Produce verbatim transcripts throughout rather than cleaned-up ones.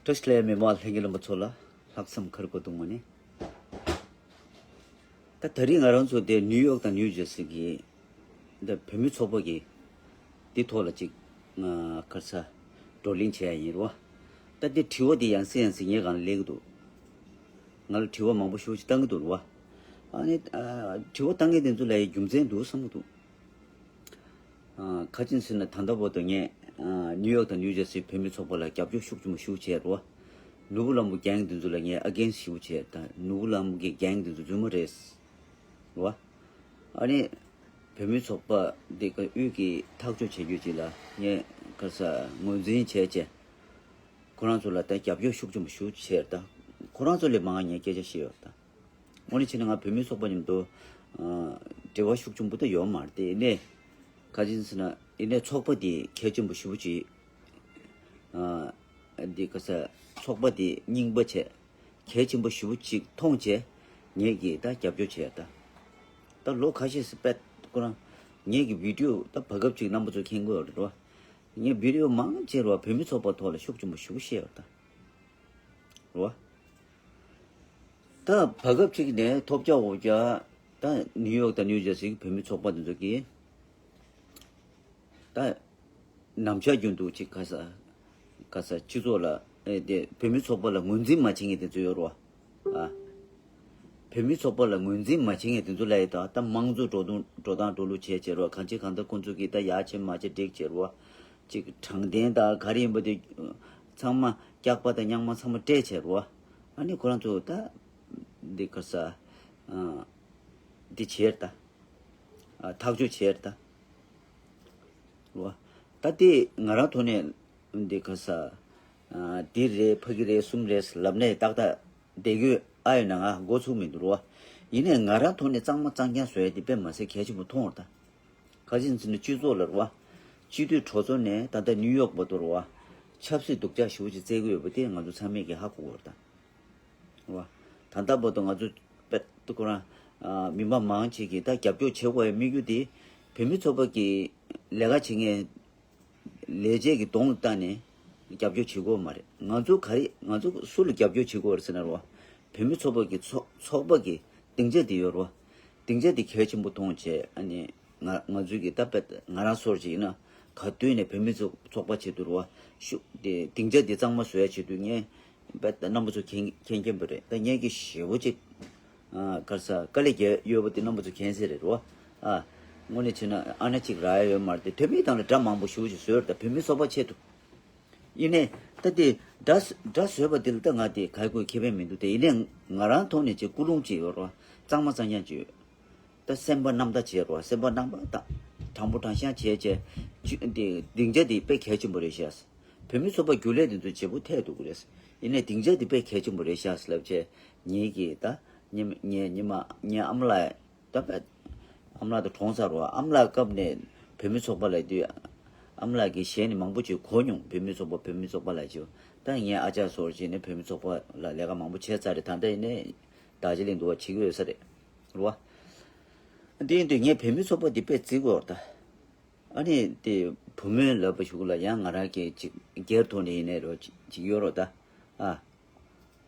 བཀྲ་ཤིས་བདེ་ལེགས། མི་མང་ལྷན་རྒྱས་རྣམ་པ་ཚོ་ལ་ལྷག་བསམ་ཁར་གོ་དུང་མ་ནི། ད་ད་རིང་ང་རང་ཚོ་དེ་ནིའུ་ཡོག་དང་ནིའུ་ཇར་སི་གི་ད་བོད་མི་ཚོགས་པ་གི་དེ་ཐོག་ལ་ཅིག་ང་གར་ས་བགྲོ་གླེང་བྱས་ཡ་ཡིན་རོ། ད་དེ་དྲི་བ་དེ་ཡང་སེ་ཡང་སེ་ངས་གང་ལ་སླེབས་ཀྱི་འདུག་ང་ལ་དྲི་བ་མང་པོ་ཞེ་པོ་ཅིག་བཏང་གི་འདུག་རོ། ཨ་ནི་ཨ་དྲི་བ་བཏང་མཁན་དེ་ཚོ་ལ་ཡི་རྒྱུ་མཚན་འདུག་བསམ་གྱི་འདུག་ཨ་ཁ་ཅིན་ཟེར་ན་ད་ལྟ་བར་དུ་ངས་ཨ་ནིའུ་ཡོག་དང་ནིའུ་ཇར་སི་བོད་མི་ཚོགས་པ་ལ་རྒྱབ་སྐྱོར་ཤུགས་ཆེན་པོ་ཞེ་པོ་བྱས་རོ། ནོར་བུ་ལྷ་མོ་གྷེང་དེ་ཚོ་ལ་ངས་ཨ་གེན་སི་ཊི་ཞེ་པོ་བྱས། ད་ནོར་བུ་ལྷ་མོ་གི་གྷེང་དེ་ཚོ་རྫུན་མ་རེད་རོ། ཨ་ནི་བོད་མི་ཚོགས་པ་འདི་ག་དབུས་ཀྱི་ཐག་གཅོད་བྱེད་རྒྱུ་ཅིག་ལ་ངས་ག་ས་ངོས་འཛིན་བྱས་བྱས། ཁོ་རང་ཚོ་ལ་ད་རྒྱབ་སྐྱོར་ཤུགས་ཆེན་པོ་ཞེ་པོ་བྱས། ད་ཁོ་རང་ཚོ་ལས་མང་ངས་སྐད་ཆ་བཤད་ཡོད་ད། དངོས་གནས་བྱས་ན་ང་བོད་མི་ཚོགས་པ་མཉམ་དུ་ཨ་འབྲེལ་བ་ཤུགས་ཆེན་པོ་ད་ཡོད་མ་རེད་དེ། ཡིན་ནའི་ག་ཅིན་ཟེར་ན་ཡིན་ནའི་ཚོགས་པ་དེ་གལ་ཆེན་པོ་ཞེ་པོ་ཅིག་ཨ་འདི་ག་ས་ཚོགས་པ་དེ་རྙིང་པ་བྱས་གལ་ཆེན་པོ་ཞེ་པོ་ཅིག་མཐོང་བྱས་ངས་ཀྱིས་ད་རྒྱབ་སྐྱོར་བྱས་ད། ད་ལོ་ཁ་ཤས་སུ་པད་ཁོ་རང་ངས་ཀྱི་བི་ཌིའོ་ད་བར་སྐབས་ཅིག་རྣམ་པ་ཚོ་མཁྱེན་གྱི་ཡོད་རེད་རོ། ངས་བི་ཌིའོ་མང་ཆེ་རོ་བོད་མི་ཚོགས་པ་ཐོག་ལ་ཤུགས་ཆེན་པོ་ཞེ་པོ་བཤད་ཡོད་ད། རོ། ད་བར་སྐབས་ཅིག་ནས་ཐོབ་རྒྱག་འོ་རྒྱག་ད་ནིའུ་ཡོག་དང་ནིའུ་ཇར་སི་གི་བོད་མི་ཚོགས་པ་འདི་ཚོ་གིས་ད་ནམ་ཞག་རྒྱུན་དུ་ཅིག་ག་ས་ག་ས་སྤྱི་ཚོགས་ལ་ཨེ་དེ་བོད་མི་ཚོགས་པ་ལ་ངོས་འཛིན་མ་བྱེད་མཁན་དེ་ཚོ་ཡོད་རོ། ཨ། བོད་མི་ཚོགས་པ་ལ་ངོས་འཛིན་མ་བྱེད་མཁན་དེ་ཚོ་ལ་ཡི་ད་ད་དམངས་གཙོ་འགྲོ་དོན་འགྲོ་སྟངས་འགྲོ་ལུགས་བྱས་བྱས་རོ། གང་ཅི་གང་ལྟར་ཁོང་ཚོ་གིས་ད་ཡག་བྱེད་མ་བྱེད་འགྲིག་བྱས་རོ། ཅིག་དྲང་བདེན་དང་ག་རེ་ཡིན་པ་དེ་ཚང་མ་སྐྱག་པ་དང་རྙོག་མ་ཚང་མ་སྤྲད་བྱས་རོ། ཨ་ནི་ཁོ་རང་ཚོ་ད་འདི་ག་ས་ཨ་འདི་བྱས་ད། ཨ་ཐག་གཅོད་བྱས་ད། རོ། ད་དེ་ང་རང་ཐོག་ནས་འདི་ག་ས་ཨ་འདི་རེད་ཕ་གི་རེད་གསུམ་རེད་ལབ་ནས་ཏག་ཏག་བསྡད་ཡོད། ཨ་ཡོད་ན་ང་མགོ་ཚུགས་མི་འདུག་རོ། ཡིན་ནའི་ང་རང་ཐོག་ནས་གཙང་མ་གཙང་རྐྱང་བཟོ་ཡ་དེ་དཔེ་མ་སྲིད་གལ་ཆེན་པོ་མཐོང་བ་ད། ག་ཅིན་ཟེར་ན་སྤྱི་ཚོགས་ལ་རོ། སྤྱི་འཐུས་གྲོས་ཚོགས་ནས་ད་ལྟ་ནིའུ་ཡོག་བར་དུ་རོ། ཆབ་སྲིད་སྡུག་ཅག་ཞེ་པོ་ཅིག་བཙལ་གི་ཡོད་པ་དེ་ང་ཚོ་ཚང་མས་ཀྱི་ཧ་གོ་གི་ཡོད་རེད་ད། རོ། ད་ལྟ་བར་དུ་ང་ཚོ་དཔེ་ཁོ་རང་ཨ་མི་མང་མང་ཆེ་གིས་ད་རྒྱབ་སྐྱོར་བྱེད་དགོས་ཡ་དམིགས་ཡུལ་དེ་བོད་མི་ཚོགས་པ་གི་ལས་ཀ་བྱེད་མཁན་ལས་བྱེད་ཀྱི་གདོང་ལ་བལྟས་ནས་རྒྱབ་སྐྱོར་བྱེད་དགོས་མ་རེད། ང་ཚོ་ག་རེ་ང་ཚོ་སུ་ལ་རྒྱབ་སྐྱོར་བྱེད་དགོས་རེད་ཟེར་ན་རོ། བོད་མི་ཚོགས་པ་གི་ཚོགས་ཚོགས་པ་གི་སྡིངས་ཆ་དེ་ཡོད་རོ། སྡིངས་ཆ་དེ་གལ་ཆེན་པོ་མཐོང་བྱས་ཨ་ནི་ང་ང་ཚོའི་གི་ད་དཔེ་ང་རང་སོར་བྱས་ཡིན་ན་ག་དུས་ནས་བོད་མི་ཚོགས་ཚོགས་པ་བྱེད་དུ་རོ། ཤུགས་དེ་སྡིངས་ཆ་དེ་གཙང་མ་བཟོ་ཡ་བྱེད་དུས་ངས་དཔེ་རྣམ་པ་ཚོ་མཁྱེན་མཁྱེན་མཁྱེན་པ་རེད། ད་ངས་ཀྱི་ཞེ་པོ་ཅིག་ཨ་གར་ས་དཀའ་ལས་རྒྱག་ཡོད་པ་དེ་རྣམ་པ་ཚོ་མཁྱེན་གསལ་རེད་རོ། ཨ་དངོས་གནས་བྱས་ན་ཨ་ན་ཅིག་རག་ཡ་ཡོད་མ་རེད་དེ། དེ་མིན་དང་ལ་དགྲ་མང་པོ་ཞེ་པོ་ཅིག་བཟོས་རེད། ད་བོད་མི་ཚོགས་པ་ཆེད་དུ། ཡིན་ནའི་ད་དེ་དགྲ་དགྲ་བཟོས་པ་དེ་ལ་ད་ང་དེ་ག་གོ་ཁེ་ཕན་མི་འདུག་དེ་ཡིན་ནའི་ང་རང་ཐོག་ནས་ཅིག་ཀུན་སློང་ཅིག་ཡོད་རོ། གཙང་མ་གཙང་རྐྱང་ཅིག་ཡོད། ད་སེམས་པ་རྣམ་དག་བྱས་རོ། སེམས་པ་རྣམ་པ་དང་དྲང་པོ་དྲང་བཞག་བྱས་བྱས་ཅི་དེ་སྡིངས་ཆ་དེ་དཔེ་གལ་ཆེན་པོ་རེད་ཤག་བོད་མི་ཚོགས་པ་རྒྱུན་ལས་དེ་ཚོ་བྱེད་པོ་ཐད་འདུག་གི་རེད། ཡིན་ནའི་སྡིངས་ཆ་དེ་དཔེ་གལ་ཆེན་པོ་རེད་ཤག་ལབ་བྱས་ངེད་ཀྱིས་ད་ཉི་མ་ངས་ཉི་མ་ངའི་ཨ་མ་ལགས་ད་དཔེ་ཨ་མ་ལགས་དང་གྲོངས་ཚར་རོ། ཨ་མ་ལགས་སྐབས་ནས་བོད་མི་ཚོགས་པ་ལབ་དུས་ཨ་མ་ལགས་ཀྱི་ཞལ་ནས་མང་པོ་ཅིག་གོ་མྱོང་། བོད་མི་ཚོགས་པ་བོད་མི་ཚོགས་པ་ལབ་ཅིག་ད་ངའི་ཨ་ཅག་སོགས་བྱས་ནས་བོད་མི་ཚོགས་པ་ལ་ལས་ཀ་མང་པོ་བྱས་ཚར་རེད། ད་ལྟ་ཡིན་ནའི་ད་ཅི་ལིང་འདུག་བ་བྱེད་ཀྱི་ཡོད་ས་རེད་རོ། དེ་ཡིན་དུས་ངས་བོད་མི་ཚོགས་པ་འདི་དཔེ་བརྩི་དགོས་རེད་ད། ཨ་ནི་དེ་བུ་མོའི་ལབ་པ་ཞུགས་ལ་ཡང་ང་རང་གི་ཅིག་སྒེར་ཐོག་ནས་ཡིན་ནའི་རོ་ཅིག་ཅིག་ཡོད་རོ་ད། ཨ།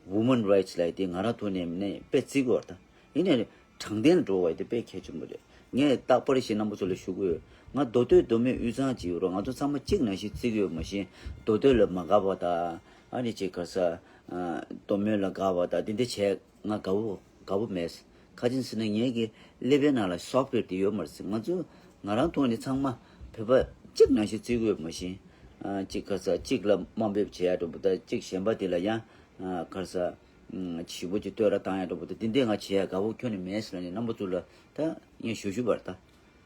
Women Rights ལབ་དེ་ང་རང་ཐོག་ནས་ནས་དཔེ་བརྩི་དགོས་རེད་ད། ཡིན་ནའི་དྲང་བདེན་ལ་འགྲོ་བ་དེ་དཔེ་གལ་ཆེན་པོ་རེད། ངས་རྟག་པར་ཞིག་རྣམ་པ་ཚོ་ལ་ཞུ་གི་ཡོད། ང་མདོ་སྟོད་མདོ་སྨད་དབུས་གཙང་ཅིག་ཡོད་རོ། ང་ཚོ་ཚང་མ་གཅིག་ནང་བཞིན་བརྩི་གི་ཡོད་མ་གཞི་མདོ་སྟོད་ལ་མ་དགའ་བ་ད་ཨ་ནི་ཅིག་ག་ས་མདོ་སྨད་ལ་དགའ་བ་ད་དེ་འདྲ་བྱས། ང་དགའ་བོ་དགའ་བོ་མེད། ཁ་ཅིག་ཟེར་ན་ངེད་ཀྱི་ཀླད་པའི་ནང་ལ་སོཕ་ཝེར་དེ་ཡོད་མ་རེད་ཟེར། ང་ཚོ་ང་རང་ཐོག་ནས་ཚང་མ་བོད་པ་གཅིག་ནང་བཞིན་བརྩི་དགོས་མ་གཞི། ཨ་གཅིག་ག་ས་གཅིག་ལ་དམའ་འབེབས་བྱེད་ཡ་འགྲོ་བོ་ད་གཅིག་གཞན་པ་དེ་ལ་ཡང་ཨ་ག་ས་ཨ་ཞེ་པོ་ཅིག་བསྟོད་ར་བཏང་ཡ་འགྲོ་བོ་ད་དེ་འདྲས་ང་བྱེད་ཡ་དགའ་བོ་ཁྱོན་ནས་མེད་ཟེར་ནས་རྣམ་པ་ཚོ་ལ་ད་ངས་ཞུ་ཞུ་བར་ད་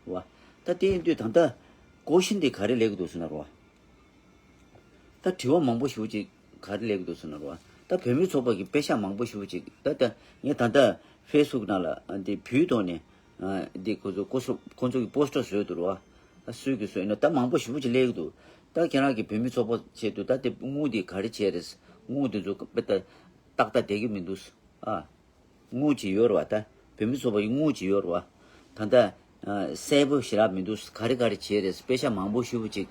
བ། ད་དེ་ཡིན་དུས་ད་ལྟ་ཀོ་ཤིན་དེ་ག་རེ་སླེབས་ཀྱི་འདུག་ཟེར་ན་རོ། ད་དྲི་བ་མང་པོ་ཞེ་པོ་ཅིག་ག་རེ་སླེབས་ཀྱི་འདུག་ཟེར་ན་རོ། ད་བོད་མི་ཚོགས་པ་གི་པེ་ཤག་མང་པོ་ཞེ་པོ་ཅིག་ད་ལྟ་ངས་ད་ལྟ་ཕེ་སི་བུག་ནང་ལ་འདི་བུའི་ཐོག་ནས་འདི་ཁོ་ཚོ་ཁོ་ཚོ་ཁོ་ཚོ་གི་པོ་སི་ཊར་བཟོས་འདུག་རོ། སུས་ཀྱིས་བཟོས་ཡིན་ན་ད་མང་པོ་ཞེ་པོ་ཅིག་སླེབས་ཀྱི་འདུག་ད་ཁྱེད་རང་གི་བོད་མི་ཚོགས་པ་ཆེད་དུ་ད་དེ་དངུལ་འདི་ག་རེ་བྱས་རེད། དངུལ་འདི་ཚོ་དཔེ་ད་ཏག་ཏག་བསྡད་ཀྱི་མི་འདུག་ཨ། དངུལ་ཅིག་ཡོད་རེད་བ། ད་བོད་མི་ཚོགས་པ་ཡི་དངུལ་ཅིག་ཡོད་རེད་བ། ད་ལྟ་ཨ་གསལ་པོ་ཞེ་དྲག་མི་འདུག་ག་རེ་ག་རེ་བྱས་རེད། པེ་ཤག་མང་པོ་ཞེ་པོ་ཅིག་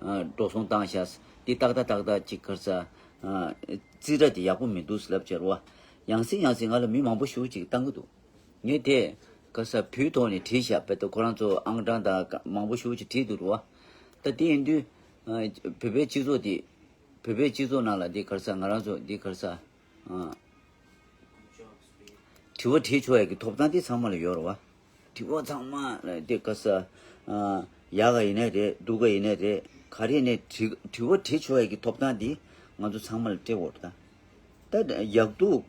ཨ་འགྲོ་སོང་བཏང་ཤག་འདི་ཏག་ཏག་ཏག་ཏག་ཅིག་ག་རེ་ཟ། ཨ། རྩིས་ཁྲ་དེ་ཡག་པོ་མི་འདུག་ལབ་བྱས་རོ། ཡང་སེ་ཡང་སེ་ང་ལ་མི་མང་པོ་ཞེ་པོ་ཅིག་བཏང་གི་འདུག་ངས་དེ་ག་ས་བོད་ཐོག་ནས་བྲིས་བཞག་པའི་ཐོག་ཁོ་རང་ཚོ་ཨང་གྲངས་དང་མང་པོ་ཞེ་པོ་ཅིག་བྲིས་འདུག་རོ། ད་དེ་ཡིན་དུས། ཨ། བོད་པའི་སྤྱི་ཚོགས་དེ། བོད་པའི་སྤྱི་ཚོགས་ནང་ལ་འདི་ག་ས་ང་རང་ཚོ་འདི་ག་ས། ཨ། དྲི་བ་དྲིས་ཆོག་ཡ་གི་ཐོབ་ཐང་དེ་ཚང་མ་ལ་ཡོད་རེད་བ། དྲི་བ་ཚང་མ་ལ་དེ་ག་ས། ཨ། ཡག་ག་ཡིན་ནའི་རེད། སྡུག་ག་ཡིན་ནའི་རེད། ག་རེ་ནས་དྲི་དྲི་བ་དྲིས་ཆོག་ཡ་གི་ཐོབ་ཐང་དེ་ང་ཚོ་ཚང་མ་ལ་སྤྲད་དགོས་རེད་ད། ད་ཡག་སྡུག་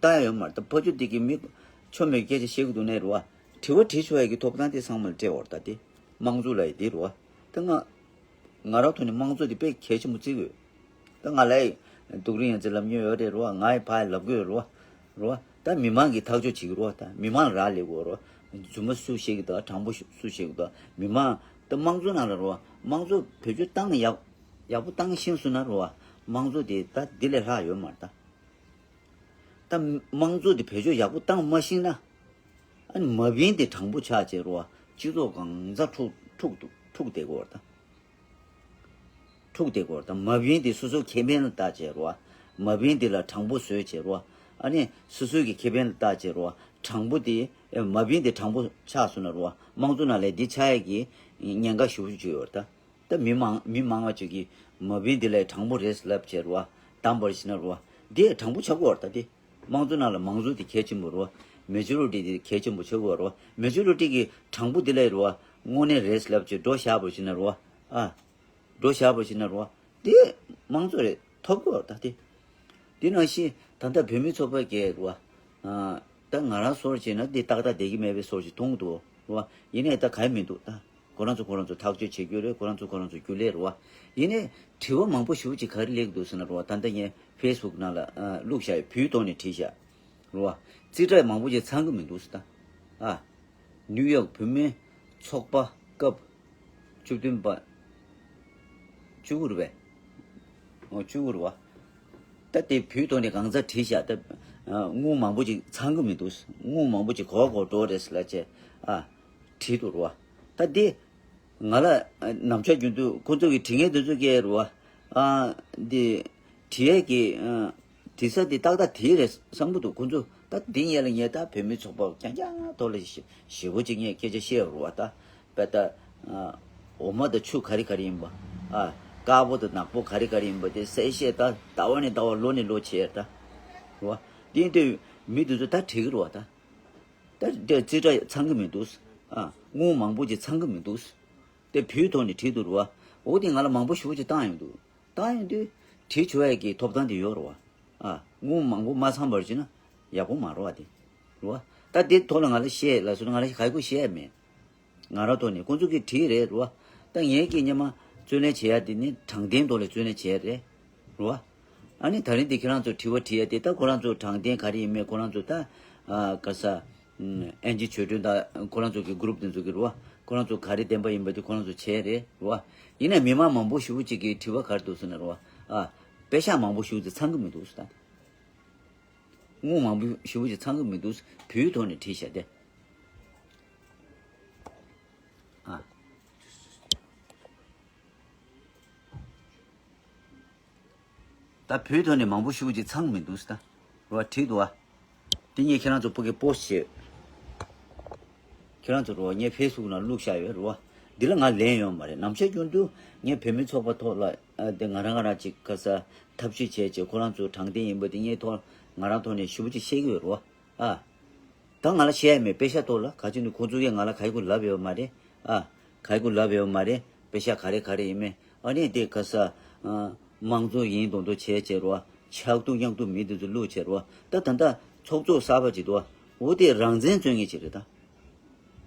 ལྟ་ཡ་ཡོད་མ་རེད་ད། ཕ་ཆོས་དེ་གི་མི་ཆོ་མེད་སྐད་ཆ་བཤད་གི་འདུག་ནའི་རེད་བ། དྲི་བ་དྲིས་ཆོག་ཡ་གི་ཐོབ་ཐང་དེ་ཚང་མ་ལ་སྤྲད་དགོས་རེད་ད། དེ་དམངས་གཙོ་ལབ་ཡ་དེ་རེད་བ། ད་ང་ང་རང་ཐོག་ནས་དམངས་གཙོ་དེ་དཔེ་གལ་ཆེན་པོ་བརྩི་གི་ཡོད། ད་ང་ལ་སྡུག་རུས་ཡང་རྩིས་ལབ་མྱོང་ཡོད་རེད་རོ། ང་ཡི་ཕ་ཡི་ལབ་གི་ཡོད་རོ། རོ། ད་མི་མང་གིས་ཐག་གཅོད་བྱེད་ཀྱི་རོ། ད་མི་མང་ལ་རག་ལས་དགོས་རོ། རྫུན་མ་སུ་བཤད་ཀྱི་འདུག་དྲང་པོ་སུ་བཤད་ཀྱི་འདུག་མི་མང་། ད་དམངས་གཙོ་ནང་ལ་རོ། དམངས་གཙོ་བེད་སྤྱོད་བཏང་ཡག་ཡག་པོ་བཏང་ཤེས་སོང་ན་རོ། དམངས་གཙོ་དེ་ད་འདི་ལས་ལྷག་ཡོད་མ་རེད་ད། ད་དམངས་གཙོ་དེ་བེད་སྤྱོད་ཡག་པོ་བཏང་མ་ཤེས་ན། ཨ་ནི་མ་བིན་དེ་དྲང་པོ་ཆགས་བྱས་རོ། སྤྱི་ཚོགས་གང་ཚ་འཁྲུག་འཁྲུག་འཁྲུག་བསྡད་ཀྱི་ཡོད་རེད་ད། འཁྲུག་བསྡད་ཀྱི་ཡོད་རེད་ད། མ་བིན་དེ་སོ་སོའི་ཁེ་ཕན་ལ་བལྟ་བྱས་རོ། མ་བིན་དེ་ལ་དྲང་པོ་བཟོས་བྱས་རོ། ཨ་ནི་སོ་སོའི་གི་ཁེ་ཕན་ལ་བལྟ་བྱས་རོ། དྲང་པོ་དེ་མ་བིན་དེ་དྲང་པོ་ཆགས་སོང་ན་རོ། དམངས་གཙོ་ནང་ལ་འདི་ཆགས་ཡས་ཀྱི་ཉེན་ཁ་ཞེ་པོ་ཅིག་ཡོད་རེད་ད། ད་མི་མང་མི་མང་བ་ཅིག་གིས་མ་བིན་འདི་ལས་དྲང་པོ་རེད་ལབ་བྱས་རོ། བདམས་པར་བྱས་ན་རོ། འདི་དྲང་པོ་ཆགས་ཀྱི་ཡོད་རེད་ད་དེ། དམངས་གཙོ་ནང་ལ་མང་གཙོ་དེ་གལ་ཆེན་པོ་རོ། མེ་ཇོ་རི་ཊི་དེ་གལ་ཆེན་པོ་ཆགས་ཀྱི་ཡོད་རོ། མེ་ཇོ་རི་ཊི་གིས་དྲང་པོ་འདི་ལས་རོ། དངོས་གནས་རེད་ལབ་བྱས་འགྲོ་བཞག་པར་བྱས་ན་རོ། ཨ། འགྲོ་བཞག་པར་བྱས་ན་རོ། འདི་དམངས་གཙོ་རེད། ཐོབ་ཀྱི་ཡོད་རེད་ད་དེ། དེ་ནང་བཞིན་ད་ལྟ་བོད་མི་ཚོགས་པ་གས་རེད་བ། ཨ། ད་ང་རང་ཚོར་བྱས་ན་འདི་ཏག་ཏག་བསྡད་ཀྱི་མེད་པའི་བཟོ་ཞིག་མཐོང་གི་འདུག་རེད་བ། ཡིན་ནའི་ད་ག་ཡེ་མི་འདུག་ད་ཁོ་རང་ཚོ་ཁོ་རང་ཚོ་ཐག་གཅོད་བྱེད་རྒྱུ་རེད། ཁོ་རང་ཚོ་ཁོ་རང་ཚོ་རྒྱུ་ལས་རེད་བ། ཡིན་ནའི་དྲི་བ་མང་པོ་ཞེ་པོ་ཅིག་ག་རེ་སླེབས་ཀྱི་འདུག་ཟེར་ན་རེད་བ། ད་ལྟ་ངས་ཕེ་སི་བུག་ནང་ལ་ཨ་བླུགས་བཞག་ཡོད། བོད་ཐོག་ནས་བྲིས་བཞག་རེད་བ། རྩིས་ཁྲ་མང་པོ་ཅིག་ཚང་གི་མི་འདུག་ཟེར་ད། ཨ། ནིའུ་ཡོག་བོད་མི་ཚོགས་པ་སྐབས་བཅུ་བདུན་པ། བཅུ་དགུ་རེད་པས། ཨོ། བཅུ་དགུ་རེད་བ། ད་དེ་བོད་ཐོག་ནས་གང་ཚ་བྲིས་བཞག་ད། ཨ། དངུལ་མང་པོ་ཅིག་ཚང་གི་མི་འདུག་དངུལ་མང་པོ་ཅིག་ག་པར་ག་པར་འགྲོ་རེད་ཟེར་ལབ་བྱས། ཨ། བྲིས་འདུག་རེད་བ། ད་དེ་ང་ལ་ནམ་ཞག་རྒྱུན་དུ་ཁོ་ཚོ་གི་བྲིས་མཁན་དེ་ཚོ་གིས་རེད་བ། ཨ། འདི་བྲིས་ཡས་ཀྱི། ཨ། བྲིས་ས་དེ་ཏག་ཏག་དེ་རེད་བསམ་གྱི་འདུག་ཁོ་ཚོ་ད་འདི་ཉལ་ལ་ཉལ་ད་བོད་མི་ཚོགས་པ་རྐྱང་རྐྱང་ཐོག་ལ་ཞེ་ཞེ་པོ་ཅིག་ངས་སྐད་ཆ་བཤད་རུ་བ་ད། དཔེ་ད། ཨ། འོ་མ་དང་ཆུ་ག་རེ་ག་རེ་ཡིན་པ། ཨ། དཀར་པོ་དང་ནག་པོ་ག་རེ་ག་རེ་ཡིན་པ་དེ་གསལ་བཤད་ད་ཟླ་བ་ནས་ཟླ་བ་ལོ་ནས་ལོ་བྱས་ད། རུ་བ། འདི་ཡིན་དུས་མི་དེ་ཚོ་ད་བྲིས་ཀྱི་རུ་བ་ད། ད་དེ་རྩིས་ཁྲ་ཚང་གི་མི་འདུག་ཨ། དངུལ་མང་པོ་ཅིག་ཚང་གི་མི་འདུག་དེ་བོད་ཐོག་ནས་བྲིས་འདུག་རུ་བ། འོ་དེ་ང་ལ་མང་པོ་ཞེ་པོ་ཅིག་བཏང་ཡོང་འདུག་བཏང་ཡོང་དུས་བྲིས་ཆོག་ཡས་ཀྱི་ཐོབ་ཐང་དེ་ཡོད་རེད་བ། ཨ། དངུལ་མང་པོ་མ་ཚང་བར་བྱས་ན་ཡག་པོ་མ་རེད་བ་དེ། རེད་བ། ད་དེ་ཐོག་ལ་ང་ལ་བཤད་ལབ་སོང་ན་ང་ལ་ག་རེ་བཤད་ཡ་མེད། ང་རང་ཐོག་ནས་ཁོང་ཚོ་གིས་བྲིས་རེད་རེད་བ། ད་ངས་ཀྱིས་སྔོན་མ་རྩོད་ལེན་བྱེད་ཡ་དེ་ནི་དྲང་བདེན་ཐོག་ལ་རྩོད་ལེན་བྱེད་ཡ་རེད། རེད་བ། ཨ་ནི་ད་རིང་འདི་ཁྱེད་རང་ཚོ་དྲི་བ་དྲིས་ཡ་དེ་ད་ཁོ་རང་ཚོ་དྲང་བདེན་ག་རེ་ཡིན་མིན་ཁོ་རང་ཚོ་ད། ཨ། ག་ས། ཨེན་ཇི་ཆོས་སྒྲོན་དང་ཁོ་རང་ཚོ་གི་གུ་རུབ་དེ་ཚོ་གི་རེད་བ། ཁོ་རང་ཚོ་ག་རེ་བདེན་པ་ཡིན་པ་དེ་ཁོ་རང་ཚོ་བྱས་རེད་རེད་བ། ཡིན་ནའི་མི་མང་མང་པོ་ཞེ་པོ་ཅིག་གིས་དྲི་བ་ག་རེ་འདུག་ཟེར་ན་རེད་བ། ཨ། པེ་ཤག་མང་པོ་ཞེ་པོ་ཅིག་ཚང་གི་མི་འདུག་ཟེར་ད། དངུལ་མང་པོ་ཞེ་པོ་ཅིག་ཚང་གི་མི་འདུག་བོད་ཐོག་ནས་བྲིས་བཞག་སྟེ། ཨ། ད་བོད་ཐོག་ནས་མང་པོ་ཞེ་པོ་ཅིག་ཚང་མི་འདུག་ད། རེད་བ། བྲིས་འདུག་ཨ། དེ་ངས་ཁྱེད་རང་ཚོ་ཕ་གི་པོ་སི་ཊི་བྱས། ཁྱེད་རང་ཚོ་རེད་བ། ངས་ཕེ་སི་བུག་ནང་བླུགས་བཞག་ཡོད་རེད་བ། འདི་ལ་ང་ལན་ཡོད་མ་རེད། ནམ་ཞག་རྒྱུན་དུ་ངས་བོད་མི་ཚོགས་པ་ཐོག་ལ། ཨ། དེ་ང་རང་ང་རང་ཅིག་ག་ས་ཐབས་ཤེས་བྱས་བྱས་ཁོ་རང་ཚོ་དྲང་བདེན་ཡིན་པ་དེ་ངས་ཐོག་ང་རང་ཐོག་ནས་ཞེ་པོ་ཅིག་བཤད་ཀྱི་ཡོད་རེད་བ། ཨ། ད་ང་ལ་བཤད་ཡ་མེད། པེ་ཤག་ཐོག་ལ་ག་ཅི་ནས་ཁོང་ཚོ་གིས་ང་ལ་ག་ཡི་གུ་ལབ་ཡོད་མ་རེད། ཨ། ག་ཡི་གུ་ལབ་ཡོད་མ་རེད། པེ་ཤག་ག་རེ་ག་རེ་ཡིན་མིན། ཨ་ནི་དེ་ག་ས། ཨ། དམངས་གཙོ་ཡིན་མདོག་མདོག་བྱས་བྱས་རོ། ཆག་ཏུ་ཉག་ཏུ་མི་དེ་ཚོ་བླུགས་བྱས་རོ། ད་ད་ལྟ་ཚོགས་གཙོ་གསར་པ་ཅིག་འདུག་འོ་དེ་རང་བཙན་རྩོད་མཁན་ཅིག་རེད་ད།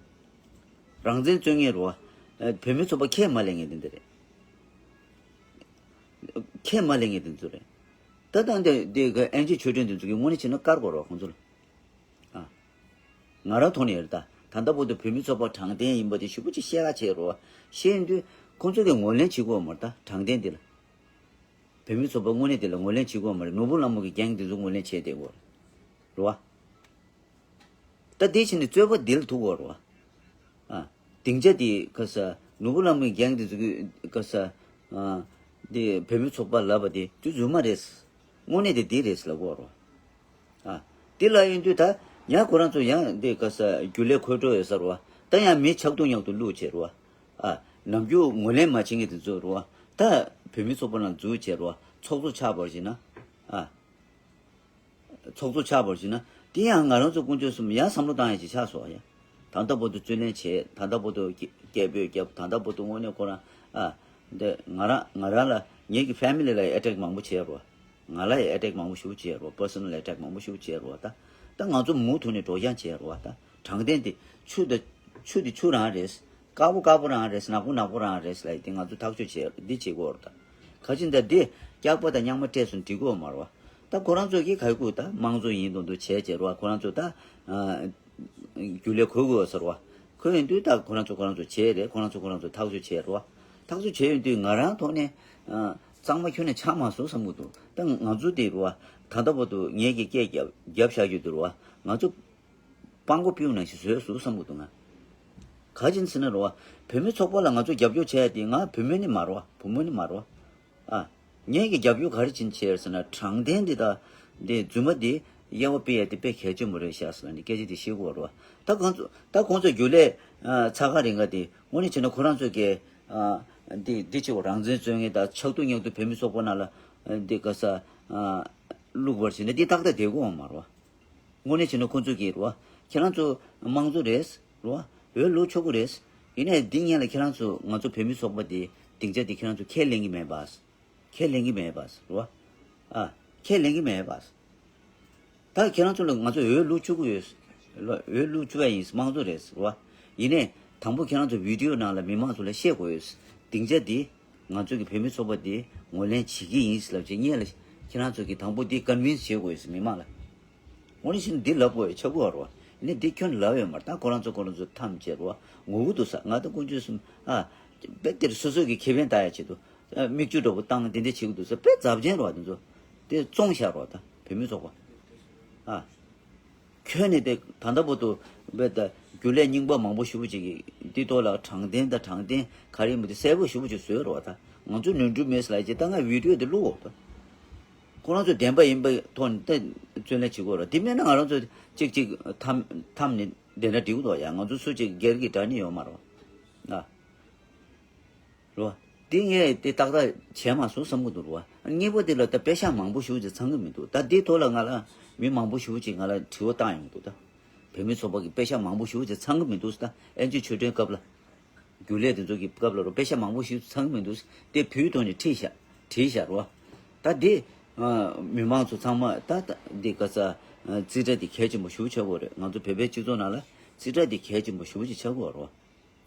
རང་བཙན་རྩོད་མཁན་རོ། ཨ། བོད་མི་ཚོགས་པ་ཁས་མ་ལེན་མཁན་དེ་འདྲ་རེད། ཁས་མ་ལེན་མཁན་དེ་ཚོ་རེད། ད་ད་འདི་འདི་གི་ཨེན་ཇི་ཆོས་སྒྲོན་དེ་ཚོ་གིས་དངོས་གནས་བྱས་ན་བཀར་དགོས་རེད་བ་ཁོང་ཚོ་ལ། ཨ། ང་རང་ཐོག་ནས་ཡོད་རེད་ད། ད་ལྟ་བར་དུ་བོད་མི་ཚོགས་པ་དྲང་བདེན་ཡིན་པ་དེ་ཞེ་པོ་ཅིག་བཤད་ག་བྱས་རོ། བཤད་ཡིན་དུས་ཁོང་ཚོ་གིས་ངོས་ལེན་བྱེད་དགོས་མ་རེད་ད། དྲང་བདེན་དེ་ལ། བོད་མི་ཚོགས་པ་དངོས་གནས་དེ་ལ་ངོས་ལེན་བྱེད་དགོས་མ་རེད། ནོར་བུ་བླ་མ་གི་རྒྱན་དེ་ཚོ་ངོས་ལེན་བྱས་བསྡད་དགོས་རེད་བ། ད་དེ་བྱས་ནས་རྩོད་པ་འདི་ལ་ཐུག་དགོས་རེད་བ། ཨ། སྡིངས་ཆ་དེ་ག་ས་ནོར་བུ་བླ་མའི་རྒྱན་དེ་ཚོ་གི་ག་ས། ཨ། འདི་བོད་མི་ཚོགས་པ་ལབ་པ་དེ་དུས་རྫུན་མ་རེད། དངོས་གནས་དེ་འདི་རེད་ལབ་དགོས་རོ། ཨ། དེ་ལ་ཡིན་དུས་ད་ཡང་ཁོ་རང་ཚོ་ཡང་འདི་ག་ས་རྒྱུན་ལས་འཁོད་འགྲོ་ཡོད་ས་རོ། ད་ཡང་མི་ཆག་ཏུ་ཉག་ཏུ་བླུགས་བྱས་རོ། ཨ། ནམ་རྒྱུན་ངོས་ལེན་མ་བྱེད་མཁན་དེ་ཚོ་རོ། ད་བོད་མི་ཚོགས་པ་ནང་འཛུལ་བྱས་རོ། ཚོགས་གཙོ་ཆགས་པར་བྱས་ན། ཨ། ཚོགས་གཙོ་ཆགས་པར་བྱས་ན། དེ་ཡང་ང་རང་ཚོ་ཀུན་སྤྱོད་གསུམ་ཡང་བསམ་བློ་བཏང་ཡ་ཅིག་ཆགས་སོང་ཡ། ད་ལྟ་བར་དུ་བརྩོན་ལེན་བྱས། ད་ལྟ་བར་དུ་སྐད་སྐད་འབོད་བརྒྱབ། ད་ལྟ་བར་དུ་དངོས་གནས་ཁོ་རང་། ཨ། འདི་ང་རང་ང་རང་ལ་ངེད་ཀྱི་ཕེ་མི་ལི་ལ་ཡི་ཨེ་ཊེག་མང་པོ་བྱས་རོ། ང་ལ་ཡི་ཨེ་ཊེག་མང་པོ་ཞེ་པོ་བྱས་རོ། པར་སོ་ནལ་ཨེ་ཊེག་མང་པོ་ཞེ་པོ་བྱས་རོ། ད་ད་ང་ཚོ་མུ་མཐུད་ནས་སྒྲོག་སྦྱང་བྱས་རོ། ད་དྲང་བདེན་དེ་ཆུ་དང་ཆུ་དེ་ཆུ་རང་རེད། དཀར་པོ་དཀར་པོ་རང་རེད། ནག་པོ་ནག་པོ་རང་རེད་ལབ་ཡ་དེ་ང་ཚོ་ཐག་གཅོད་བྱེད་འདི་བྱེད་དགོས་རེད། ད་ག་ཅི་འདྲ་འདི་སྐྱག་པ་དང་རྙིང་མ་སྤྲད་སོང་འགྲིག་གི་ཡོད་མ་རེད་བ། ད་ཁོ་རང་ཚོ་གི་ག་གུ་ད་དམངས་གཙོ་ཡིན་མདོག་མདོག་བྱས་བྱས་རེད་བ། ཁོ་རང་ཚོ་ད་རྒྱུན་ལས་འཁོད་དགོས་ཟེར་བ། འཁོད་ཡོང་དུས་ད་ཁོ་རང་ཚོ་ཁོ་རང་ཚོ་བྱས་རེད། ཁོ་རང་ཚོ་ཁོ་རང་ཚོ་ཐག་གཅོད་བྱས་རེད་བ། ཐག་གཅོད་བྱས་ཡོང་དུས་ང་རང་ཐོག་ནས་གཙང་མ་ཁྱོན་ནས་ཆགས་མ་སོང་བསམ་གི་འདུག་ད་ང་ཚོ་དེ་རེད་བ། ད་ལྟ་བར་དུ་ངེད་ཀྱིས་སྐད་རྒྱབ་རྒྱབ་བཞག་རྒྱུ་དེ་རེད་བ། ང་ཚོ་སྤང་མགོ་པིའུ་ནང་བཞིན་བཟོས་སོང་བསམ་གི་འདུག་ང་། ག་ཅིན་ཟེར་ན་རོ། བོད་མི་ཚོགས་པ་ལ་ང་ཚོ་རྒྱབ་སྐྱོར་བྱས་ཏེ། ང་བོད་མི་ནི་མ་རོ། བུ་མོ་ནི་མ་རོ། ཨ། ངེད་ཀྱི་རྒྱབ་སྐྱོར་ག་རེ་ཅིན་བྱས་ཟེར་ན། དྲང་བདེན་འདི་དང་འདི་རྫུན་མ་འདི་དབྱེ་བ་ཕྱེ་ཡ་དེ་དཔེ་གལ་ཆེན་པོ་རེད་ཤག་ཟེར་ནས་སྐད་ཆ་དེ་བཤད་དགོས་རོ། ད་ཁོང་ཚོ་ད་ཁོང་ཚོ་རྒྱུན་ལས་ཚ་ཁ་རིང་ག་དེ་དངོས་གནས་བྱས་ན་ཁོ་རང་ཚོ་གི་འདི་འདི་ཆེ་བོ་རང་བཙན་རྩོད་མཁན་དང་ཆག་ཐུ་ཉག་ཐུ་བོད་མི་ཚོགས་པ་ནང་ལ་འདི་ག་ས་བླུག་པར་བྱས་ན་འདི་ཏག་ཏག་བསྡད་དགོས་མ་རོ། དངོས་གནས་བྱས་ན་ཁོང་ཚོ་གིས་རེད་བ། ཁྱེད་རང་ཚོ་དམངས་གཙོ་རེད། རེད་བ། འོས་བླུག་ཆོག་གི་རེད། ཡིན་ནའི་འདི་སྔོན་ལ་ཁྱེད་རང་ཚོ་ང་ཚོ་བོད་མི་ཚོགས་པ་དེ་སྡིངས་ཆ་དེ་ཁྱེད་རང་ཚོ་ཁས་ལེན་གྱི་མེད་པ། ཁས་ལེན་གྱི་མེད་པ། རེད་བ། ཨ། ཁས་ལེན་གྱི་མེད་པ། ད་ཁྱེད་རང་ཚོ་ལ་ང་ཚོ་འོས་བླུག་ཆོག་གི་ཡོད། འོས་བླུག་ཆོག་པ་ཡིན། དམངས་གཙོ་རེད། རེད་བ། ཡིན་ནའི་དང་པོ་ཁྱེད་རང་ཚོ་བི་ཌི་ཡོ་ནང་ལ་མི་མང་ཚོ་ལ་བཤད་དགོས་ཡོད། སྡིངས་ཆ་འདི། ང་ཚོ་གི་བོད་མི་ཚོགས་པ་འདི་ངོས་ལེན་བྱེད་ཀྱི་ཡིན་ལབ་བྱས་སྔོན་ལ་ཁྱེད་རང་ཚོ་གི་དང་པོ་འདི་ཀོན་ཝིན་སི་བྱེད་དགོས་ཡོད་མི་མང་ལ། ངོ་ནས་བཤད་ན་འདི་ལབ་དགོས་ཡོད་ཆགས་ཀྱི་ཡོད་རེད་བ། ཡིན་ནའི་འདི་ཁྱོན་ལབ་ཡོད་མ་རེད། ད་ཁོ་རང་ཚོ་ཁོ་རང་ཚོ་ཐམས་ཅད་རེད་བ། ངུ་གི་འདུག་ས། ང་ད་དཀོན་མཆོག་གསུམ། ཨ། དཔེ་དེར་སོ་སོ་གི་ཁེ་ཕན་ལྟ་ཡ་ཆེད་དུ། ཨ། མིག་ཆུ་འདྲ་པོ་བཏང་དེ་འདྲ་བྱེད་ཀྱི་འདུག་ས། དཔེ་རྫབ་ཆེན་རེད་བ། དེ་ཚོ་དེ་བཙོང་བཞག་རེད་བ། ད་བོད་མི་ཚོགས་པ། ཨ། ཁྱོན་ནས་དེ་ད་ལྟ་བར་དུ་བས་ད་རྒྱུན་ལས་རྙིང་པ་མང་པོ་ཞེ་པོ་ཅིག་གིས་འདི་ཐོག་ལ་དྲང་བདེན་དང་དྲང་བདེན་ག་རེ་ཡིན་པ་དེ་གསལ་པོ་ཞེ་པོ་ཅིག་བཟོས་རེད་བ། ད་ང་ཚོ་ནོར་འཁྲུལ་མེད་ཟེར་ལབ་ཀྱི། ད་ང་བི་ཌི་ཡོ་དེ་བླུག་འོ། ད་ཁོ་རང་ཚོ་བདེན་པ་ཡིན་པའི་ཐོག་ནས་ད་རྩོད་ལེན་བྱེད་དགོས་རེད། དེ་མེད་ན་ང་རང་ཚོ་གཅིག་གཅིག་འཐམ་འཐམ་ནས་བསྡད་ན་འགྲིག་གི་འདུག་ཡ། ང་ཚོ་སུ་གཅིག་སྒེར་གྱི་དྲག་ནི་ཡོད་མ་རེད་བ། ཨ། རེད་བ། འདི་ངས་དེ་ཏག་ཏག་བྱས་མ་སོང་བསམ་གྱི་འདུག་རེད་བ། གཉིས་པ་དེ་ལ་ད་པེ་ཤག་མང་པོ་ཞེ་པོ་ཅིག་ཚང་གི་མི་འདུག་ད་འདིའི་ཐོག་ལ་ང་ལ་མི་མང་པོ་ཞེ་པོ་ཅིག་ང་ལ་དྲི་བ་བཏང་ཡོང་གི་འདུག་ད་བོད་མི་ཚོགས་པ་གི་པེ་ཤག་མང་པོ་ཞེ་པོ་ཅིག་ཚང་གི་མི་འདུག་ད་ཨེན་ཇི་ཆོས་སྒྲོན་སྐབས་ལ། རྒྱུན་ལས་དེ་ཚོ་གི་སྐབས་ལ་རོ། པེ་ཤག་མང་པོ་ཞེ་པོ་ཅིག་ཚང་གི་མི་འདུག་དེ་བོད་ཐོག་ནས་ཁྲིད་བཞག་ཁྲིད་བཞག་རོ། ད་འདི་མི་མང་ཚོ་ཚང་མ་ད་ད་འདི་ག་ས་རྩིས་ཁྲ་འདི་གལ་ཆེན་པོ་ཞེ་པོ་ཆགས་ཀྱི་ཡོད་རེད། ང་ཚོ་བོད་པའི་སྤྱི་ཚོགས་ནང་ལ་རྩིས་ཁྲ་འདི་གལ་ཆེན་པོ་ཞེ་པོ་ཅིག་ཆགས་ཀྱི་ཡོད་རེད།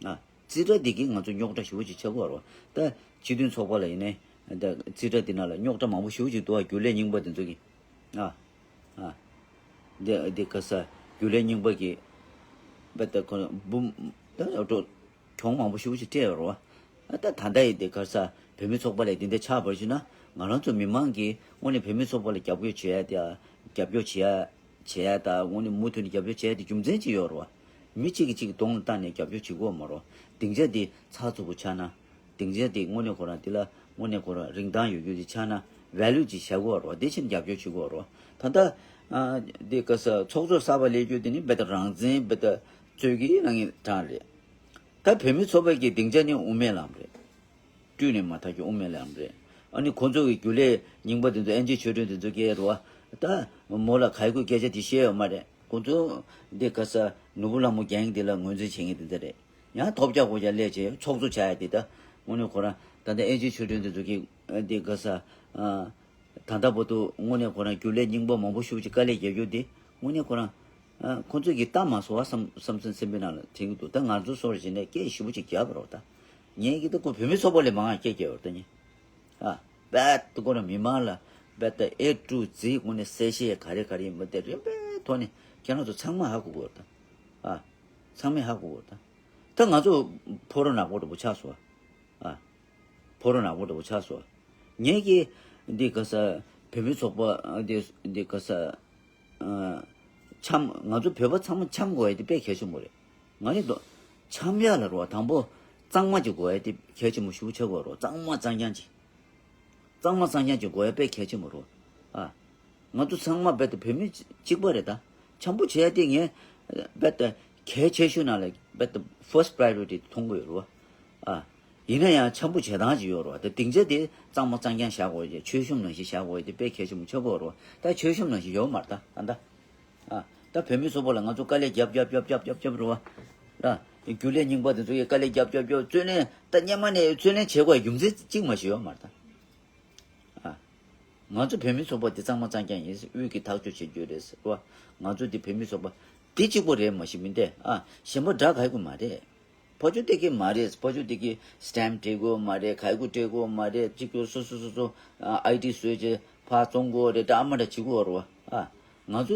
ཨ། རྩིས་ཁྲ་འདི་གིས་ང་ཚོ་རྙོག་དྲ་ཞེ་པོ་ཅིག་ཆགས་ཀྱི་ཡོད་རེད། ད་སྤྱི་མཐུན་ཚོགས་པ་ལ་ཡིན་ནའི་ད་རྩིས་ཁྲ་འདི་ནང་ལ་རྙོག་དྲ་མང་པོ་ཞེ་པོ་ཅིག་འདུག་ཨ། རྒྱུན་ལས་རྙིང་པ་འདི་ཚོ་གིས། ཨ། ཨ། འདི་འདི་ག་ས་རྒྱུན་ལས་རྙིང་པ་གིས་བས་ད་ཁོ་འབུམ་ད་འགྲོ་གྱོང་མང་པོ་ཞེ་པོ་ཅིག་སྤྲད་ཡོད་རེད་བ། ཨ། ད་ད་ལྟ་ཡི་འདི་ག་ས་བོད་མི་ཚོགས་པ་ལ་འདི་འདྲ་ཆགས་པར་བྱས་ན། ང་རང་ཚོ་མི་མང་གིས་དངོས་གནས་བོད་མི་ཚོགས་པ་ལ་རྒྱབ་སྐྱོར་བྱེད་ཡ་དེ། རྒྱབ་སྐྱོར་བྱེད་ཡ་བྱེད་ཡ་དང་། དངོས་གནས་མུ་མཐུད་ནས་རྒྱབ་སྐྱོར་བྱེད་ཡ་དེ་རྒྱུ་མཚན་ཅིག་ཡོད་རེད་བ། མི་གཅིག་གིས་གཅིག་གདོང་ལ་བལྟས་ནས་རྒྱབ་སྐྱོར་བྱེད་དགོས་མ་རེད། སྡིངས་ཆ་འདི་ཚགས་ཚུད་པོ་ཆགས་ན། སྡིངས་ཆ་འདི་དངོས་གནས་ཁོ་རང་འདི་ལ་དངོས་གནས་ཁོ་རང་རིན་ཐང་ཡོད་རྒྱུ་འདི་ཆགས་ན། ཝེ་ལུ་ཅིག་བཞག་དགོས་རེད་བ། དེ་བཞིན་རྒྱབ་སྐྱོར་བྱེད་དགོས་རེད་བ། ད་ལྟ་ཨ་འདི་ག་ས་ཚོགས་གཙོ་གསར་པ་སླེབས་རྒྱུ་དེ་ནི་བས་ད་རང་བཙན་བས་ད་རྩོད་ཀྱི་རང་གི་གྲས་རེད། ད་བོད་མི་ཚོགས་པ་གི་སྡིངས་ཆ་ནི་དབུ་མའི་ལམ་རེད། བཀྲུས་ནས་མ་ཐག་གི་དབུ་མའི་ལམ་རེད། ཨ་ནི་ཁོང་ཚོ་གི་རྒྱུན་ལས་རྙིང་པ་དེ་ཚོ། ཨེན་ཇི་ཆོས་སྒྲོན་དེ་ཚོ་སྐད་རེད་བ། ད་མོ་ལ་ག་ཡི་གུ་སྐད་ཆ་དེ་བཤད་ཡོད་མ་རེད། ཁོང་ཚོ་འདི་ག་ས་ནོར་བུ་ལྷ་མོ་གྷེང་དེ་ལ་ངོས་འཛིན་བྱེད་མཁན་དེ་འདྲ་རེད། ཡང་ཐོབ་རྒྱག་གོ་རྒྱག་སླེབས་བྱས་ཚོགས་གཙོ་ཆགས་ཡ་དེ། ད་དངོས་གནས་ཁོ་རང་ད་ལྟ་ཨེན་ཇི་ཆོས་སྒྲོན་དེ་ཚོ་གི་འདི་ག་ས་ད་ལྟ་བར་དུ་དངོས་གནས་ཁོ་རང་རྒྱུན་ལས་རྙིང་པ་མང་པོ་ཞེ་པོ་ཅིག་དཀའ་ལས་རྒྱག་རྒྱུ་དེ་དངོས་གནས་ཁོ་རང་ཨ། ཁོ་ཚོས་ཀྱིས་ལྟ་མ་སོང་བ་བསམ་བསམ་སེམས་སེམས་པའི་ནང་ལ་དྲན་གྱི་འདུག་ད་ང་ཚོ་སོར་བཞིན་ནས་སྐད་ཞེ་པོ་ཅིག་རྒྱབ་པ་རེད་བ། ད་ངས་ཀྱིས་ད་ཁོ་བོད་མི་ཚོགས་པ་ལས་མང་བ་སྐད་རྒྱབ་པ་རེད་ད་ནི། ཨ། རྦད་དེ་ཁོ་རང་མི་མང་ལ་རྦད་དེ་ཨེ་ཀྲུ་ཛི་དངོས་གནས་གསལ་བཤད་ག་རེ་ག་རེ་ཡིན་པ་དེ་རིམ་པས་ཐོག་ནས་ཁྱེད་རང་ཚོ་ཚང་མས་ཧ་གོ་དགོས་རེད་ད། ཨ། ཚང་མས་ཧ་གོ་དགོས་རེད་ད། ད་ང་ཚོ་ཕོ་རོ་ནག་པོ་འདྲ་པོ་ཆགས་སོང་བ། ཨ། ཕོ་རོ་ནག་པོ་འདྲ་པོ་ཆགས་སོང་། ངས་ཀྱིས་འདི་ག་ས་བོད་མི་ཚོགས་པ་འདི་འདི་ག་ས་ཨ། འཆམ། ང་ཚོ་བོད་པ་ཚང་མ་འཆམ་དགོས་ཡ་དེ་དཔེ་གལ་ཆེན་པོ་རེད། ང་ནི་དོ་འཆམ་ཡ་ལ་རོ། དང་པོ་གཙང་མ་ཅིག་དགོས་ཡ་དེ་གལ་ཆེན་པོ་ཞེ་པོ་ཆགས་དགོས་རོ། གཙང་མ་གཙང་རྐྱང་ཅིག་གཙང་མ་གཙང་རྐྱང་ཅིག་དགོས་ཡ་དཔེ་གལ་ཆེན་པོ་རེད། ཨ། ང་ཚོ་ཚང་མ་རྦད་དེ་བོད་མི་གཅིག་པ་རེད་ད། འཆམ་པོ་བྱེད་ཡ་དེ་ངས་རྦད་དེ་གལ་ཆེ་ཤོས་ནང་ལ་རྦད་དེ་first priority མཐོང་གི་ཡོད་རེད་བ། ཨ། ཡིན་ན་ཡང་འཆམ་པོ་བྱེད་སྟངས་ཅིག་ཡོད་རེད་བ། ད་སྡིངས་ཆ་དེ་གཙང་མ་གཙང་རྐྱང་བཞག་དགོས་ཀྱི། མཆོད་གཤོམ་ནང་བཞིན་བཞག་དགོས་ཀྱི་དེ་དཔེ་གལ་ཆེན་པོ་ཆགས་ཀྱི་ཡོད་རེད་བ། ད་མཆོད་གཤོམ་ནང་བཞིན་ཡོད་མ་རེད་ད་ད་ལྟ། ཨ། ད་བོད་མི་ཚོགས་པ་ལ་ང་ཚོ་དཀའ་ལས་རྒྱབ་རྒྱབ་རྒྱབ་རྒྱབ་རྒྱབ་རྒྱབ་རེད་བ། ཨ། རྒྱུན་ལས་རྙིང་པ་དེ་ཚོ་ཡི་དཀའ་ལས་རྒྱབ་རྒྱབ་རྒྱབ་བརྩོན་ལེན་ད་སྔོན་མ་ནས་བརྩོན་ལེན་བྱེད་དགོས་རྒྱུ་མཚན་གཅིག་མ་ཞིག་ཡོད་མ་རེད་ད། ཨ། ང་ཚོ་བོད་མི་ཚོགས་པ་འདི་གཙང་མ་གཙང་རྐྱང་ཡིན། དབུས་ཀྱི་ཐག་གཅོད་བྱེད་རྒྱུ་རེད་ཟེར་བ། ང་ཚོ་འདི་བོད་མི་ཚོགས་པ་འདི་གཅིག་པོ་རེད་མ་གཞི་མིན་ཏེ། ཨ། གཞན་པ་འདྲ་ག་ཡི་གུ་མ་རེད། ཕ་ཆོས་དེ་གི་མ་རེད། ཕ་ཆོས་དེ་གི་སི་ཊེམ་སྤྲད་དགོས་མ་རེད། ག་ཡི་གུ་སྤྲད་དགོས་མ་རེད། གཅིག་གྱུར་སོ་སོ་སོ་སོ་ཨ་ཨའི་ཌི་བཟོས་བྱས་ཕར་བཙོང་དགོས་རེད། འདྲ་ཨ་མ་འདྲ་བྱེད་དགོས་རེད་བ། ཨ། ང་ཚོ་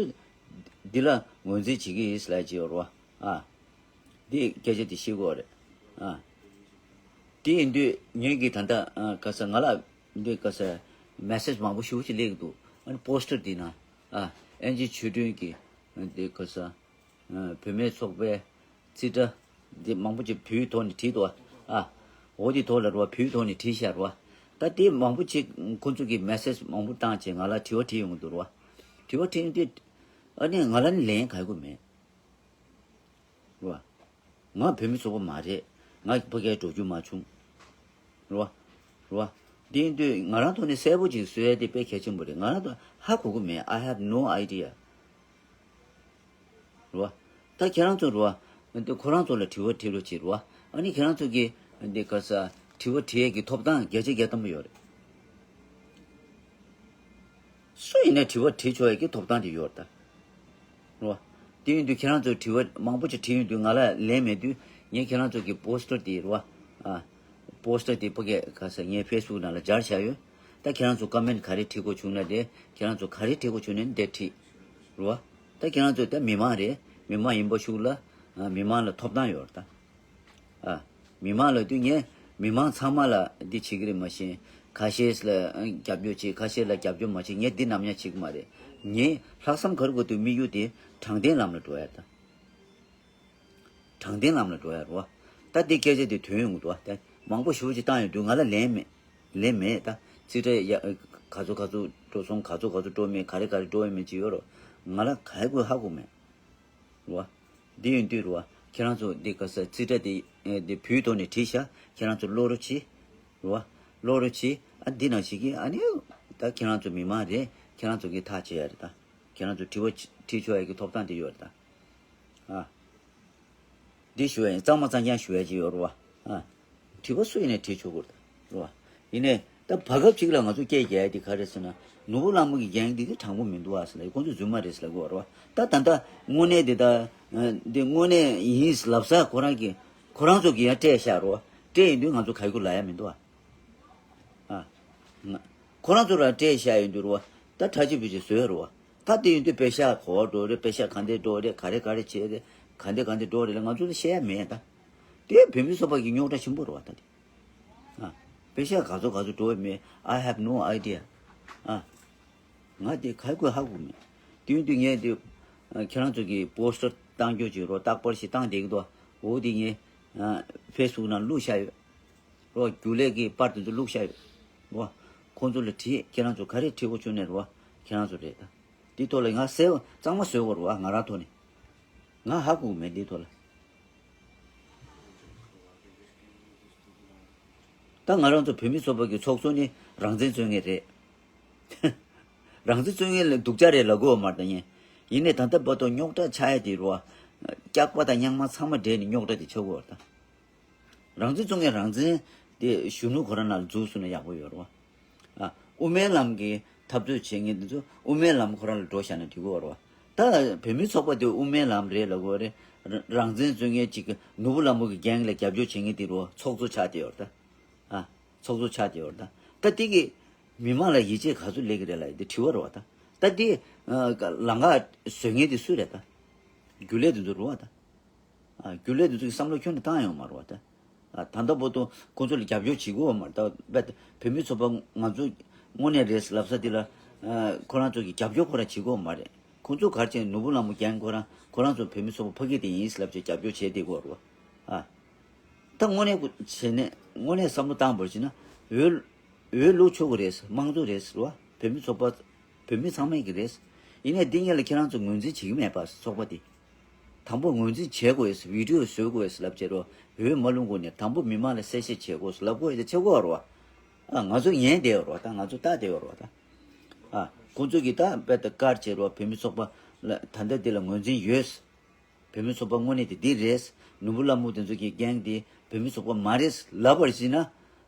འདི་ལ་ངོས་འཛིན་བྱེད་ཀྱི་ཡིན་ཟེར་ལབ་བྱས་ཡོད་རེད་བ། ཨ། འདི་སྐད་ཆ་དེ་ཤེས་དགོས་རེད། ཨ། དེ་ཡིན་དུས་ངེད་ཀྱིས་ད་ལྟ་ཨ་ག་ས་ང་ལ་འདི་ག་ས་མེ་སེཇ་མང་པོ་ཞེ་པོ་ཅིག་སླེབས་ཀྱི་འདུག་ཨ་ནི་པོ་སི་ཊར་འདི་ན་ཨ་ཨེན་ཇི་ཆོས་སྒྲོན་གྱིས་འདི་ག་ས་ཨ་བུད་མེད་ཚོགས་པའི་རྩིས་ཁྲ་འདི་མང་པོ་ཅིག་བོད་ཡིག་ཐོག་ནས་བྲིས་འདུག་ཨ། འོ་དེ་ཐོག་ལ་རེད་བ། བོད་ཡིག་ཐོག་ནས་བྲིས་ཤག་རེད་བ། ད་དེ་མང་པོ་ཅིག་ཁོ་ཚོ་གིས་མེ་སེཇ་མང་པོ་བཏང་བྱས་ང་ལ་དྲི་བ་དྲིས་ཡོང་གི་འདུག་རེད་བ། དྲི་བ་དྲིས་ཡོང་དུས་ཨ་ནི་ང་ལ་ནི་ལན་ག་ཡི་གུ་མེད། རེད་བ། ང་བོད་མི་ཚོགས་པ་མ་རེད། ང་ཕ་གིར་འགྲོ་རྒྱུ་མ་བྱུང་། རེད་བ། རེད་བ། དེ་ཡིན་དུས་ང་རང་ཐོག་ནས་གསལ་པོ་ཅིག་བཟོ་ཡ་དེ་དཔེ་གལ་ཆེན་པོ་རེད། ང་རང་ཐོག་ཧ་གོ་གི་མེད། I have no idea། རེད་བ། ད་ཁྱེད་རང་ཚོ་རེད་བ། འདི་ཁོ་རང་ཚོ་ལ་དྲི་བ་དྲིས་རོགས་བྱེད་རེད་བ། ཨ་ནི་ཁྱེད་རང་ཚོ་གིས་འདི་ག་ས་དྲི་བ་དྲི་ཡས་ཀྱི་ཐོབ་ཐང་བརྒྱ་ཆ་བརྒྱ་ཐམ་པ་ཡོད་རེད། སུ་ཡིན་ནའི་དྲི་བ་དྲི་ཆོག་ཡས་ཀྱི་ཐོབ་ཐང་དེ་ཡོད་རེད་ད། རེད་བ། དེ་ཡིན་དུས་ཁྱེད་རང་ཚོ་དྲི་བ་མང་པོ་ཅིག་དྲིས་ཡོང་དུས་ང་ལ་ལན་མེད་དུས་ངས་ཁྱེད་རང་ཚོ་གི་པོ་སི་ཊར་དེ་རེད་བ། ཨ། པོ་སི་ཊར་དེ་ཕ་གིར་ག་ས་ངའི་ཕེ་སི་བུག་ནང་ལ་སྦྱར་བཞག་ཡོད། ད་ཁྱེད་རང་ཚོ་ཀོ་མེན་ཊི་ག་རེ་བྲིས་དགོས་བྱུང་ན་དེ་ཁྱེད་རང་ཚོ་ག་རེ་བྲིས་དགོས་བྱུང་ན་དེ་བྲིས། རེད་བ། ད་ཁྱེད་རང་ཚོ་ད་མི་མང་རེད། མི་མང་ཡིན་པ་ཞིག་ལ་ཨ་མི་མང་ལ་ཐོབ་ཐང་ཡོད་རེད་ད། ཨ། མི་མང་ལ་དུས་ངས་མི་མང་ཚང་མ་ལ་འདི་བྱེད་ཀྱི་རེད་མ་གཞི། ཁ་ཤས་ལ་ཨ་རྒྱབ་སྐྱོར་བྱེད། ཁ་ཤས་ལ་རྒྱབ་སྐྱོར་མ་བྱེད། ངས་འདི་ནམ་ཡང་བྱེད་ཀྱི་མ་རེད། ངས་ལྷག་བསམ་ག་རེ་དགོས་འདུག་དམིགས་ཡུལ་དེ་དྲང་བདེན་ལམ་ལ་འགྲོ་ཡ་ད། དྲང་བདེན་ལམ་ལ་འགྲོ་ཡ་རེད་བ། ད་འདི་སྐད་ཆ་དེ་ཐོན་ཡོང་གི་འདུག་བ། ད་མང་པོ་ཞེ་པོ་ཅིག་བཏང་ཡོང་དུས་ང་ལ་ལན་མེད། ལན་མེད་ད། རྩིས་ཁྲ་ཡ་ག་ཚོད་ག་ཚོད་འགྲོ་སོང་། ག་ཚོད་ག་ཚོད་འགྲོ་མེད། ག་རེ་ག་རེ་འགྲོ་ཡོད་མེད་ཅིག་ཡོད་རོ། ང་ལ་ག་ཡི་གུ་ཧ་གོ་མེད། རེད་བ། འདི་ཡིན་དུས་རེད་བ། ཁྱེད་རང་ཚོ་འདི་ག་ས་རྩིས་ཁྲ་དེ་ཨེ་འདི་བོད་ཐོག་ནས་བྲིས་ཤག་ཁྱེད་རང་ཚོ་ཀློག་རོགས་གྱིས། རེད་བ། ཀློག་རོགས་གྱིས། ཨ་འདི་ནང་བཞིན་གྱི་ཨ་ནི་ད་ཁྱེད་རང་ཚོ་མི་མང་རེད། ཁྱེད་རང་ཚོ་གིས་ཐག་བཅད་ཡ་རེད་ད། ཁྱེད་རང་ཚོ་དྲི་བ་དྲིས་ཆོག་ཡ་གི་ཐོབ་ཐང་དེ་ཡོད་རེད་ད། ཨ། འདི་ཞུ་ཡ་ཡིན། གཙང་མ་གཙང་རྐྱང་ཞུ་ཡ་ཅིག་ཡོད་རེད་བ། ཨ། དྲི་བ་སུ་ཡིན་ནའི་དྲིས་ཆོག་གི་རེད་ད། རེད་བ། ཡིན་ནའི་ད་བར་སྐབས་ཅིག་ལ་ང་ཚོ་སྐད་རྒྱག་ཡ་དེ་ག་རེད་ཟེར་ན། ནོར་བུ་གླང་མ་གི་རྒྱན་འདི་དེ་དྲང་པོ་མི་འདུག་ཨ་ཟེར་ལ། ཁོང་ཚོ་རྫུན་མ་རེད་ཟེར་ལབ་ཀྱི་ཡོད་རེད་བ། ད་ད་ལྟ་དངོས་གནས་དེ་ད་འདི་དངོས་གནས་ཡིན་ལབ་ས་ཁོ་རང་གི་ཁོ་རང་ཚོ་གི་ཡང་སྤྲད་བཞག་རེད་བ། སྤྲད་ཡིན་དུས་ང་ཚོ་ག་ཡི་གུ་ལབ་ཡ་མི་འདུག་ཨ། ཨ། ང་། ཁོ་རང་ཚོ་རང་སྤྲད་བཞག་ཡོད་འདུག་རེད་བ། ད་ཁྲ་ཆིལ་བུ་ཆིལ་བཟོས་རེད་བ། ད་དེ་ཡིན་དུས་པེ་ཤག་ག་པར་འགྲོ་རེད། པེ་ཤག་ག་འདྲས་འགྲོ་རེད། ག་རེ་ག་རེ་བྱས་རེད། ག་འདྲས་ག་འདྲས་འགྲོ་རེད་ལ་ང་ཚོ་ལ་བཤད་ཡ་མེད་ད། དེ་བོད་མི་ཚོགས་པ་གི་རྙོག་དྲ་ཆེན་པོ་རེད་བ་ད་དེ། ཨ། པེ་ཤག་ག་ཚོད་ག་ཚོད་འགྲོ་ཡོད་མེད། I have no idea། ཨ། ང་དེ་ག་གོ་ཧ་གོ་མེད། དེ་ཡིན་དུས་ངས་དེ་ཨ་ཁྱེད་རང་ཚོ་གི་པོ་སི་ཊར་བཏང་རྒྱུ་ཅིག་རོ། རྟག་པར་ཞིག་བཏང་བསྡད་ཀྱི་འདུག་འོ་དེ་ངས་ཨ་ཕེ་སི་བུག་ནང་བླུགས་བཞག་ཡོད། རོ། རྒྱུན་ལས་ཀྱི་པར་དེ་ཚོ་བླུགས་བཞག་ཡོད། རོ། ཁོང་ཚོ་ལ་དྲིས། ཁྱེད་རང་ཚོ་ག་རེ་དྲི་དགོས་བྱུང་ནས་རོ། ཁྱེད་རང་ཚོ་རེད་ད། དེ་ཐོག་ལ་ང་གསལ་པོ་གཙང་མ་བཟོ་དགོས་རེད་བ། ང་རང་ཐོག་ནས། ང་ཧ་གོ་གི་མེད་དེ་ཐོག་ལ། ད་ང་རང་ཚོ་བོད་མི་ཚོགས་པ་གི་ཚོགས་གཙོ་ནི་རང་བཙན་རྩོད་མཁན་རེད། རང་བཙན་རྩོད་མཁན་ལ་སྡུག་ཅག་རེད་ལབ་དགོས་བ་མ་རེད་ད་ཡིན། ཡིན་ནའི་ད་ལྟ་བར་དུ་རྙོག་དྲ་ཆགས་ཡ་དེ་རུ་བ། སྐྱག་པ་དང་རྙོག་མ་ཚང་མ་འདྲེས་ནས་རྙོག་དྲ་དེ་ཆགས་དགོས་བ་ད། རང་བཙན་རྩོད་མཁན་རང་བཙན་དེ་གཞོན་ནུ་ཁོ་རང་ནང་ལ་འཛུལ་སོང་ན་ཡག་པོ་ཡོད་རེད་བ། ཨ། དབུ་མའི་ལམ་གྱི་འཐབ་རྩོད་བྱེད་མཁན་དེ་ཚོ་དབུ་མའི་ལམ་ཁོ་རང་ལ་འགྲོ་བཞག་ན་འགྲིག་གི་ཡོད་རེད་བ། ད་བོད་མི་ཚོགས་པ་དེ་དབུ་མའི་ལམ་རེད་ལབ་དགོས་རེད། ར་རང་བཙན་རྩོད་མཁན་གཅིག་གི་ནོར་བུ་ལྷ་མོ་གི་རྒྱན་ལ་རྒྱབ་སྐྱོར་བྱེད་མཁན་དེ་རུ་ཚོགས་གཙོ་ཆགས་བསྡད་ཡོད་རེད་ད། ཨ། ཚོགས་གཙོ་ཆགས་བསྡད་ཡོད་རེད་ད། ད་དེ་གི་མི་མང་ལ་ཡིད་ཆེས་ག་ཚོད་སླེབས་ཀྱི་རེད་ལབ་ཡ་དེ་དྲི་བ་རེད་བ་ད། ད་དེ་ཨ་ལམ་ཁ་བཟོ་མཁན་དེ་སུ་རེད་ད། རྒྱུན་ལས་དེ་ཚོ་རེད་བ་ད། ཨ། རྒྱུན་ལས་དེ་ཚོ་གི་བསམ་བློ་ཁྱོན་ནས་བཏང་ཡོང་མ་རེད་བ་ད། ཨ། ད་ལྟ་བར་དུ་ཁོང་ཚོ་ལ་རྒྱབ་སྐྱོར་བྱེད་ཀྱི་ཡོད་མ་རེད་ད། རྦད་དེ་བོད་མི་ཚོགས་པ་ང་ཚོ་དངོས་གནས་རེད་ལབ་ས་དེ་ལ། ཨ། ཁོ་རང་ཚོ་གི་རྒྱབ་སྐྱོར་ཁོ་རང་བྱེད་ཀྱི་ཡོད་མ་རེད། ཁོང་ཚོ་ག་རེ་བྱས་ནོར་བུ་ལྷ་མོ་རྒྱན་ཁོ་རང་ཁོ་རང་ཚོ་བོད་མི་ཚོགས་པ་ཕ་གི་དེ་ཡིན་ལབ་བྱས་རྒྱབ་སྐྱོར་བྱས་བསྡད་ཀྱི་ཡོད་རེད་བ། ཨ། ད་དངོས་གནས་བྱས་ནས་དངོས་གནས་བསམ་བློ་བཏང་བར་བྱས་ན་འོས་ འོས་བླུག་ཆོག་གི་རེད། དམངས་གཙོ་རེད་རོ། བོད་མི་ཚོགས་པ། བོད་མི་ཚང་མས་ཀྱི་རེད། ཡིན་ནའི་འདི་གཉིས་ལ་ཁྱེད་རང་ཚོ་ངོས་འཛིན་བྱེད་ཀྱི་མེད་པ། ཚོགས་པ་འདི། དང་པོ་ངོས་འཛིན་བྱེད་དགོས། བི་ཌི་ཡོ་བཟོ་དགོས་ལབ་བྱས་རོ། འོས་མ་བླུག་གོང་ནས་དང་པོ་མི་མང་ལ་གསལ་བཤད་བྱེད་དགོས་ལབ་དགོས་ཡ་ཆེ་གོ་རོ། ཨ་ང་ཚོ་ཉན་བསྡད་ཡོད་རོ། ད་ང་ཚོ་ལྟ་བསྡད་ཡོད་རོ། ད་ཨ་ཁོང་ཚོ་གིས་ད་དཔེ་ད་བཀར་བྱས་རོ། བོད་མི་ཚོགས་པ་ལ་ད་ལྟ་འདི་ལ་ངོས་འཛིན་ཡོད། བོད་མི་ཚོགས་པ་དངོས་གནས་དེ་འདི་རེད། ནོར་བུ་ལྷ་མོ་དེ་ཚོ་གི་རྐྱེན་དེ་བོད་མི་ཚོགས་པ་མ་རེད་ལབ་པར་བྱས་ན།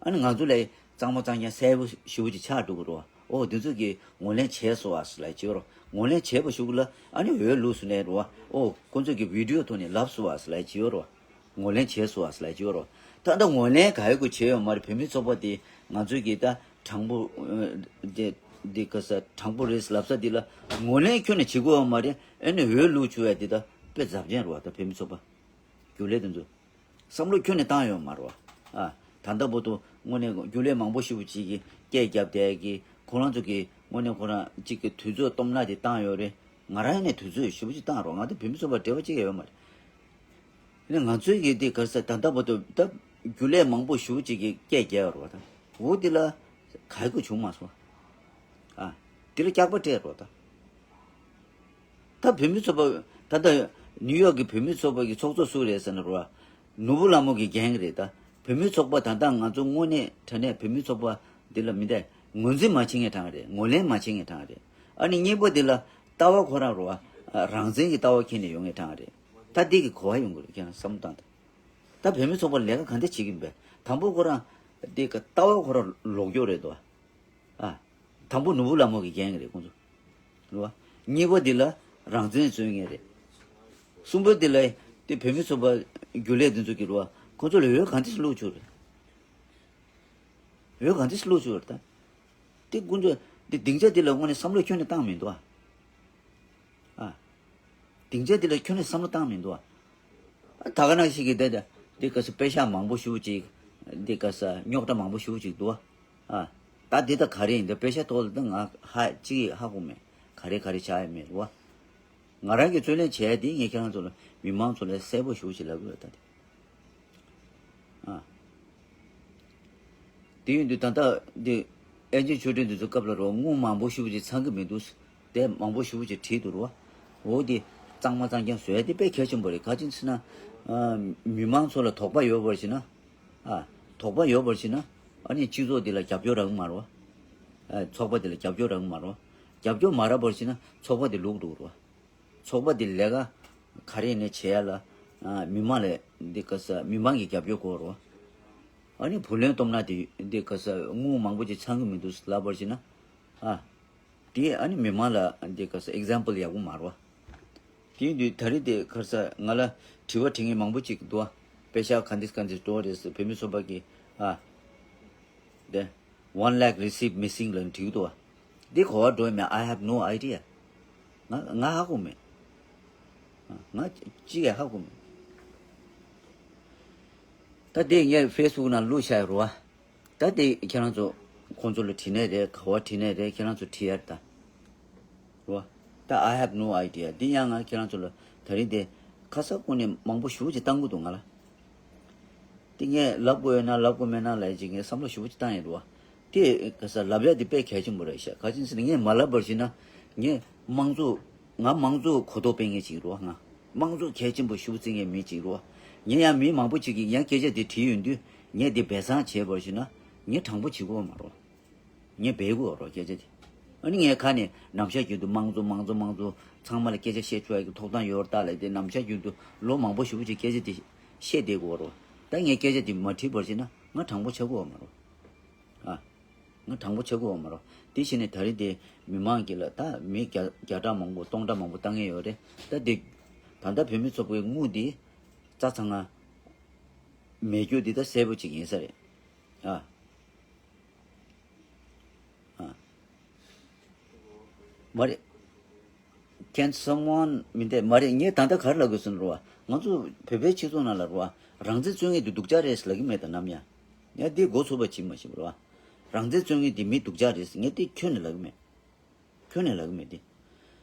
ཨ་ནི་ང་ཚོ་ལ་གཙང་མ་གཙང་རྐྱང་གསལ་པོ་ཞེ་པོ་ཅིག་ཆགས་འགྲོ་གི་རེད་བ། ཨོ་དེ་ཚོ་གིས་ངོས་ལེན་བྱས་སོང་བ་ལབ་བྱས་ཡོད་རེད། ངོས་ལེན་བྱས་པ་ཞུ་གི་ལ། ཨ་ནི་འོས་བླུགས་སོང་ནས་རེད་བ། ཨོ་ཁོང་ཚོ་གིས་བི་ཌི་ཡོ་ཐོག་ནས་ལབ་སོང་བ་ལབ་བྱས་ཡོད་རེད་བ། ངོས་ལེན་བྱས་སོང་བ་ལབ་བྱས་ཡོད་རེད་བ། ད་ལྟ་ངོས་ལེན་ག་ཡོད་གི་བྱས་ཡོད་མ་རེད། བོད་མི་ཚོགས་པ་དེ་ང་ཚོ་གིས་ད་དྲང་པོ་ཨ་དེ་དེ་ག་ས་དྲང་པོ་རེད་ལབ་ས་དེ་ལ་ངོས་ལེན་ཁྱོན་ནས་བྱེད་དགོས་ཡོད་མ་རེད། ཨ་ནི་འོས་བླུགས་བཅུག་ཡ་དེ་ད་དཔེ་གཟབ་ཅན་རེད་བ། ད་བོད་མི་ཚོགས་པ་རྒྱུན་ལས་དེ་ཚོ་བསམ་བློ་ཁྱོན་ནས་བཏང་ཡོད་མ་རེད་བ། ཨ་ད་ལྟ་བར་དུ་དངོས་གནས་རྒྱུན་ལས་མང་པོ་ཞེ་པོ་ཅིག་གིས་སྐད་བརྒྱབ་བསྡད་ཀྱི། ཁོ་རང་ཚོ་གིས་དངོས་གནས་ཁོ་རང་གཅིག་གི་དུས་ཚོད་སྟོང་ནས་དེ་བཏང་ཡོད་རེད། ང་རང་ནས་དུས་ཚོད་ཞེ་པོ་ཅིག་བཏང་རོགས། ང་ཚོ་བོད་མི་ཚོགས་པ་འབྲེལ་བ་གཅིག་ཡང་ཡོད་མ་རེད། ཨ་ནི་ང་ཚོའི་གི་དེ་ག་ས་ད་ལྟ་བར་དུ་ད་རྒྱུན་ལས་མང་པོ་ཞེ་པོ་ཅིག་གིས་སྐད་རྒྱབ་ཡོད་རེད་བ། ད་འོ་དེ་ལ་ག་ཡི་གུ་བྱུང་མ་སོང་། ཨ་དེ་ལ་སྐྱག་པ་སྤྲད་རོགས་ད། ད་བོད་མི་ཚོགས་པ། ད་ལྟ་ནིའུ་ཡོག་གི་བོད་མི་ཚོགས་པ་གི་ཚོགས་གཙོ་སུ་རེད་ཟེར་ན་རོ། ནོར་བུ་ལྷ་མོ་གི་འགན་རེད་ད། བོད་མི་ཚོགས་པ་ད་ལྟ་ང་ཚོ་དངོས་གནས་དྲང་གནས་བོད་མི་ཚོགས་པ་འདི་ལ་མི་འདྲ་ངོས་འཛིན་མ་བྱེད་མཁན་གྲངས་རེད། ངོས་ལེན་མ་བྱེད་མཁན་གྲངས་རེད། ཨ་ནི་གཉིས་པ་འདི་ལ་ལྟ་བ་ཁོ་རང་རོ། རང་བཙན་གྱི་ལྟ་བ་འཁྱེར་ནས་ཡོང་མཁན་གྲངས་རེད། ད་འདི་གི་གོ་བ་ཡོང་གི་རེད། ཁྱེད་རང་བསམ་བློ་བཏང་དང་། ད་བོད་མི་ཚོགས་པ་ལས་ཀ་ག་འདྲ་བྱེད་ཀྱི་ཡིན་པས། དང་པོ་ཁོ་རང་འདི་གི་ལྟ་བ་ཁོ་རང་ལོག་སྐྱོར་རེད་དོ། ཨ། དང་པོ་ནོར་བུ་ལྷ་མོ་གི་འགན་རེད་ཁོང་ཚོ། རེད་བ། གཉིས་པ་འདི་ལ་རང་བཙན་རྩོད་མཁན་རེད། གསུམ་པ་འདི་ལ་དེ་བོད་མི་ཚོགས་པ་རྒྱུན་ལས་འདི་ཚོ་གི་རེད་བ། ཁོང་ཚོ་ལ་འོས་གང་འདྲ་བླུགས་ཆོག་རེད། འོས་གང་འདྲ་བླུགས་ཆོག་རེད་ད། དེ་ཁོང་ཚོ་དེ་སྡིངས་ཆ་དེ་ལ་དངོས་གནས་བསམ་བློ་ཁྱོན་ནས་བཏང་མི་འདུག་ཨ། ཨ། སྡིངས་ཆ་འདི་ལ་ཁྱོན་ནས་བསམ་བློ་བཏང་མི་འདུག་ཨ། ད་ག་ནང་བཞིན་གྱི་འདི་འདི་ག་ས་པེ་ཤག་མང་པོ་ཞེ་པོ་ཅིག་འདི་ག་ས་རྙོག་དྲ་མང་པོ་ཞེ་པོ་ཅིག་འདུག་ཨ། ད་འདི་ད་ག་རེ་ཡིན། འདི་པེ་ཤག་ཐོག་ལ་ད་ང་ཧ་ཅིག་ཧ་གོ་མེད། ག་རེ་ག་རེ་བྱ་ཡ་མེད་རེད་བ། ང་རང་གི་རྩོད་ལེན་བྱས་འདི་ངས་ཁྱེད་རང་ཚོ་ལ་མི་མང་ཚོ་ལ་གསལ་པོ་ཞེ་པོ་ཅིག་ལབ་དགོས་ད་འདི། ཨ། དེ་ཡིན་དུས་ད་ལྟ་འདི་ཨེ་ཅེ་ཆོས་སྒྲོན་འདི་ཚོ་སྐབས་ལ་རོ་དངུལ་མང་པོ་ཞེ་པོ་ཅིག་ཚང་གི་མི་འདུག་དེ་མང་པོ་ཞེ་པོ་ཅིག་བྲིས་འདུག་རོ། འོ་དེ་གཙང་མ་གཙང་རྐྱང་བཟོ་ཡ་དེ་དཔེ་གལ་ཆེན་པོ་རེད། ག་ཅི་ཟེར་ན། ཨ། མི་མང་ཚོ་ལ་དོགས་པ་ཡོད་པར་བྱས་ན། ཨ། དོགས་པ་ཡོད་པར་བྱས་ན། ཨ་ནི་སྤྱི་ཚོགས་འདི་ལ་རྒྱབ་སྐྱོར་རག་གི་མ་རེད་བ། ཨ། ཚོགས་པ་འདི་ལ་རྒྱབ་སྐྱོར་རག་གི་མ་རེད་བ། རྒྱབ་སྐྱོར་མ་རག་པར་བྱས་ན་ཚོགས་པ་འདི་ལུག་འགྲོ་གི་རེད་བ། ཚོགས་པ་འདི་ལས་ཀ་ག་རེ་ནས་བྱེད་ཡ་ལ། ཨ། མི་མང་ལས་འདི་ག་ས་མི་མང་གི་རྒྱབ་སྐྱོར་དགོས་རོ། ཨ་ནི་བུ་ལོན་སྟོབས་ན་དེ་འདི་ག་ས་དངུལ་མང་པོ་ཅིག་ཚང་གི་མི་འདུག་ལབ་པར་བྱས་ན། ཨ། དེ་ཨ་ནི་མི་མང་ལ་འདི་ག་ས་ཨེག་ཛམ་པལ་ཡག་པོ་མ་རེད་བ། དེ་ཡིན་དུས་ད་རེས་དེ་ག་ས་ང་ལ་དྲི་བ་དྲི་མཁན་མང་པོ་ཅིག་འདུག་བ། པེ་ཤག་ག་འདི་ག་འདི་འགྲོ་རེད་ཟེར། བོད་མི་ཚོགས་པ་གི། ཨ། དེ། One lakh receipt missing ལབ་ནས་བྲིས་འདུག་བ། འདི་གོ་བ་འགྲོ་མེད། I have no idea. ང་ང་ཧ་གོ་མེད། ང་གཅིག་ཡང་ཧ་གོ་མེད། ད་དེ་ངས་ཕེ་སི་བུག་ནང་བླུགས་བཞག་ཡོད་རེད་བ། ད་དེ་ཁྱེད་རང་ཚོ་ཁོང་ཚོ་ལ་དྲིས་ནའི་རེད། ག་བ་དྲིས་ནའི་རེད། ཁྱེད་རང་ཚོ་དྲིས་ཡ་རེད་ད། རེད་བ། ད་I have no idea. འདི་ཡང་ང་ཁྱེད་རང་ཚོ་ལ་ད་རིང་དེ་ཁ་ས་ཁོ་ནས་མང་པོ་ཞེ་པོ་ཅིག་བཏང་གི་འདུག་ང་ལ། དེ་ངས་ལབ་དགོས་ཡོད་ན་ལབ་དགོས་མེད་ན་ལབ་ཡ་ཅིག་ངས་བསམ་བློ་ཞེ་པོ་ཅིག་བཏང་ཡོད་རེད་བ། དེ་ག་ས་ལབ་ཡ་དེ་དཔེ་གལ་ཆེན་པོ་རེད་ཤག་ག་ཅི་ཟེར་ན་ངས་མ་ལབ་པར་བྱས་ན་ངས་དམངས་གཙོ་ང་དམངས་གཙོ་གོ་རྟོགས་སྤེལ་མཁན་ཅིག་རེད་བ། ང་དམངས་གཙོ་གལ་ཆེན་པོ་ཞེ་པོ་བརྩི་མཁན་མི་ཅིག་རེད་བ། ངས་ཡང་མི་མང་པོ་ཅིག་གིས་ཡང་སྐད་ཆ་དེ་དྲིས་ཡོང་དུས་ངས་དེ་སྦས་གསང་བྱས་པར་བྱས་ན་ངས་དྲང་པོ་བྱེད་དགོས་མ་རེད་བ། ངས་འབད་དགོས་རོགས་སྐད་ཆ་དེ། ཨ་ནི་ངས་ཁ་ནས་ནམ་ཞག་རྒྱུན་དུ་དམངས་གཙོ་དམངས་གཙོ་དམངས་གཙོ་ཚང་མ་ལ་སྐད་ཆ་བཤད་ཆོག་ཡ་གི་ཐོབ་ཐང་ཡོད་རེད་ད་ལབ་དེ་ནམ་ཞག་རྒྱུན་དུ་ལོ་མང་པོ་ཞེ་པོ་ཅིག་སྐད་ཆ་དེ་བཤད་བསྡད་དགོས་རོགས། ད་ངས་སྐད་ཆ་དེ་མ་དྲིས་པར་བྱས་ན་ང་དྲང་པོ་ཆགས་ཀྱི་ཡོད་མ་རེད། ཨ། ང་དྲང་པོ་ཆགས་ཀྱི་ཡོད་མ་རེད། དེ་བྱས་ནས་ད་རེས་དེ་མི་མང་གི་ལ་ད་མི་བརྒྱ་བརྒྱ་ཕྲག་མང་པོ་སྟོང་ཕྲག་མང་པོ་བཏང་ངེས་ཡོད་རེད། ད་དེ་ད་ལྟ་བོད་མི་ཚོགས་པའི་དངུལ་དེ་རྩ་ཚང་ང་མེད་རྒྱུ་དེ་ད་གསལ་པོ་ཅིག་ཡིན་ས་རེད། ཨ། ཨ། མ་རེད། Can someone མི་འདས་མ་རེད། ངས་ད་ལྟ་ག་རེ་ལབ་དགོས་སོང་རེད་བ། ང་ཚོ་བོད་པའི་སྤྱི་ཚོགས་ནང་ལ་རེད་བ། རང་བཙན་རྩོད་མཁན་དེ་སྡུག་ཅག་རེད་ལབ་ཀྱི་མེད་ད་ནམ་ཡང་། ངས་འདི་མགོ་ཚོས་པ་བྱེད་མ་ཤེས་པ་རེད་བ། རང་བཙན་རྩོད་མཁན་དེ་མི་སྡུག་ཅག་རེད། ངས་འདི་ཁྱོན་ནས་ལབ་ཀྱི་མེད། ཁྱོན་ནས་ལབ་ཀྱི་མེད་དེ།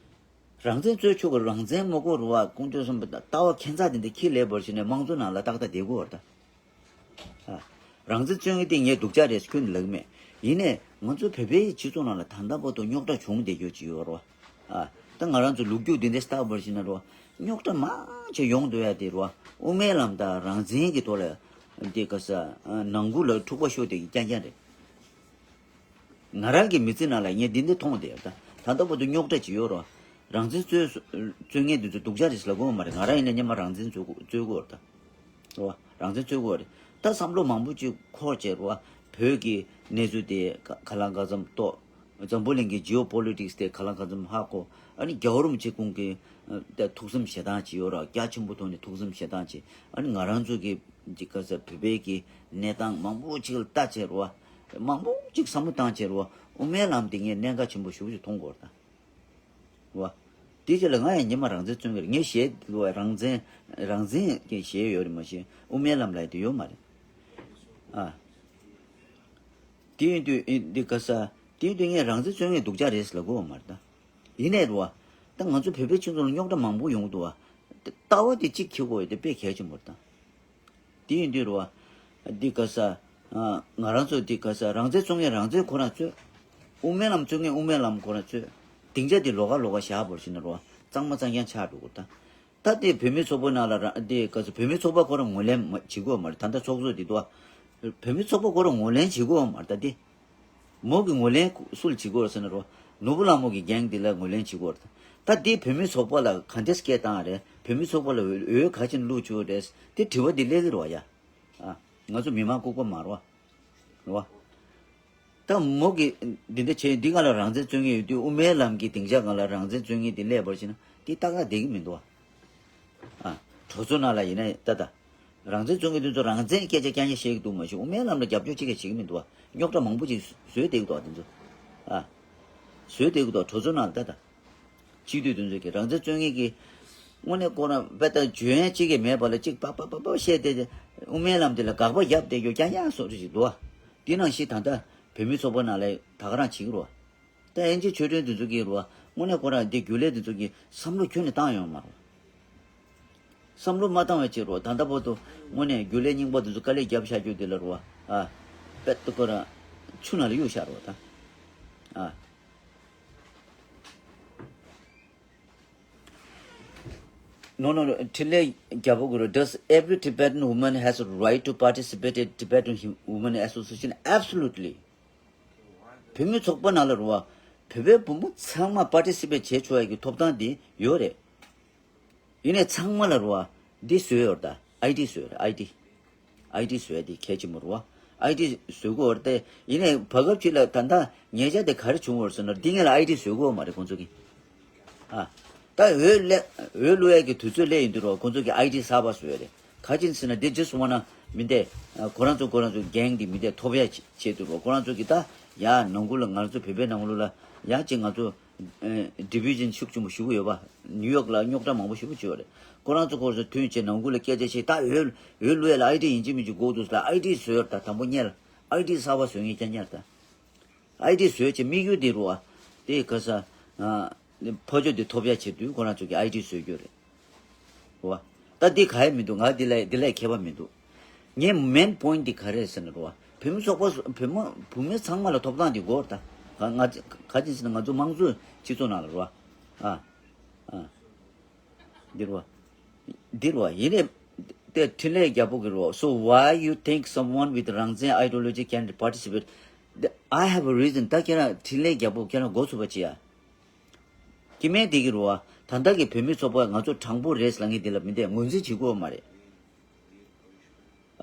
རང་བཙན་རྩོད་ཆོག་གི་རང་བཙན་མ་དགོས་རེད་བ། ཁོང་ཚོས་གསུངས་པ་ལྟ་བ་ཁྱད་མཚར་དེ་འདྲ་ཁྱི་ལས་བར་ཞིག་ནས་དམངས་གཙོ་ནང་ལ་ཏག་ཏག་བསྡད་དགོས་བར་ད། ཨ། རང་བཙན་རྩོད་མཁན་དེ་ངས་སྡུག་ཅག་རེད་ཁྱོན་ནས་ལབ་ཀྱི་མེད། ཡིན་ནས་ང་ཚོ་བོད་པའི་སྤྱི་ཚོགས་ནང་ལ་ད་ལྟ་བར་དུ་རྙོག་དྲ་བྱུང་བསྡད་རྒྱུ་ཅིག་ཡོད་རེད་བ། ཨ། ད་ང་རང་ཚོ་ལོ་རྒྱུས་འདི་འདྲ་ལྟ་བར་ཞིག་ན་རེད་བ། རྙོག་དྲ་མང་ཆེ་ཡོང་འདུག་ཡ་དེ་རེད་བ། དབུ་མའི་ལམ་དང་རང་བཙན་གྱི་ཐོག་ལ་འདི་ག་ས་ནང་ཁུལ་ལ་འཁྲུག་པ་ཤོར་བསྡད་ཀྱི་རྐྱང་རྐྱང་རེད། ང་རང་གི་མི་ཚེ་ནང་ལ་ངས་འདི་འདྲ་མཐོང་བསྡད་ཡོད། ད་ད་ལྟ་བར་དུ་རྙོག་དྲ་ཅིག་ཡོད་རེད་བ། རང་བཙན་རྩོད་རྩོད་མཁན་འདི་ཚོ་སྡུག་ཅག་རེད་ཟེར་ལབ་དགོས་མ་རེད། ང་རང་ཡིན་ན་སྔོན་མ་རང་བཙན་རྩོད་རྩོད་དགོས་རེད་ད། རེད་བ། རང་བཙན་རྩོད་དགོས་རེད། ད་བསམ་བློ་མང་པོ་ཅིག་འཁོར་བྱས་རེད་བ། བོད་ཀྱི་གནས་ཚུལ་དེ་ག་ག་ལ་ག་ཙམ་རྟོགས། འཛམ་བུ་གླིང་གི་ཇི་ཨོ་པོ་ལི་ཊིག་སི་དེ་ག་ལ་ག་ཙམ་ཧ་གོ། ཨ་ནི་རྒྱལ་བ་རིན་པོ་ཆེ་ཁོང་གི་ཨ་ད་ཐུགས་བསམ་བཞེས་སྟངས་ཅིག་ཡོད་རེད། རྒྱ་ཆེན་པོ་ཐོག་ནས་ཐུགས་བསམ་བཞེས་སྟངས་ཅིག། ཨ་ནི་ང་རང་ཚོ་གི་ཅིག་ག་ས་བོད་པའི་གི་གནས་སྟངས་མང་པོ་ཅིག་ལ་ལྟ་བྱས་རེད་བ། མང་པོ་ཅིག་བསམ་བློ་བཏང་བྱས་རེད་བ། དབུ་མའི་ལམ་དེ་ངས་གནད་འགག་ཆེན་པོ་ཞེ་པོ་ཅིག་མཐོང་གི་ཡོད་རེད་ད། བ། དེའི་རྗེས་ལ་ང་ཡང་ཉི་མ་རང་བཙན་རྩོད་ཀྱི་རེད། ངས་བཤད་འདུག་བ། རང་བཙན་རང་བཙན་གྱི་བཤད་ཡོད་རེད་མ་གཞི་དབུ་མའི་ལམ་ལ་དེ་ཡོད་མ་རེད། ཨ། དེ་ཡིན་དུས་ཨེ་འདི་ག་ས། དེ་ཡིན་དུས་ངས་རང་བཙན་རྩོད་མཁན་སྡུག་ཅག་རེད་ཟེར་ལབ་དགོས་བ་མ་རེད་ད། ཡིན་ནའི་རེད་བ། ད་ང་ཚོ་བོད་པའི་སྤྱི་ཚོགས་ལ་རྙོག་དྲ་མང་པོ་ཡོང་གི་འདུག་བ། ལྟ་བ་དེ་གཅིག་འཁྱེར་དགོས་ཡོད་དེ་དཔེ་གལ་ཆེན་པོ་རེད་ད། དེ་ཡིན་དུས་རེད་བ། འདི་ག་ས། ཨ། ང་རང་ཚོ་འདི་ག་ས་རང་བཙན་རྩོད་མཁན་རང་བཙན་ཁོ་རང་རྩོད། དབུ་མའི་ལམ་རྩོད་མཁན་དབུ་མའི་ལམ་ཁོ་རང་རྩོད། སྡིངས་ཆ་འདི་ལོགས་ཀ་ལོགས་ཀ་བཞག་པར་ཞིག་ན་རེད་བ། གཙང་མ་གཙང་རྐྱང་ཆགས་འགྲོ་གི་རེད་ད། ད་དེ་བོད་མི་ཚོགས་པ་ནང་ལ་ར་འདི་ག་ས་བོད་མི་ཚོགས་པ་ཁོ་རང་ངོས་ལེན་མ་བྱེད་དགོས་མ་རེད་ད། ད་ཚོགས་གཙོ་འདི་འདུག་བ། བོད་མི་ཚོགས་པ་ཁོ་རང་ངོས་ལེན་བྱེད་དགོས་མ་རེད་ད་དེ། མོ་གི་ངོས་ལེན་སུ་ལ་བྱེད་དགོས་ཟེར་ན་རོ། ནོར་བུ་ལྷ་མོ་གི་རྒན་འདི་ལ་ངོས་ལེན་བྱེད་དགོས་རེད། ད་འདི་བོད་མི་ཚོགས་པ་ལ་ག་འདྲས་སྐད་བཏང་རེད། བོད་མི་ཚོགས་པ་ལ་འོས་འོས་ག་ཅིག་བླུགས་བཅུག་རེད། དེ་དྲི་བ་འདི་སླེབས་ཀྱི་རེད་བ་ཡ། ཨ། ང་ཚོ་མི་མང་ལྐུགས་པ་མ་རེད་བ། རེད་བ། ད་མོ་གི་འདི་འདྲ་བྱས་འདི་སྒང་ལ་རང་བཙན་རྩོད་མཁན་ཡོད་དུས་དབུ་མའི་ལམ་གྱི་སྡིངས་ཆ་སྒང་ལ་རང་བཙན་རྩོད་མཁན་འདི་སླེབས་པར་བྱས་ན་འདི་ཏག་ཏག་བསྡད་ཀྱི་མི་འདུག་བ། ཨ། གྲོས་ཚོགས་ནང་ལ་ཡིན་ན་ད་ལྟ། རང་བཙན་རྩོད་མཁན་དེ་ཚོ་རང་བཙན་སྐད་ཆ་རྐྱང་རྐྱང་བཤད་ཀྱི་འདུག་མ་གཞི་དབུ་མའི་ལམ་ལ་རྒྱབ་སྐྱོར་གཅིག་ཀྱང་བྱེད་ཀྱི་མི་འདུག་བ། རྙོག་དྲ་མང་པོ་ཅིག་བཟོས་བསྡད་ཀྱི་འདུག་བ་དེ་ཚོ། ཨ། བཟོས་བསྡད་ཀྱི་འདུག་གྲོས་ཚོགས་ནང་ལ་ད་ལྟ། སྤྱི་འཐུས་དེ་ཚོ་གིས་རང་བཙན་རྩོད་མཁན་གྱི། དངོས་གནས་ཁོ་རང་དཔེ་ལྟ་བརྗོད་ཡན་གཅིག་ཀྱང་མེད་པ་ལ་གཅིག་པ་པ་པ་པ་བཤད་དེ། དབུ་མའི་ལམ་དེ་ལ་དགག་པ་བརྒྱབ་བསྡད་རྒྱུ་རྐྱང་རྐྱང་བཟོ་འདྲ་ཞིག་འདུག་བ། དེ་ནང་བཞིན་ད་ལྟ་བོད་མི་ཚོགས་པ་ནང་ལ་ད་ག་རང་བྱེད་ཀྱི་རེད་བ། ད་ཨེན་ཅི་ཆོས་སྒྲོན་དེ་ཚོ་གིས་རེད་བ། དངོས་གནས་ཁོ་རང་འདི་རྒྱུན་ལས་དེ་ཚོ་གིས་བསམ་བློ་ཁྱོན་ནས་བཏང་ཡོད་མ་རེད། བསམ་བློ་མ་བཏང་བའི་ཕྱིར་རོ། ད་ལྟ་བར་དུ་དངོས་གནས་རྒྱུན་ལས་རྙིང་པ་དེ་ཚོ་དཀའ་ལས་བརྒྱབ་བཞག་རྒྱུ་དེ་ལ་རོ། ཨ། དཔེ་ལྟ་ཁོ་རང་ཆུ་ནང་ལ་གཡུགས་བཞག་རོ་ད། ཨ། No, no, no. འཕྲིན་ལས་རྒྱལ་པོ་གི་རོ། Does every Tibetan woman has a right to participate in Tibetan Hum- Women Association? Absolutely. བུད་མེད་ཚོགས་པ་ནང་ལ་རོ། བོད་པའི་བུ་མོ་ཚང་མ་པར་ཊི་སི་པེཊ་བྱེད་ཆོག་ཡ་གི་ཐོབ་ཐང་དེ་ཡོད་རེད། ཡིན་ནའི་ཚང་མ་ལ་རུ་བ། འདི་བཟོས་ཡོད་རེད་ད། ཨའི་ཌི་བཟོས་རེད། ཨའི་ཌི། ཨའི་ཌི་བཟོས་ཡ་འདི་གལ་ཆེན་པོ་རུ་བ། ཨའི་ཌི་བཟོས་དགོས་རེད་དེ། ཡིན་ནའི་བར་སྐབས་ཅིག་ལ་ད་ལྟ་ཉེ་ཆར་དེ་ག་རེ་བྱུང་བ་རེད་ཟེར་ན། འདི་སྔོན་ལ་ཨའི་ཌི་བཟོས་དགོས་མ་རེད་ཁོང་ཚོ་གིས། ཨ། ད་འོས་ལས་འོས་བླུག་ཡ་གི་དུས་ཚོད་སླེབས་ཡོང་དུས་རུ་བ་ཁོང་ཚོ་གིས་ཨའི་ཌི་གསར་པ་བཟོས་ཡོད་རེད། ག་ཅི་ཟེར་ན་འདི་just wanna མི་འདི། ཁོ་རང་ཚོ་ཁོ་རང་ཚོ་གེང་འདི་མི་འདི་ཐོབ་ཡ་ཆེད་དུ་རུ་བ། ཁོ་རང་ཚོ་གིས་ད་ཡ་ནང་ཁུལ་ལ་ང་ཚོ་བོད་པའི་ནང་ལོགས་ལ་ཡ་ཅིག་ང་ཚོ། ཨེ། ཌི་བི་ཞན་ཤུགས་ཆེན་པོ་ཞེ་པོ་ཡོད་པ། ནིའུ་ཡོག་ལ་རྙོག་དྲ་མང་པོ་ཞེ་པོ་བྱས་ཡོད་རེད། ཁོ་རང་ཚོ་ཁོ་རང་ཚོ་མཐུན་བྱས་ནང་ཁུལ་ལ་སྐད་ཆ་བཤད། ད་འོས་འོས་བླུག་ཡ་ལ་ཨའི་ཌི་ཡིན་གཅིག་མིན་གཅིག་དགོས་འདུག་ཟེར་ལ་ཨའི་ཌི་བཟོས་ཡོད་རེད་ད། དང་པོ་སྔོན་ལ་ཨའི་ཌི་གསར་པ་བཟོ་མཁན་རྐྱང་རྐྱང་རེད་ད། ཨའི་ཌི་བཟོས་བྱས་དམིགས་ཡུལ་དེ་རུ་བ། དེ་ག་ས། ཨ། ཕ་ཆོས་དེ་ཐོབ་ཡ་ཆེད་དུ་ཁོ་རང་ཚོ་གིས་ཨའི་ཌི་བཟོས་རྒྱུ་རེད། རེད་བ། ད་འདི་ག་ཡེ་མི་འདུག་ང་འདི་ལ་འདི་ལ་མཁས་པ་མི་འདུག་ངའི་མེན་པོ་ཡིན་ཊི་འདི་ག་རེ་རེད་ཟེར་ན་རེད་བ། བུད་མེད་ཚོགས་པ་སུ་བུད་མེད་བུད་མེད་ཚང་མ་ལ་ཐོབ་ཐང་འདི་དགོས་རེད་ད། ང་ང་ག་ཅི་ཟེར་ན་ང་ཚོ་དམངས་གཙོའི་སྤྱི་ཚོགས་ནང་ལ་རེད་བ། ཨ། ཨ། འདི་རེད་བ། འདི་རེད་བ། ཡིན་ནའི་དེ་འཕྲིན་ལས་རྒྱལ་པོ་གི་རེད་བ། So why you think someone with རང་བཙན་ideology can participate? I have a reason. ད་ཁྱེད་རང་འཕྲིན་ལས་རྒྱལ་པོ་ཁྱེད་རང་མགོ་ཚོས་པ་བྱེད་ཡ། སྐྱེ་དམན་དེ་གི་རུ་བ། ད་ལྟ་གི་བོད་མི་ཚོགས་པ་ང་ཚོ་དྲང་པོ་རེད་ལབ་མཁན་དེ་ལ་མི་འདི་ངོས་འཛིན་བྱེད་དགོས་མ་རེད།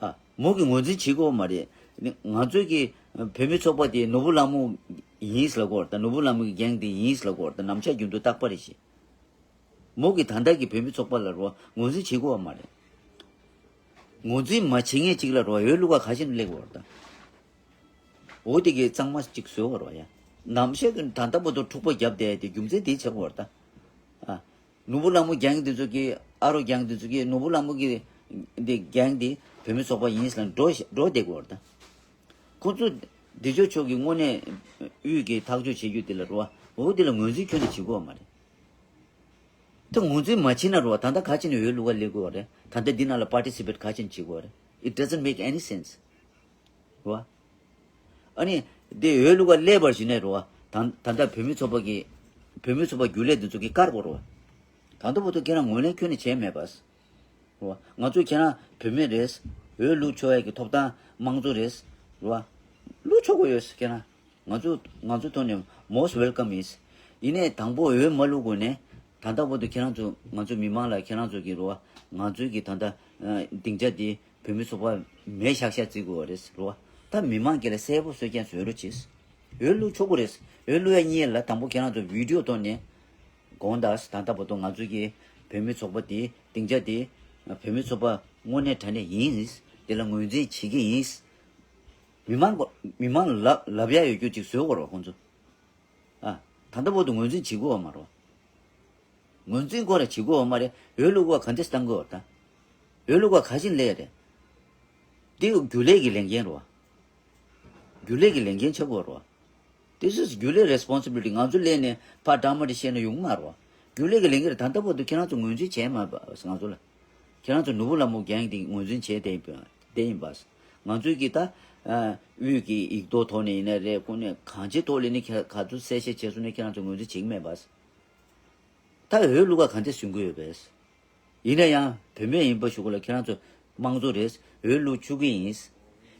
ཨ། མོ་གི་ངོས་འཛིན་བྱེད་དགོས་མ་རེད། ང་ཚོའི་གི་བོད་མི་ཚོགས་པ་དེ་ནོར་བུ་ལྷ་མོ་ཡིན་ལབ་དགོས་རེད་ད། ནོར་བུ་ལྷ་མོ་གི་གེང་དེ་ཡིན་ལབ་དགོས་རེད་ད། ནམ་ཞག་རྒྱུན་དུ་རྟག་པ་རེད་ཤི། མོ་གི་ད་ལྟ་གི་བོད་མི་ཚོགས་པ་ལ་རུ་བ་ངོས་འཛིན་བྱེད་དགོས་མ་རེད། ངོས་འཛིན་མ་བྱེད་མཁན་ཅིག་ལ་རུ་བ་འོས་བླུག་ག་ག་ཤེད་ནས་སླེབས་དགོས་རེད་ད། འོ་དེ་གི་གཙང་མ་གཅིག་བཟོས་བ་རོ་ཡ། ནམ་ཞག་གི་ད་ལྟ་བར་དུ་འཁྲུག་པ་བརྒྱབ་བསྡད་དེ་རྒྱུ་མཚན་དེ་ཆགས་བར་ད། ཨ། ནོར་བུ་ལྷ་མོ་གེང་དེ་ཚོ་གི་ཨ་རོ་གེང་དེ་ཚོ་གི་ནོར་བུ་ལྷ་མོ་གི་འདི་གེང་དེ་བོད་མི་ཚོགས་པ་ཡིན་ཟེར་ལ་འགྲོ་ཤ་འགྲོ་བསྡད་དགོས་བར་ད། ཁོ་ཚོ་འདི་ཕྱོགས་ཕྱོགས་ཀྱི་དངོས་གནས་དབུས་ཀྱི་ཐག་གཅོད་བྱེད་རྒྱུ་དེ་ལ་རོ་བ། འོ་དེ་ལ་ངོས་འཛིན་ཁྱོན་ནས་བྱེད་དགོས་བ་མ་རེད། ད་ངོས་འཛིན་མ་བྱེད་ན་རོ་བ། ད་ལྟ་ག་ཅི་ནས་འོས་བླུག་ག་སླེབས་དགོས་བ་རེད། ད་ལྟ་འདི་ནང་ལ་པར་ཊི་སི་པེཊ་ག་ཅི་ནས་བྱེད་དགོས་བ་རེད། It doesn't make any sense. རེད་བ། ཨ་ནི། འདི་འོས་བླུག་ག་སླེབས་པར་བྱས་ནས་རེད་བ། ད་ད་ལྟ་བུད་མེད་ཚོགས་པ་གི་བུད་མེད་ཚོགས་པ་རྒྱུན་ལས་འདི་ཚོ་གིས་བཀར་དགོས་རེད་བ། ད་ལྟ་བར་དུ་ཁྱེད་རང་ངོས་ལེན་ཁྱོན་ནས་བྱས་མེད་པ། རེད་བ། ང་ཚོས་ཁྱེད་རང་བུད་མེད་རེད། འོས་བླུག་ཆོག་ཡ་གི་ཐོབ་ཐང་དམངས་གཙོ་རེད། རེད་བ། བླུག་ཆོག་གི་ཡོད་ཁྱེད་རང་། ང་ཚོ་ང་ཚོ་ཐོག་ནས་most welcome is། ཡིན་ནའི་དང་པོ་འོས་མ་བླུག་གོང་ནས་ད་ལྟ་བར་དུ་ཁྱེད་རང་ཚོ་ང་ཚོ་མི་མང་ལ་ཁྱེད་རང་ཚོ་གི་རེད་བ། ང་ཚོའི་གི་ད་ལྟ་སྡིངས་ཆ་འདི་བུད་མེད་ཚོགས་པ་མེད་ཤག་ཤག་བརྩི་དགོས་པ་རེད་རེད་བ། ད་མི་མང་གི་ལ་གསལ་པོ་གསལ་རྐྱང་བཟོ་རོགས་གྱིས། འོས་བླུག་ཆོག་གི་རེད། འོས་བླུག་ཡ་གཉིས་ལ་དང་པོ་ཁྱེད་རང་ཚོ་བི་ཌི་ཡོ་ཐོག་ནས་དགོངས་དག་ད་ལྟ་བར་དུ་ང་ཚོའི་གི་བུད་མེད་ཚོགས་པ་འདི་སྡིངས་ཆ་འདི་བུད་མེད་ཚོགས་པ་དངོས་གནས་དྲང་གནས་ཡིན། འདི་ལ་ངོས་འཛིན་བྱེད་ཀྱི་ཡིན། མི་མང་གོ་མི་མང་ལ་ལབ་ཡ་ཡོད་རྒྱུ་ཅིག་བཟོས་དགོས་རེད་ཁོང་ཚོ། ཨ། ད་ལྟ་བར་དུ་ངོས་འཛིན་བྱེད་དགོས་པ་མ་རེད། ངོས་འཛིན་ཁོ་ར་བྱེད་དགོས་པ་མ་རེད། འོས་བླུག་པ་ག་འདྲས་བཏང་དགོས་པ་ད། འོས་བླུག་པ་ག་བཞིན་སླེབས་རེད། འདི་རྒྱུན་ལས་ཀྱི་ལས་འགན་རེད་བ། རྒྱུན་ལས་ཀྱི་ལས་འགན་ཆགས་དགོས་རེད་བ། This is རྒྱུན་ལས་responsibility། ང་ཚོ་སླེབས་ནས་ཕར་འདྲ་མ་འདྲ་བཤད་ན་ཡོང་མ་རེད་བ། རྒྱུན་ལས་ཀྱི་ལས་འགན་རེད། ད་ལྟ་བར་དུ་ཁྱེད་རང་ཚོ་ངོས་འཛིན་བྱས་མ་པ་ང་ཚོ་ལ། ཁྱེད་རང་ཚོ་ནོར་བུ་ལྷ་མོ་རྒྱན་དེ་ངོས་འཛིན་བྱས་བསྡད་ཡིན་པ། བསྡད་ཡིན་པ། ང་ཚོའི་གི་ད། ཨ། དབུས་ཀྱི་ཡིག་ཐོག་ཐོག་ནས་ཡིན་ན་རེད། ཁོ་ནས་གང་ཅིའི་ཐོག་ལ་ནི་ཁྱེད་ག་ཚོད་གསལ་བཤད་བྱས་སོང་ནས་ཁྱེད་རང་ཚོ་ངོས་འཛིན་བྱེད་ཀྱི་མེད་པ། ད་འོས་བླུག་ག་ག་འདྲས་ཟིན་གྱི་ཡོད་པས། ཡིན་ན་ཡང་བུད་མེད་ཡིན་པ་ཞུ་གི་ལ་ཁྱེད་རང་ཚོ་དམངས་གཙོ་རེད། འོས་བླུག་བཅུག་གི་ཡིན།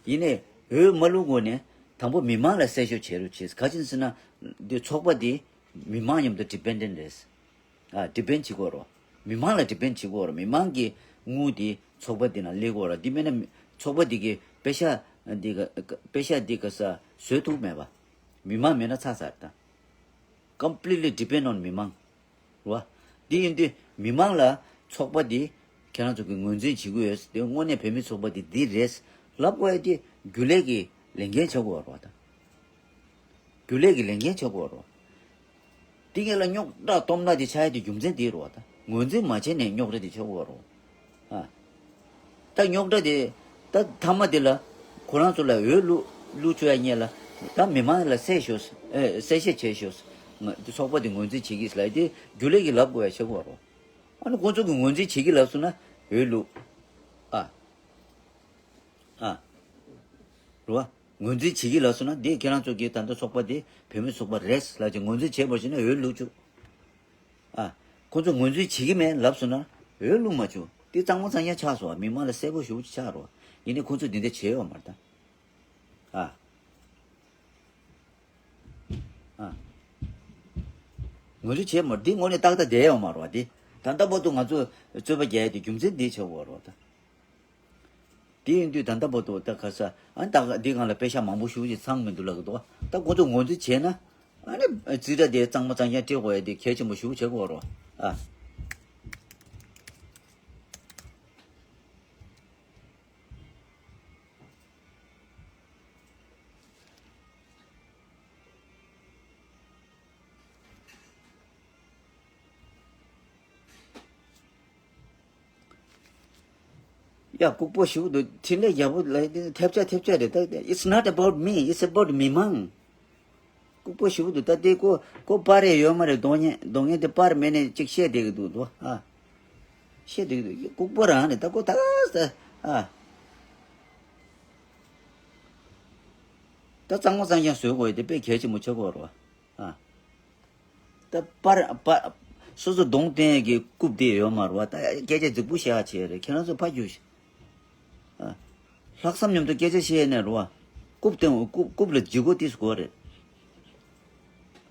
ཡིན་ནའི་འོས་མ་བླུག་གོང་ནས་དང་པོ་མི་མང་ལ་གསལ་ཤོས་བྱེད་རོགས་བྱེད། ག་ཅི་ཟེར་ན། འདི་ཚོགས་པ་འདི་མི་མང་མཉམ་དུ་dependent རེད། ཨ། depend བྱེད་དགོས་རོ། མི་མང་ལ་depend བྱེད་དགོས་རོ། མི་མང་གི་དངུལ་དེ་ཚོགས་པ་འདི་ནང་སླེབས་དགོས་རོ། འདི་མེད་ན་མི་ཚོགས་པ་འདི་གི་པེ་ཤ་འདི་ག་པེ་ཤ་འདི་ག་ས་བཟོ་ཐུབ་མེད་པ། མི་མང་མེད་ན་ཚར་ཚར་ད། Completely depend on མི་མང་རོ། འདི་ཡིན་དུས་མི་མང་ལ་ཚོགས་པ་འདི་ཁྱེད་རང་ཚོ་གི་ངོས་འཛིན་བྱེད་དགོས་ཡོད། དེ་དངོས་གནས་བོད་མི་ཚོགས་པ་འདི་འདི་རེད་ལབ་དགོས་ཡ་དེ་རྒྱུན་ལས་ཀྱི་ལས་འགན་ཆགས་དགོས་རོ་ད། རྒྱུན་ལས་ཀྱི་ལས་འགན་ཆགས་དགོས་རོ། དེ་ངེད་ལ་རྙོག་དྲ་སྟོབས་ན་དེ་ཆགས་ཡ་དེ་རྒྱུ་མཚན་དེ་རོ་ད། ངོས་འཛིན་མ་བྱས་ནས་རྙོག་དྲ་དེ་ཆགས་དགོས་རོ། ཨ། ད་རྙོག་དྲ་དེ་ད་མཐའ་མ་དེ་ལ་ཁོ་རང་ཚོ་ལ་འོས་བླུག་བླུག་ཆོག་ཡ་ཉེ་ལ་ད་མི་མང་ལ་གསལ་ཤོས་ཨེ་གསལ་བཤད་བྱས་ཤོས། ང་ཚོགས་པ་དེ་ངོས་འཛིན་བྱེད་ཀྱི་ལ་དེ་རྒྱུན་ལས་ཀྱི་ལབ་དགོས་ཡ་ཆགས་དགོས་རོ། ཨ་ནི་ཁོ་ཚོ་གི་ངོས་འཛིན་བྱེད་ཀྱི་ལབ་སོང་ན་འོས་བླུག་ཨ། ཨ། རེད་བ། ངོས་འཛིན་བྱེད་ཀྱི་ལབ་སོང་ན་འདི་ཁྱེད་རང་ཚོ་གི་ད་ལྟ་ཚོགས་པ་འདི་བོད་མི་ཚོགས་པ་རེད་ལབ་ཅིག་ངོས་འཛིན་བྱས་པར་བྱས་ན་འོས་བླུག་བཅུག་ཨ། ཁོ་ཚོ་ངོས་འཛིན་བྱེད་ཀྱི་མེད་ལབ་སོང་ན་འོས་བླུག་མ་བཅུག་དེ་གཙང་མ་གཙང་རྐྱང་ཆགས་སོང་བ། མི་མང་ལ་གསལ་པོ་ཞེ་པོ་ཅིག་ཆགས་རོགས། ཡིན་ནའི་ཁོ་ཚོས་འདི་འདྲ་བྱས་ཡོད་མ་རེད་ད། ཨ། ཨ། ངོས་འཛིན་བྱས་མ་རེད། འདི་དངོས་གནས་ཏག་ཏག་བསྡད་ཡོད་མ་རེད་བ། འདི་ད་ལྟ་བར་དུ་ང་ཚོས་རྩོད་པ་རྒྱག་ཡ་དེ་རྒྱུ་མཚན་འདི་ཆགས་ཡོད་རེད་བ་ད། དེ་ཡིན་དུས་ད་ལྟ་བར་དུ་ད་ག་ས་ཨ་ད་འདི་སྒང་ལ་པེ་ཤ་མང་པོ་ཞེ་པོ་ཅིག་ཚང་མི་འདུག་ལབ་ཀྱི་འདུག་ད་ཁོ་ཚོ་ངོས་འཛིན་བྱས་ན་ཨ་ནི་རྩིས་ཁྲ་དེ་གཙང་མ་གཙང་རྐྱང་སྤྲད་དགོས་ཡ་དེ་གལ་ཆེན་པོ་ཞེ་པོ་ཆགས་ཀྱི་ཡོད་རེད་བ། ཨ། ཡ། ལྐུགས་པོ་ཞིག་འདུག་འཕྲིན་ལས་རྒྱལ་པོ་ལ་ཐེབས་ཆག་ཐེབས་ཆག་རེད་ད། It's not about me, it's about མི་མང་། ལྐུགས་པོ་ཞིག་འདུག་ད་དེ་ཁོ་ཁོ་པར་རེ་ཡོད་མ་རེད། གདོང་བརྙན་གདོང་བརྙན་དེ་པར་མེད་ནས་ཅིག་བཤད་བསྡད་ཀྱི་འདུག་དོ། ཨ། བཤད་བསྡད་ཀྱི་འདུག་ལྐུགས་པོ་རང་རེད་ད་ཁོ་ད་ས། ཨ། ད་གཙང་མ་གཙང་རྐྱང་བཟོ་དགོས་ཡ་དེ་དཔེ་གལ་ཆེན་པོ་ཆགས་ཀྱི་ཡོད་རེད་བ། ཨ། ད་པར་པ། སོ་སོ་གདོང་བསྟན་གྱི་རྐུབ་དེ་ཡོད་མ་རེད་བ། ད་སྐད་ཆ་རྫིག་པོ་བཤད་ཡ་བྱས་རེད། ཁྱེད་རང་ཚོ་ཕར་རྒྱུགས་ཤིག་ཨ། ལྷག་བསམ་མཉམ་དུ་སྐད་ཆ་བཤད་ནས་རེད་བ། རྐུབ་བསྟན་རྐུབ་རྐུབ་ལ་ལྗིད་ཁོག་ཏིས་དགོས་རེད།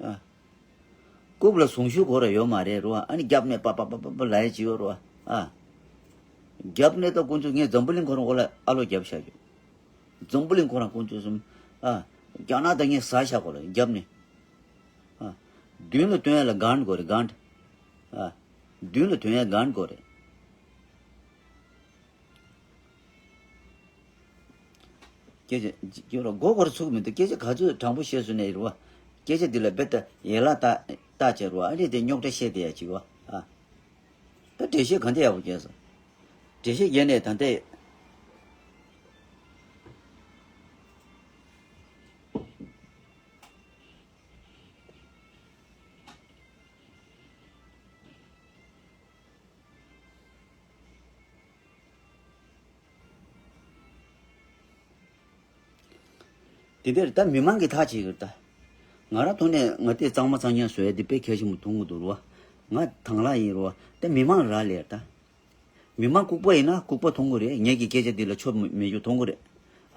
ཨ། རྐུབ་ལ་གཟུངས་གཞུག་དགོས་རེད་ཡོད་མ་རེད་རེད་བ། ཨ་ནི་རྒྱབ་ནས་པ་པ་པ་པ་པ་ལབ་ཡ་ཅིག་ཡོད་རེད་བ། ཨ། རྒྱབ་ནས་ད་ཁོང་ཚོ་ངས་འཛམ་བུ་གླིང་ཁོ་རང་འོག་ལ་ཨ་ལོ་རྒྱབ་བཞག་རྒྱུ། འཛམ་བུ་གླིང་ཁོ་རང་ཁོང་ཚོ་གསུམ། ཨ། རྒྱ་ནག་དང་ངས་ཟ་བཞག་གོ་ལ་རྒྱབ་ནས། ཨ། མདུན་ལ་སྟོན་ཡ་ལ་གན་དགོས་རེད་གན། ཨ། མདུན་ལ་སྟོན་ཡ་གན་དགོས་རེད། སྐད་ཆ་སྐྱོ་ར་མགོ་སྐོར་ཚུགས་མི་འདུག་སྐད་ཆ་ག་ཚོད་དྲང་པོ་བཤད་སོང་ནས་རེད་བ། སྐད་ཆ་འདི་ལ་རྦད་དེ་ཡན་ལག་བརྟག་བརྟག་བྱས་རེད་བ། ཨ་རེ་དེ་རྙོག་དྲ་བཤད་བསྡད་ཡ་ཅིག་བ། ཨ། ད་འགྲེལ་བཤད་ག་འདྲ་ཡག་པོ་རྒྱག་སོང་། འགྲེལ་བཤད་རྒྱག་ནས་ད་ལྟ། དེ་འདིར་ད་མི་མང་གིས་ཐག་བཅད་ཀྱི་རེད་ད། ང་རང་ཐོག་ནས་ང་དེ་གཙང་མ་གཙང་རྐྱང་བཟོ་ཡ་དེ་དཔེ་གལ་ཆེན་པོ་མཐོང་གི་འདུག་རོ། ང་དང་བླངས་ཡིན་རོ། ད་མི་མང་རག་ལས་རེད་ད། མི་མང་ལྐུགས་པ་ཡིན་ན་ལྐུགས་པ་མཐོང་གི་རེད། ངེད་ཀྱི་སྐད་ཆ་འདི་ལ་ཆོ་མེད་རྒྱུ་མཐོང་གི་རེད།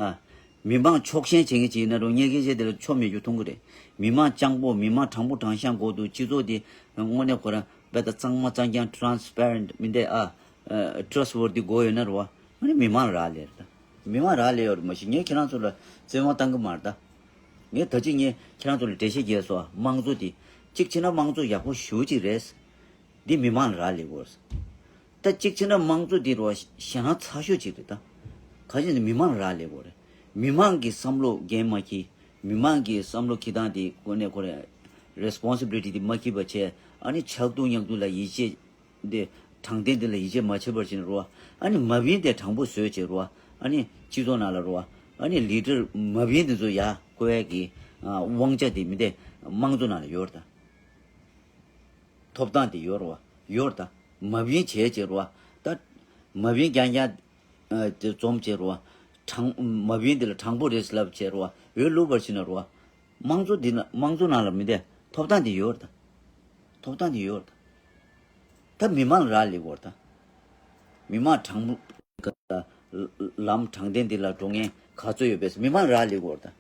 ཨ། མི་མང་ཕྱོགས་ཞེན་བྱེད་མཁན་ཅིག་ཡིན་ན་རུང་ངེད་ཀྱི་སྐད་ཆ་འདི་ལ་ཆོ་མེད་རྒྱུ་མཐོང་གི་རེད། མི་མང་སྤྱང་པོ་མི་མང་དྲང་པོ་དྲང་གཞག་དགོས་འདུག་སྤྱི་ཚོགས་འདི་དངོས་གནས་ཁོ་རང་དཔེ་ད་གཙང་མ་གཙང་རྐྱང་transparent མི་འདུག་ཨ། ཨ། trustworthy དགོས་ཡོད་ན་རུང་ཨ་ནི་མི་མང་རག་ལས་རེད་ད། མི་མང་རག་ལས་ཡོད་རེད་མ་གཞི་ངས་ཁྱེད་རང་ཚོ་ལ་བཙན་དབང་བཏང་གི་མ་རེད་ད། ངས་ད་ཅི་ངས་ཁྱེད་རང་ཚོ་ལ་འགྲེལ་བཤད་རྒྱག་སོང་། དམངས་གཙོ་འདི་གཅིག་བྱས་ན་དམངས་གཙོ་ཡག་པོ་ཞེ་པོ་ཅིག་རེད། འདི་མི་མང་ལ་རག་ལས་དགོས། ད་གཅིག་བྱས་ན་དམངས་གཙོ་འདི་རོ་ཞེད་སྣང་ཚ་ཤོས་ཅིག་རེད་ད། ག་ཅི་ནས་མི་མང་ལ་རག་ལས་དགོས་རེད། མི་མང་གི་བསམ་བློ་འགན་མ་འཁྱེར། མི་མང་གི་བསམ་བློ་འཁྱེར་སྟངས་དེ་ཁོ་ནས་ཁོ་རེ་responsibility དེ་མ་འཁྱེར་བ་བྱས། ཨ་ནི་ཆག་ཐུག་ཉག་ཐུག་ལ་ཡིད་ཆེས་འདི་དྲང་བདེན་འདི་ལ་ཡིད་ཆེས་མ་བྱས་པར་བྱས་ནས་རོ། ཨ་ནི་མ་བིན་དེ་དྲང་པོ་བཟོས་བྱས་རོ། ཨ་ནི་སྤྱི་ཚོགས་ནང་ལ་རོ། ཨ་ནི་ལི་ཌར་མ་བིན་དེ་ཚོ་ཡ་བསྐོ་ཡ་གི་ཨ་དབང་ཆ་དེ་མི་དེ་དམངས་གཙོ་ནང་ལ་ཡོད་རེད་ད། ཐོབ་ཐང་དེ་ཡོད་རེད་བ། ཡོད་རེད་ད། མ་བིན་བྱས་བྱས་རེད་བ། ད་མ་བིན་རྐྱང་རྐྱང་ཨ་དེ་འཛོམས་བྱས་རེད་བ། དྲང་མ་བིན་དེ་ལ་དྲང་པོ་རེད་ལབ་བྱས་རེད་བ། འོས་བླུག་པར་བྱས་ན་རེད་བ། དམངས་གཙོ་འདི་ན་དམངས་གཙོ་ནང་ལ་མི་དེ་ཐོབ་ཐང་དེ་ཡོད་རེད་ད། ཐོབ་ཐང་དེ་ཡོད་རེད་ད། ད་མི་མང་ལ་རག་ལས་དགོས་རེད་ད། མི་མང་དྲང་པོ་ལམ་དྲང་བདེན་འདི་ལ་འགྲོ་མཁན་ག་ཚོད་ཡོད་པས་མི་མང་རག་ལས་དགོས་རེད་ད།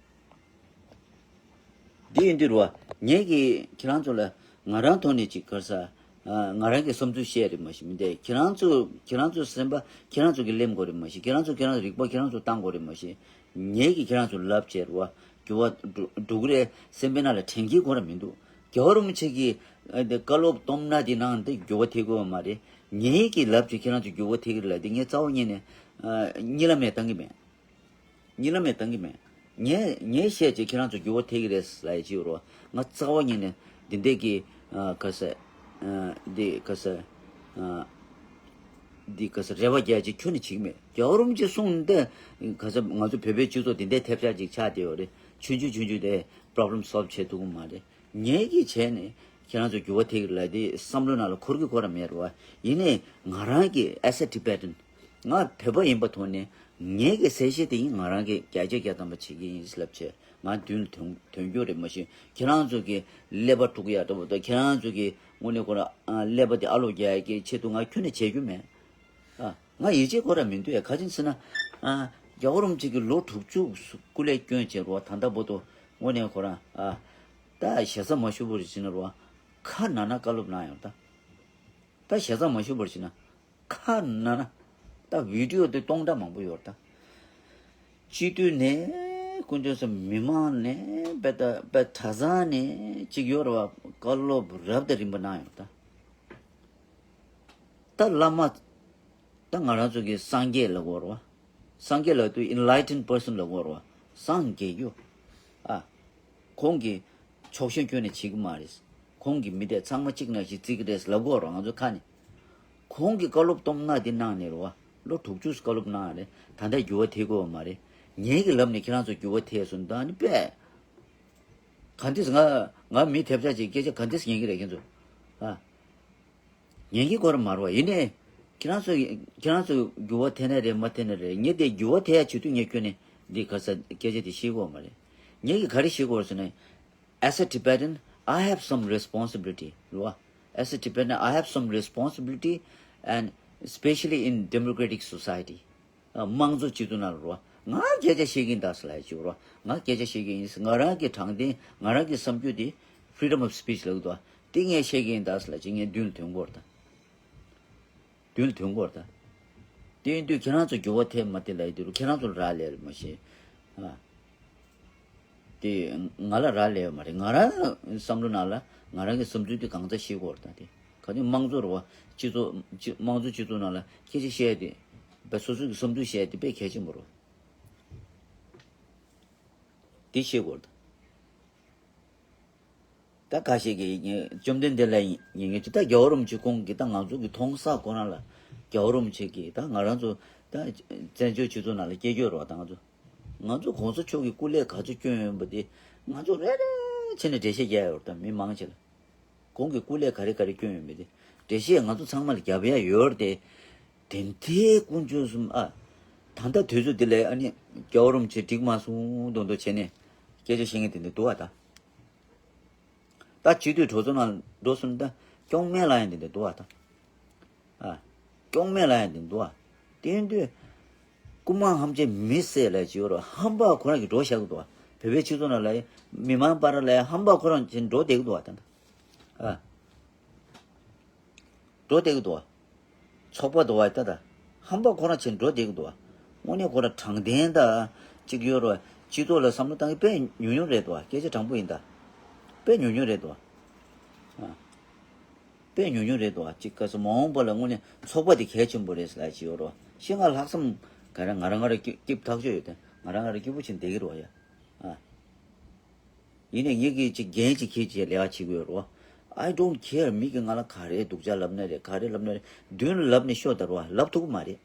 འདི་ཡིན་དུས་རེད་བ། ངས་ཀྱིས་ཁྱེད་རང་ཚོ་ལ་ང་རང་ཐོག་ནས་ཅིག་ག་རེ་ཟ། ང་རང་གི་བསམ་ཚུལ་བཤད་རེད་མ་གཞི་མི་འདུག་ཁྱེད་རང་ཚོ་ཁྱེད་རང་ཚོའི་སེམས་པ་ཁྱེད་རང་ཚོ་གིས་གླེང་དགོས་རེད་མ་གཞི། ཁྱེད་རང་ཚོ་ཁྱེད་རང་ཚོ་རིག་པ་ཁྱེད་རང་ཚོ་བཏང་དགོས་རེད་མ་གཞི། ངས་ཀྱིས་ཁྱེད་རང་ཚོ་ལབ་བྱས་རེད་བ། འགྱུར་བ་འགྲོ་འགྲོ་གི་རེད། སེམས་པའི་ནང་ལ་དྲན་སྐྱེལ་དགོས་ར་མི་འདུག་རྒྱལ་བ་རིན་པོ་ཆེ་གིས་ཨ་འདི་བཀའ་སློབ་སྟོང་ན་དེ་ནང་དེ་འགྱུར་བ་ཐེབས་དགོས་པ་མ་རེད། ངས་ཀྱིས་ལབ་བྱས་ཁྱེད་རང་ཚོ་འགྱུར་བ་ཐེབས་ཀྱི་རེད་ལབ་དེ་ངས་རྩ་བ་ཉིད་ནས་ཨ་གཉིད་ལམ་ཡང་བཏང་གི་མེད། གཉིད་ལམ་ཡང་བཏང་གི་མེད། ངས་ངས་བཤད་ཅིག་ཁྱེད་རང་ཚོ་འགྱུར་བ་ཐེབས་ཀྱི་རེད་ལབ་ཡ་ཅིག་ཡོད་རེད་བ། ང་རྩ་བ་ཉིད་ནས་འདི་འདྲས་ཀྱི་ཨ་ག་ཟེར། ཨ་འདི་ག་ཟེར། ཨ་འདི་ག་ཟེར་རེ་བ་རྒྱག་ཅིག་ཁྱོན་ནས་བྱེད་ཀྱི་མེད། རྒྱལ་བ་རིན་པོ་ཆེ་གསུངས་འདི་ག་ཟེར་ང་ཚོ་བོད་པའི་སྤྱི་ཚོགས་འདི་འདྲས་ཐེབས་ཆག་ཅིག་ཆགས་བསྡད་ཡོད་རེད། ཆུང་ཆུང་ཆུང་ཆུང་དེ་problem solve བྱེད་ཐུབ་ཀྱི་མ་རེད། ངེད་ཀྱིས་བྱས་ནས་ཁྱེད་རང་ཚོ་འགྱུར་བ་ཐེབས་ཀྱི་རེད་ལབ་དེ་བསམ་བློ་ནང་ལ་འཁོར་གི་འཁོར་ར་མེད་རེད་བ། ཡིན་ནའི་ང་རང་གིས་as a Tibetan ང་བོད་པ་ཡིན་པ་ཐོག་ནས་ངེད་ཀྱི་གསལ་བཤད་དེ་ཡིན་ང་རང་གིས་བརྒྱ་ཆ་བརྒྱ་ཐམ་པ་བྱེད་ཀྱི་ཡིན་ལབ་བྱས་ང་མདུན་ལ་ཐོན་ཐོན་རྒྱུ་རེད། མ་གཞི་ཁྱེད་རང་ཚོ་གི་ཀླད་པ་དཀྲུག་ཡ་འདྲ་པོ་དང་ཁྱེད་རང་ཚོ་གི་དངོས་གནས་ཁོ་རང་ཀླད་པ་དེ་ཨ་ལོག་རྒྱག་ཡ་གི་ཆེད་དུ་ང་ཁྱོན་ནས་བྱེད་རྒྱུ་མེད། ཨ། ང་ཡིད་ཆེས་ཁོ་ར་མི་འདུག་ཡ། ག་ཅི་ཟེར་ན། ཨ། རྒྱལ་བ་རིན་པོ་ཆེ་གིས་ལོ་དྲུག་ཅུ་སྐུ་ལས་བསྐྱོན་བྱས་རོ། ད་ལྟ་བར་དུ་དངོས་གནས་ཁོ་རང་ཨ། ད་ཞེ་ས་མ་ཞུ་བར་ཟེར་ན་རོ། ཁ་ན་ན་བཀའ་སློབ་གནང་ཡོད་ད། ད་ཞེ་ས་མ་ཞུ་བར་ཟེར་ན། ཁ་ན་ན། ད་བི་ཌི་ཡོ་དེ་སྟོང་ཕྲག་མང་པོ་ཡོད་ད། སྤྱི་འཐུས་ནས་དཀོན་མཆོག་ཟེར་མི་མང་ནས་དཔེ་ད་དཔེ་གྲྭ་ཚང་ནས་གཅིག་ཡོད་རེད་བ། བཀའ་སློབ་རབ་དང་རིམ་པ་གནང་ཡོད་ད། ད་བླ་མ། ད་ང་རང་ཚོ་གི་སངས་རྒྱས་ལབ་དགོས་རེད་བ། སངས་རྒྱས་ལབ་དུས་enlightened person ལབ་དགོས་རེད་བ། སངས་རྒྱས་རྒྱུ། ཨ། ཁོང་གིས་ཕྱོགས་ཞེན་ཁྱོན་ནས་བྱེད་ཀྱི་མ་རེད། ཁོང་གིས་མི་དེ་ཚང་མ་གཅིག་ནང་བཞིན་བརྩི་གི་རེད་ལབ་དགོས་རེད་བ། ང་ཚོ་ཁ་ནས། ཁོང་གིས་བཀའ་སློབ་སྟོང་ཕྲག་འདི་གནང་ནས་རེད་བ། ལོ་དྲུག་ཅུ་བཀའ་སློབ་གནང་རེད། ད་ལྟ་འགྱུར་བ་ཐེབས་དགོས་པ་མ་རེད། ངེད་ཀྱི་ལབ་ནས་ཁྱེད་རང་ཚོ་འགྱུར་བ་ཐེབས་སོང་ད་ནི་པས། ག་འདྲས་ང་ང་མི་ཐེབས་ཆག་ཅིག་སྐད་ཆ་ག་འདྲས་ཉན་གི་རེད་ཁྱེད་ཚོ། ཨ། ཉན་གི་ཁོ་ར་མ་རེད་བ། ཡིན་ནའི་ཁྱེད་རང་ཚོ་ཁྱེད་རང་ཚོ་འགྱུར་བ་ཐེབས་ནའི་རེད་མ་ཐེབས་ནའི་རེད། ངས་དེ་འགྱུར་བ་ཐེབས་ཡ་ཆེད་དུ་ངས་ཁྱོན་ནས་འདི་ག་ས་སྐད་ཆ་དེ་བཤད་དགོས་པ་མ་རེད། ངས་ཀྱི་ག་རེ་བཤད་དགོས་རེད་ཟེར་ན། As a Tibetan, I have some responsibility རེད་བ། As a Tibetan, I have some responsibility and especially in democratic society. དམངས་གཙོ་སྤྱི་ཚོགས་ནང་ལ་རོ། ང་སྐད་ཆ་བཤད་ཀྱིན་གདའ་སི་ལ་ཡ་ཅིག་རོ། ང་སྐད་ཆ་བཤད་ཀྱིན་ཡིན། ང་རང་གི་དྲང་བདེན་ང་རང་གི་བསམ་རྒྱུ་དེ་freedom of speech ལབ་ཀྱི་འདུག་བ། དེ་ངས་བཤད་ཀྱིན་གདའ་སི་ལ་ཅིག་ངས་མདུན་ལ་ཐོན་དགོས་རེད་ད། མདུན་ལ་ཐོན་དགོས་རེད་ད། དེ་ཡིན་དུས་ཁྱེད་རང་ཚོ་འགྱུར་བ་ཐེབས་མ་ཐེབས་ལ་ཡི་དུས་ཁྱེད་རང་ཚོ་ལ་རག་ལས་རེད་མ་གཞི། ཨ། དེ་ང་ལ་རག་ལས་ཡོད་མ་རེད། ང་རང་བསམ་བློ་ནང་ལ་ང་རང་གི་བསམ་ཚུལ་དེ་གང་ཚ་ཤེས་དགོས་རེད་ད། དེ་ག་དུས་དམངས་གཙོ་རེད་བ། སྤྱི་ཚོགས་སྤྱི་དམངས་གཙོ་སྤྱི་ཚོགས་ནང་ལ་སྐད་ཆ་བཤད་དེ་བས་སོ་སོ་གི་བསམ་ཚུལ་བཤད་དེ་དཔེ་གལ་ཆེན་པོ་རེད། དེ་ཤེས་དགོས་རེད་ད། ད་ཁ་ཤས་ཀྱིས་བཅོམ་ལྡན་འདས་ལ་ཉན་མཁན་ཅིག་ད་རྒྱལ་བ་རིན་པོ་ཆེ་ཁོང་གིས་ད་ང་ཚོ་གི་མཐོང་ས་ཁོ་རང་ལ་རྒྱལ་བ་རིན་པོ་ཆེ་གིས་ད་ང་རང་ཚོ་ད་བཙན་བྱོལ་སྤྱི་ཚོགས་ནང་ལ་སྐྱེས་ཡོད་རེད་བ། ད་ང་ཚོ་ང་ཚོ་གོང་ས་མཆོག་གི་སྐུ་ལས་ག་ཚོད་བསྐྱོན་ཡོད་པ་དེ་ང་ཚོ་རེ་རེ་བྱས་ནས་འགྲེལ་བཤད་རྒྱག་ཡོད་རེད། ད་མི་མང་ཆེ་ལ་ཁོང་གི་སྐུ་ལས་ག་རེ་ག་རེ་བསྐྱོན་ཡོད་མེད་དེ་འགྲེལ་བཤད་ང་ཚོ་ཚང་མ་ལ་རྒྱབ་ཡ་ཡོད་རེད་དེ། དེ་འདྲའི་དཀོན་མཆོག་གསུམ་ཨ། ད་ལྟ་དུས་ཚོད་འདི་ལ་ཨ་ནི་རྒྱལ་བ་རིན་པོ་ཆེ་འགྲིག་མ་སོང་མདོག་མདོག་བྱས་ནས་ སྐད་ཆ་བཤད་མཁན་དེ་འདྲ་འདུག་བ་ད། ད་སྤྱི་འཐུས་གྲོས་ཚོགས་ནང་འགྲོ་སོང་ད་སྐྱོང་མེད་ལ་ཡང་དེ་འདྲ་འདུག་བ་ད། ཨ། སྐྱོང་མེད་ལ་ཡང་དེ་འདྲ་འདུག་བ། དེ་ཡིན་དུས། རྐུ་མ་ཧམ་བྱེད་མི་བསད་ལ་ཅི་ཡོད་རོ་ཧམ་པ་ཁོ་རང་གི་འགྲོ་བཞག་གི་འདུག་བ། བོད་པའི་སྤྱི་ཚོགས་ནང་ལ་མི་མང་བར་ལ་ཧམ་པ་ཁོ་རང་ཅན་འགྲོ་བསྡད་གི་འདུག་བ་ད་ད། ཨ། འགྲོ་བསྡད་ཀྱི་འདུག་བ། ཚོགས་པ་འདུག་བ་ད་ད། ཧམ་པ་ཁོ་རང་ཆེན་འགྲོ་བསྡད་ཀྱི་འདུག་བ། དངོས་གནས་ཁོ་རང་དྲང་བདེན་ད་གཅིག་ཡོད་རོ། སྤྱི་ཚོགས་ལ་བསམ་བློ་བཏང་གི་དཔེ་ཉུང་ཉུང་རེད་འདུག་བ། སྐད་ཆ་དྲང་པོ་ཡིན་ད། དཔེ་ཉུང་ཉུང་རེད་འདུག་བ། ཨ། དཔེ་ཉུང་ཉུང་རེད་འདུག་བ། གཅིག་ག་ས་མ་འོངས་པ་ལ་དངོས་གནས་ཚོགས་པ་དེ་གལ་ཆེན་པོ་རེད་ཟེར་ལ་ཅི་ཡོད་རོ། ཤི་ང་ལྷག་བསམ་ག་རེ་ང་རང་ང་རང་སྐྱིད་སྐྱིད་ཐག་ཆོད་ཡོད་དེ་ང་རང་ང་རང་སྐྱིད་པོ་ཆེན་བསྡད་ཀྱི་རོ་ཡ། ཨ། ཡིན་ནའི་ངེད་ཀྱིས་ཅིག་འགན་ཅིག་འཁྱེར་ཅིག་ལས་ཀ་བྱེད་དགོས་རོ། I don't care མི་གིས་ང་ལ་ག་རེ་སྡུག་ཅག་ལབ་ན་རེད་ག་རེ་ལབ་ན་རེད་མདུན་ལ་ལབ་ནས་ཤོད་ད་རོ་ལབ་ཐུབ་ཀྱི་མ་རེད།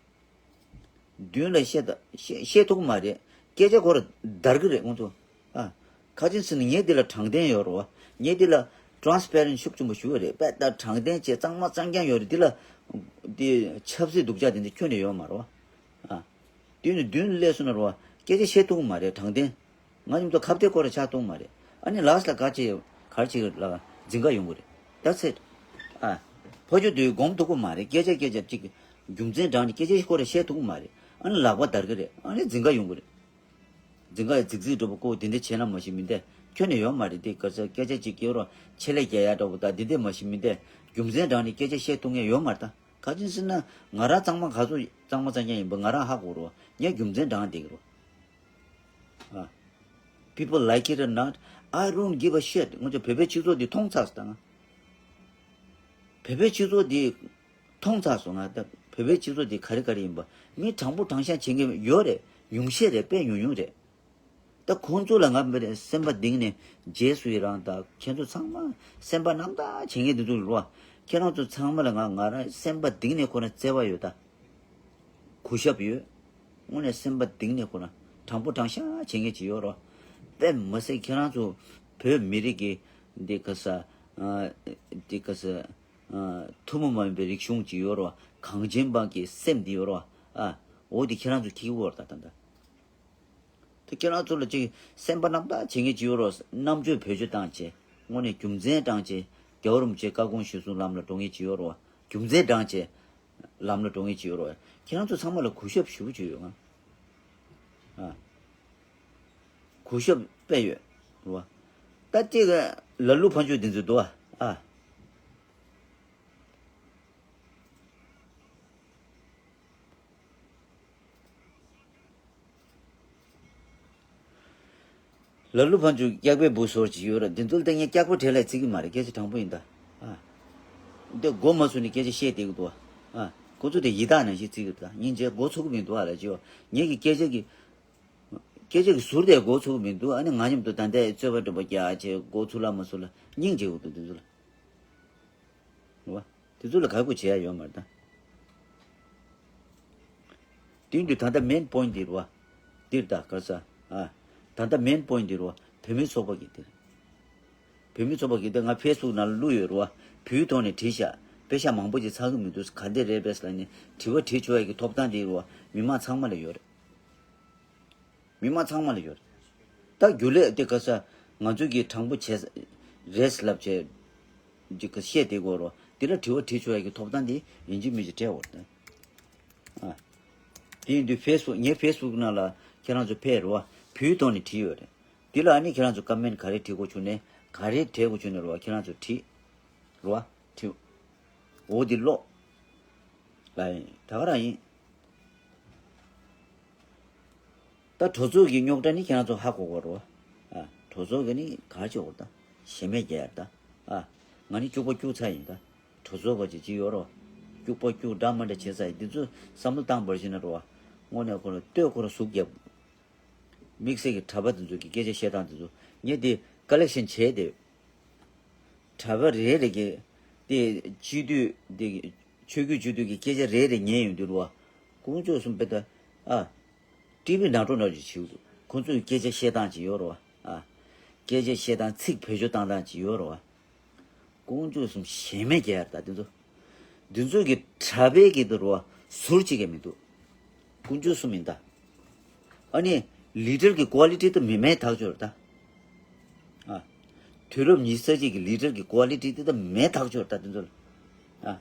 མདུན་ལ་བཤད་ད་བཤད་བཤད་ཐུབ་ཀྱི་མ་རེད་སྐད་ཆ་ཁོ་ར་འདར་གི་རེད་ཁོང་ཚོ། ཨ། ཁ་ཅིག་ཟེར་ན་ངས་འདི་ལ་དྲང་བདེན་ཡོད་རོ། ངས་འདི་ལ་transparent ཤུགས་ཆེན་པོ་ཞུ་གི་རེད་དཔེ་ད་དྲང་བདེན་བྱས་གཙང་མ་གཙང་རྐྱང་ཡོད་རེད་འདི་ལ། འདི་ཆབ་སྲིད་སྡུག་ཅག་དེ་འདི་ཁྱོན་ནས་ཡོད་མ་རོ། ཨ། མདུན་ནས་མདུན་སླེབས་སོང་ན་རོ། སྐད་ཆ་བཤད་ཐུབ་ཀྱི་མ་རེད་དྲང་བདེན། ང་མཉམ་དུ་ཁ་གཏད་སྐོར་ར་ཆགས་ཐུབ་ཀྱི་མ་རེད། ཨ་ནི་ལགས་ལ་ག་ཅི་གར་ཅིག་ལ་འཛིན་ག་ཡོང་གི་རེད། That's it. ཨ། ཕ་ཆོས་དུས་སྒོམ་ཐུབ་ཀྱི་མ་རེད་སྐད་ཆ་སྐད་ཆ་ཅིག་རྒྱུ་མཚན་དྲངས་ནས་སྐད་ཆ་སྐོར་ར་བཤད་ཐུབ་ཀྱི་མ་རེད། ཨ་ནི་ལག་པ་འདར་གི་རེད་ཨ་ནི་འཛིན་ག་ཡོང་གི་རེད། འཛིན་ག་ཡི་རྫིག་རྫིག་འགྲོ་པོ་ཀོ་དེ་འདྲ་བྱས་ན་མ་ཤི་མི་འདས་ཁྱོན་ནས་ཡོད་མ་རེད་དེ་ག་ས་སྐད་ཆ་ཅིག་སྐྱེ་རོགས་ཆེད་ལས་རྒྱག་ཡ་འདྲ་པོ་ད་དེ་འདྲ་མ་ཤི་མི་འདས་རྒྱུ་མཚན་དྲངས་ནས་སྐད་ཆ་བཤད་ཐུབ་མཁན་ཡོད་མ་རེད་ད། ག་ཅི་ཟེར་ན་ང་རང་གཙང་མ་ག་ཚོད་གཙང་མ་གཙང་རྐྱང་ཡིན་པ་ང་རང་ཧ་གོ་རོ། ངས་རྒྱུ་མཚན་དྲངས་བསྡད་ཀྱི་རོ། ཨ། People like it or not, I don't give a shit. ང་ཚོ་བོད་པའི་སྤྱི་ཚོགས་འདི་མཐོང་ཚར་སོང་ད་ང་། བོད་པའི་སྤྱི་ཚོགས་འདི་མཐོང་ཚར་སོང་ང་ད་བོད་པའི་སྤྱི་ཚོགས་འདི་ག་རེ་ག་རེ་ཡིན་པ་མི་དྲང་པོ་དྲང་བཞག་བྱེད་མཁན་ཡོད་རེད་ཉུང་ཤས་རེད་དཔེ་ཉུང་ཉུང་རེད། ད་ཁོང་ཚོ་ལ་ང་མི་རེད་སེམས་པ་གཏིང་ནས་རྗེས་སུ་ཡི་རང་དང་ཁྱེད་ཚོ་ཚང་མ་སེམས་པ་རྣམ་དག་བྱེད་མཁན་དེ་ཚོ་རེད་བ། ཁྱེད་རང་ཚོ་ཚང་མ་ལ་ང་ང་རང་སེམས་པ་གཏིང་ནས་ཁོ་ན་བརྩེ་བ་ཡོད་ད། གུས་ཞབས་ཡོད། དངོས་གནས་སེམས་པ་གཏིང་ནས་ཁོ་ན་དྲང་པོ་དྲང་བཞག་བྱེད་མཁན་ཅིག་ཡོད་རོ། དཔེ་མི་སྲིད་ཁྱེད་རང་ཚོ་བོད་མི་རིགས་ཀྱི་འདི་ག་ས་འདི་ག་ས་ཐུན་མོང་མ་ཡིན་པའི་རིག་གཞུང་ཅིག་ཡོད་རོ། གངས་ཅན་པ་གི་སེམས་འདི་ཡོད་རོ། ཨ། འོ་འདི་ཁྱེད་རང་ཚོ་ཁྱི་གུ་བོར་ད་ད་ད། ད་ཁྱེད་རང་ཚོ་ལ་ཅིག་སེམས་པ་རྣམ་དག་བྱེད་མཁན་ཅིག་ཡོད་རོ། རྣམ་དཔྱོད་བེད་སྤྱོད་བཏང་བྱས་དངོས་གནས་རྒྱུ་མཚན་དྲངས་བྱས་རྒྱལ་བ་རིན་པོ་ཆེ་བཀའ་དགོངས་གཞིར་བཟུང་ལམ་ལ་འགྲོ་མཁན་ཅིག་ཡོད་རོ། རྒྱུ་མཚན་དྲངས་བྱས་ལམ་ལ་འགྲོ་མཁན་ཅིག་ཡོད་རོ། ཁྱེད་རང་ཚོ་ཚང་མ་ལ་གུས་ཞབས་ཞུ་གི་ཅིག་ཡོད་ང་། ཨ། གུས་ཞབས་དཔེ་ཡོད་རོ། ད་ཅིག་ལ་ལུ་ཕན་ཆོད་འདི་ཚོ་འདུག་ཨ། ཨ། ལ་ལུ་ཕན་ཆོད་སྐྱག་པའི་བུ་སོར་ཅིག་ཡོད་ར་འདི་ཚོ་ལ་ལྟ་ངས་སྐྱག་པ་བྲེལ་ལ་བརྩི་གི་མ་རེད་སྐད་ཆ་དྲང་པོ་ཡིན་ད། ཨ། འདི་མགོ་མ་ཚོས་ནས་སྐད་ཆ་བཤད་བསྡད་གི་འདུག་ཨ། ཁོ་ཚོ་དེ་ཡི་དྭགས་ནང་བཞིན་བརྩི་གི་འདུག་ད་སྙིང་རྗེ་མགོ་ཚོས་གི་མི་འདུག་ཨ་ལ་ཅིའོ། ངེད་ཀྱི་སྐད་ཆ་གི་སྐད་ཆ་གི་ཟུར་དེ་མགོ་ཚོས་གི་མི་འདུག་ཨ་ནི་ང་མཉམ་དུ་ད་ལྟའི་རྩོད་པ་འགྲོ་པ་རྒྱག་བྱས་མགོ་ཚོས་ལ་མ་ཚོས་ལ་སྙིང་རྗེ་གི་འདུག་འདི་ཚོ་ལ། རེད་བ། དེ་ཚོ་ལ་ག་གུ་བྱེད་ཡ་ཡོད་མ་རེད་ད། དེ་འདུག་ད་ལྟ་main point འདི་རེད་བ། འདིར་ད་ག་ས། ཨ། ད་ལྟ་main point འདི་རེད་བ་བོད་མི་ཚོགས་པ་གི་འདིར། བོད་མི་ཚོགས་པ་གི་འདིར་ང་Facebook ནང་ལ་བླུགས་ཡོད་རེད་བ། བོད་ཐོག་ནས་བྲིས་ཤག་དཔེ་ཤག་མང་པོ་ཅིག་ཚར་གི་མི་འདུག་ག་འདི་རེད་པས་ལ་ནི་དྲི་བ་དྲི་ཆོག་ཡ་གི་ཐོབ་ཐང་འདི་རེད་བ་མི་མང་ཚང་མ་ལ་ཡོད་རེད། མི་མང་ཚང་མ་ལ་ཡོད་རེད། ད་རྒྱུ་ལས་དེ་ག་ས་ང་ཚོས་ཀྱི་དྲང་པོ་བྱས་རེད་ལབ་བྱས། འདི་ག་བཤད་དེ་གོ་རོ། འདི་ལ་དྲི་བ་དྲི་ཆོག་ཡ་གི་ཐོབ་ཐང་འདི་ཡིན་གཅིག་མིན་གཅིག་སྤྲད་འོར་ད། ཨ། དེ་ཡིན་དུས་Facebook ངའི་Facebook ནང་ལ་ཁྱེད་རང་ཚོ་ཕེབས་རོ། བོད་ཐོག་ནས་བྲིས་ཡོད་རེད། འདི་ལ་ཨ་ནི་ཁྱེད་རང་ཚོ་comment ག་རེ་བྲིས་དགོས་བྱུང་ནས་ག་རེ་འབྲི་དགོས་བྱུང་ནས་རོ་ཁྱེད་རང་ཚོ་བྲིས། རོ། བྲིས། འོ་འདི་ཀློག་ལ་ཡིན་ད་ག་རང་ཡིན། ད་གྲོས་ཚོགས་ཀྱི་རྙོག་དྲ་ནི་ཁྱེད་རང་ཚོ་ཧ་གོ་གོ་རོ། ཨ། གྲོས་ཚོགས་ཀྱི་ནི་ག་ཅི་འོར་ད། ཞེ་མེད་རྒྱལ་ཡར་ད། ཨ། ང་ནི་སྐྱུག་པ་སྐྱུག་ཚ་ཡིན་ད། གྲོས་ཚོགས་པ་ཅིག་ཅི་ཡོད་རོ། སྐྱུག་པ་སྐྱུག་འདྲ་མ་འདྲ་བྱེད་ཚ་ཡིན་འདི་ཚོ་བསམ་བློ་བཏང་བར་ཞིག་ན་རོ། དངོས་གནས་ཁོ་ར་ལྟོས་ཁོ་ར་ཟུག་རྒྱབ། དམིགས་བསལ་གྱི་གྲྭ་པ་འདི་ཚོ་གི་སྐད་ཆ་བཤད་སྟངས་འདི་ཚོ་ངས་འདི་ཀ་ལེག་ཤན་བྱས་ཏེ། གྲྭ་པ་རེ་རེ་གི་དེ་སྤྱི་འཐུས་དེ་ཆོས་བརྒྱུད་སྤྱི་འཐུས་ཀྱི་སྐད་ཆ་རེ་རེ་ཉན་ཡོང་དུས་རུ་བ། དཀོན་མཆོག་གསུམ་དཔེ་ད་ཨ། ཊི་བི་ནང་འགྲོ་འདྲ་ཅིག་བྱེད་དུས་ཁོང་ཚོའི་སྐད་ཆ་བཤད་སྟངས་ཅིག་ཡོད་རེད་བ། ཨ། སྐད་ཆ་བཤད་སྟངས་ཚིག་བེད་སྤྱོད་བཏང་སྟངས་ཅིག་ཡོད་རེད་བ། དཀོན་མཆོག་གསུམ་ཞེ་མེད་རྒྱལ་ཡར་ད་དེ་ཚོ། འདི་ཚོ་གི་གྲྭ་པའི་གི་འདུག་རུ་བ་ཟུར་གཅིག་གི་མི་འདུག་དཀོན་མཆོག་གསུམ་ཡིན་ད། ཨ་ནི་ལི་ཌར་གི་ཀོ་ལི་ཊི་ད་མི་མེད་ཐག་ཆོད་རེད་ད། དུས་རབས་ཉི་ཤུ་རྩ་གཅིག་གི་ལི་ཌར་གྱི་ཀོ་ལི་ཊི་དེ་ད་མེད་ཐག་ཆོད་ད་དེ་ཚོ་ལ། ཨ།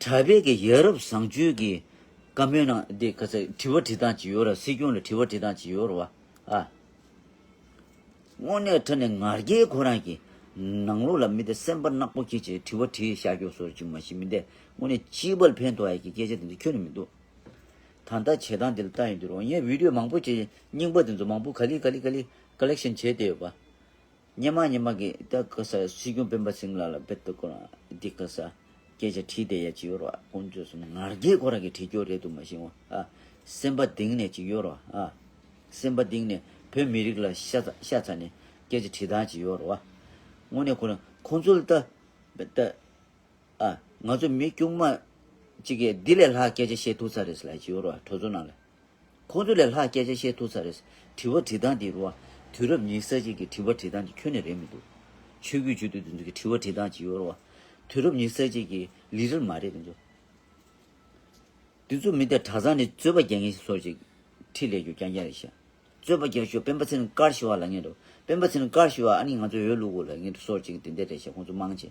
གྲྭ་པའི་གི་ཡ་རབས་བཟང་སྤྱོད་ཀྱི་བཀའ་མོལ་ནང་འདི་ག་ས་དྲི་བ་དྲི་སྟངས་ཅིག་ཡོད་ར། སྲིད་སྐྱོང་ལ་དྲི་བ་དྲི་སྟངས་ཅིག་ཡོད་ར་བ། ཨ། དངོས་གནས་དྲང་གནས་ང་རྒྱལ་ཁོ་རང་གི་ནང་ལོགས་ལ་མི་དེ་སེམས་པ་ནག་པོ་སྐྱེ་བྱས་དྲི་བ་དྲིས་བཞག་རྒྱུ་བཟོ་ཅིག་མ་གཞི་མི་དེ་དངོས་གནས་སྤྱི་པ་ལ་ཕན་ཐོགས་ཡ་གི་སྐད་ཆ་དེ་ཚོ་ཁྱོན་ནས་མི་འདུག་ད་ལྟ་བྱེད་སྟངས་དེ་ལ་ལྟ་ཡོང་དུས་རོ། ངས་བི་ཌི་ཡོ་མང་པོ་ཅིག་རྙིང་པ་དེ་ཚོ་མང་པོ་ག་ལེ་ག་ལེ་ག་ལེ་ཀ་ལེག་ཤན་བྱས་བསྡད་ཡོད་པ། སྙེ་མ་སྙེ་མ་གི་ད་ག་ས་སྲིད་སྐྱོང་སྤེན་པ་ཚེ་རིང་ལགས་ལ་དཔེ་ལྟ་ཁོ་རང་འདི་ག་ས་སྐད་ཆ་དྲིས་བསྡད་ཡ་ཅིག་ཡོད་རོ། ཁོང་ཚོས་སོང་ང་རྒྱལ་ཁོ་རང་གི་དྲིས་སྐྱོར་རེད་འདུག་མ་གཞི་ཨ། སེམས་པ་གཏིང་ནས་ཅིག་ཡོད་རོ། ཨ། སེམས་པ་གཏིང་ནས་བོད་མི་རིགས་ལ་ཤ་ཚ་ཤ་ཚ་ནས་སྐད་ཆ་དྲིས་སྟངས་ཅིག་ཡོད་རོ། དངོས་གནས་ཁོ་རང་ཁོང་ཚོ་ལ་ད་ད་ཨ། ང་ཚོ་མི་དཀྱུས་མ་ཅིག་གིས་འདི་ལས་ལྷག་སྐད་ཆ་བཤད་ཐུབ་ས་རེད་ཟེར་ལབ་ཅིག་ཡོད་རོ། གྲོས་ཚོགས་ནང་ལ། ཁོང་ཚོ་ལས་ལྷག་སྐད་ཆ་བཤད་ཐུབ་ས་རེད། དྲི་བ་དྲི་སྟངས་འདི་རུ་བ། དུས་རབས་ཉི་ཤུ་རྩ་གཅིག་གི་དྲི་བ་དྲི་སྟངས་འདི་ཁྱོན་ནས་རེད་མི་འདུག་ཆོས་བརྒྱུད་ཆོས་སྡེ་འདི་ཚོ་གི་དྲི་བ་དྲི་སྟངས་ཅིག་ཡོད་རེད་བ། དུས་རབས་ཉི་ཤུ་རྩ་གཅིག་གི་ལི་ཌར་མ་རེད་འདི་ཚོ། འདི་ཚོ་མི་དེ་གྲྭ་ཚང་ནས་རྩོད་པ་རྒྱག་མཁན་ཞིག་བཟོ་ཅིག་ཁྲིད་ལས་རྒྱུ་རྐྱང་རྐྱང་རེད་ཤག་རྩོད་པ་རྒྱག་ཤོག་སྤེན་པ་ཚེ་རིང་དཀར་ཞུ་བ་ལ་ངེས་འགྲོ། སྤེན་པ་ཚེ་རིང་དཀར་ཞུ་བ་ཨ་ནི་ང་ཚོ་འོས་བླུག་དགོས་ལ་ངེས་འགྲོ་བཟོ་ཅིག་དེ་འདྲ་རེད་ཤག་ཁོང་ཚོ་མང་ཆེ།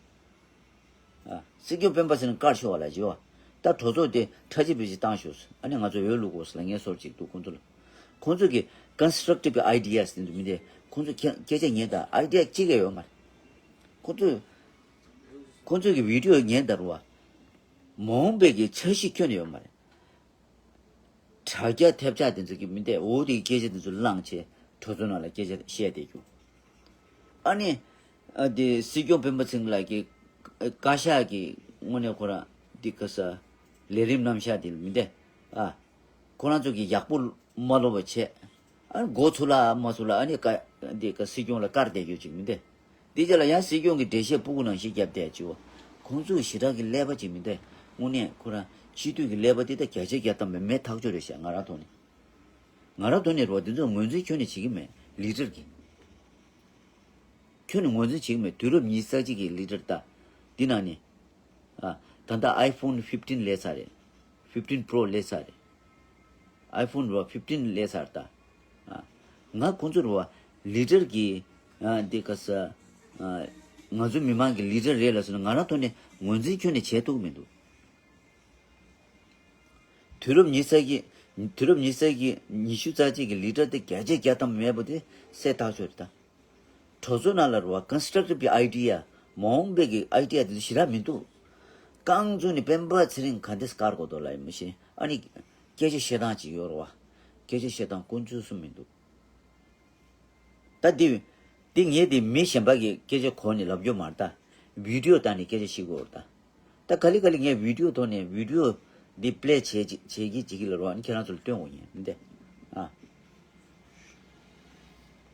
ཨ། སྲིད་སྐྱོང་སྤེན་པ་ཚེ་རིང་དཀར་ཞུ་བ་ལ་བྱེད་བ། ད་གྲོས་ཚོགས་དེ་ཁྲ་ཆིལ་བུ་ཆིལ་བཏང་ཤོག་ཨ་ནི་ང་ཚོ་འོས་བླུག་དགོས་ལ་ངས་བཟོ་ཅིག་འདུག་ཁོང་ཚོ་ལ། ཁོང་ཚོ་གི་constructive ideas དེ་ཚོ་མི་དེ་ཁོང་ཚོ་སྐད་སྐད་ཆ་ཉན་དང་idea་གཅིག་ཀྱང་ཡོད་མ་རེད། ཁོང་ཚོས་ཁོང་ཚོ་གི་video་ཉན་དང་རུ་བ། མ་འོངས་པའི་གི་འཆར་གཞི་ཁྱོན་ནས་ཡོད་མ་རེད། དྲ་རྒྱ་ཐེབས་ཆག་དེ་ཚོ་གི་མི་འདས་འོ་དེ་གི་སྐད་ཆ་དེ་ཚོ་བླངས་བྱས་གྲོས་ཚོགས་ནང་ལ་སྐད་ཆ་བཤད་བསྡད་རྒྱུ། ཨ་ནི། ཨ་དེ་སྲིད་སྐྱོང་སྤེན་པ་ཚེ་རིང་ལགས་ཀྱི་བཀའ་ཤག་གི་དངོས་གནས་ཁོ་རང་འདི་ག་ས་ལས་རིམ་རྣམ་གཞག་དེ་མི་འདས། ཨ། ཁོ་རང་ཚོ་གི་ཡག་པོ་མ་ལོབ་པ་བྱས། ཨ་ནི་མགོ་ཚུགས་ལ་མ་ཚུགས་ལ་ཨ་ནི་བཀའ་འདི་ག་སྲིད་སྐྱོང་ལ་བཀར་བསྡད་རྒྱུ་ཅིག་མི་འདས། དེ་རྗེས་ལ་ཡང་སྲིད་སྐྱོང་གི་འགྲེལ་བཤད་སྤུ་གུ་ནང་བཞིན་བརྒྱབ་བསྡད་ཅིའོ། ཁོང་ཚོས་ཞེ་དྲག་གི་ཀླད་པ་ཅིག་མི་འདུག་དངོས་གནས་ཁོ་རང་སྤྱི་འཐུས་ཀྱི་ཀླད་པ་དེ་ད་བརྒྱ་ཆ་བརྒྱ་ཐམ་པ་མེད་ཐག་ཆོད་རེད་ཤག་ང་རང་ཐོག་ནས། ང་རང་ཐོག་ནས་རོ་དེ་ཚོ་ངོས་འཛིན་ཁྱོན་ནས་བྱེད་ཀྱི་མེད་ལི་ཌར་གྱི། ཁྱོན་ནས་ངོས་འཛིན་བྱེད་ཀྱི་མེད་དུས་རབས་ཉི་ཤུ་རྩ་གཅིག་གི་ལི་ཌར་ད། འདི་ནང་ནས། ཨ། ད་ལྟ་iPhone fifteen་སླེབས་ཚར་རེད། fifteen Pro་སླེབས་ཚར་རེད། iPhone་རོ་fifteen་སླེབས་ཚར་ད། ཨ། ང་ཁོང་ཚོ་རོ་ལི་ཌར་གྱི། ཨ། འདི་ག་ས། ཨ། ང་ཚོ་མི་མང་གི་ལི་ཌར་རེད་ལ་སོང་ན་ང་རང་ཐོག་ནས་ངོས་འཛིན་ཁྱོན་ནས་བྱས་ཐུབ་མི་འདུག་དུས་རབས་ཉི་ཤུ་རྩ་གི་དུས་རབས་ཉི་ཤུ་རྩ་གི་ཉི་ཤུ་རྩ་གཅིག་གི་ལི་ཌར་དེ་བརྒྱ་ཆ་བརྒྱ་ཐམ་མེད་པ་དེ་གསལ་ཐག་ཆོད་རེད་ད། གྲོས་ཚོགས་ནང་ལ་རུ་བ་constructive་གི་idea་མ་འོངས་པའི་གི་idea་དེ་ཚོ་ཞེ་དྲག་མི་འདུག་རྐང་བཙུགས་ནས་སྤེན་པ་ཚེ་རིང་ག་འདྲས་བཀར་དགོས་འདུག་ལ་ཡིན་མི་ཤེས་ཨ་ནི། སྐད་ཆ་བཤད་སྟངས་ཅིག་ཡོད་རུ་བ། སྐད་ཆ་བཤད་སྟངས་དཀོན་མཆོག་གསུམ་མི་འདུག་ད་འདི། འདི་ངས་འདི་མི་གཞན་པ་གི་སྐད་ཆ་གོ་ནས་ལབ་རྒྱུ་མ་རེད་ད། video་བཏང་ནས་སྐད་ཆ་བཤད་དགོས་རེད་ད། ད་ག་ལེ་ག་ལེ་ངས་video་ཐོག་ནས་video་འདི་play་བྱེད་ཀྱི་བྱེད་ཀྱི་བྱེད་ཀྱི་ལབ་རོགས་ཨ་ནི་ཁྱེད་རང་ཚོ་ལ་སྟོན་དགོས་ཡིན་མི་འདི། ཨ།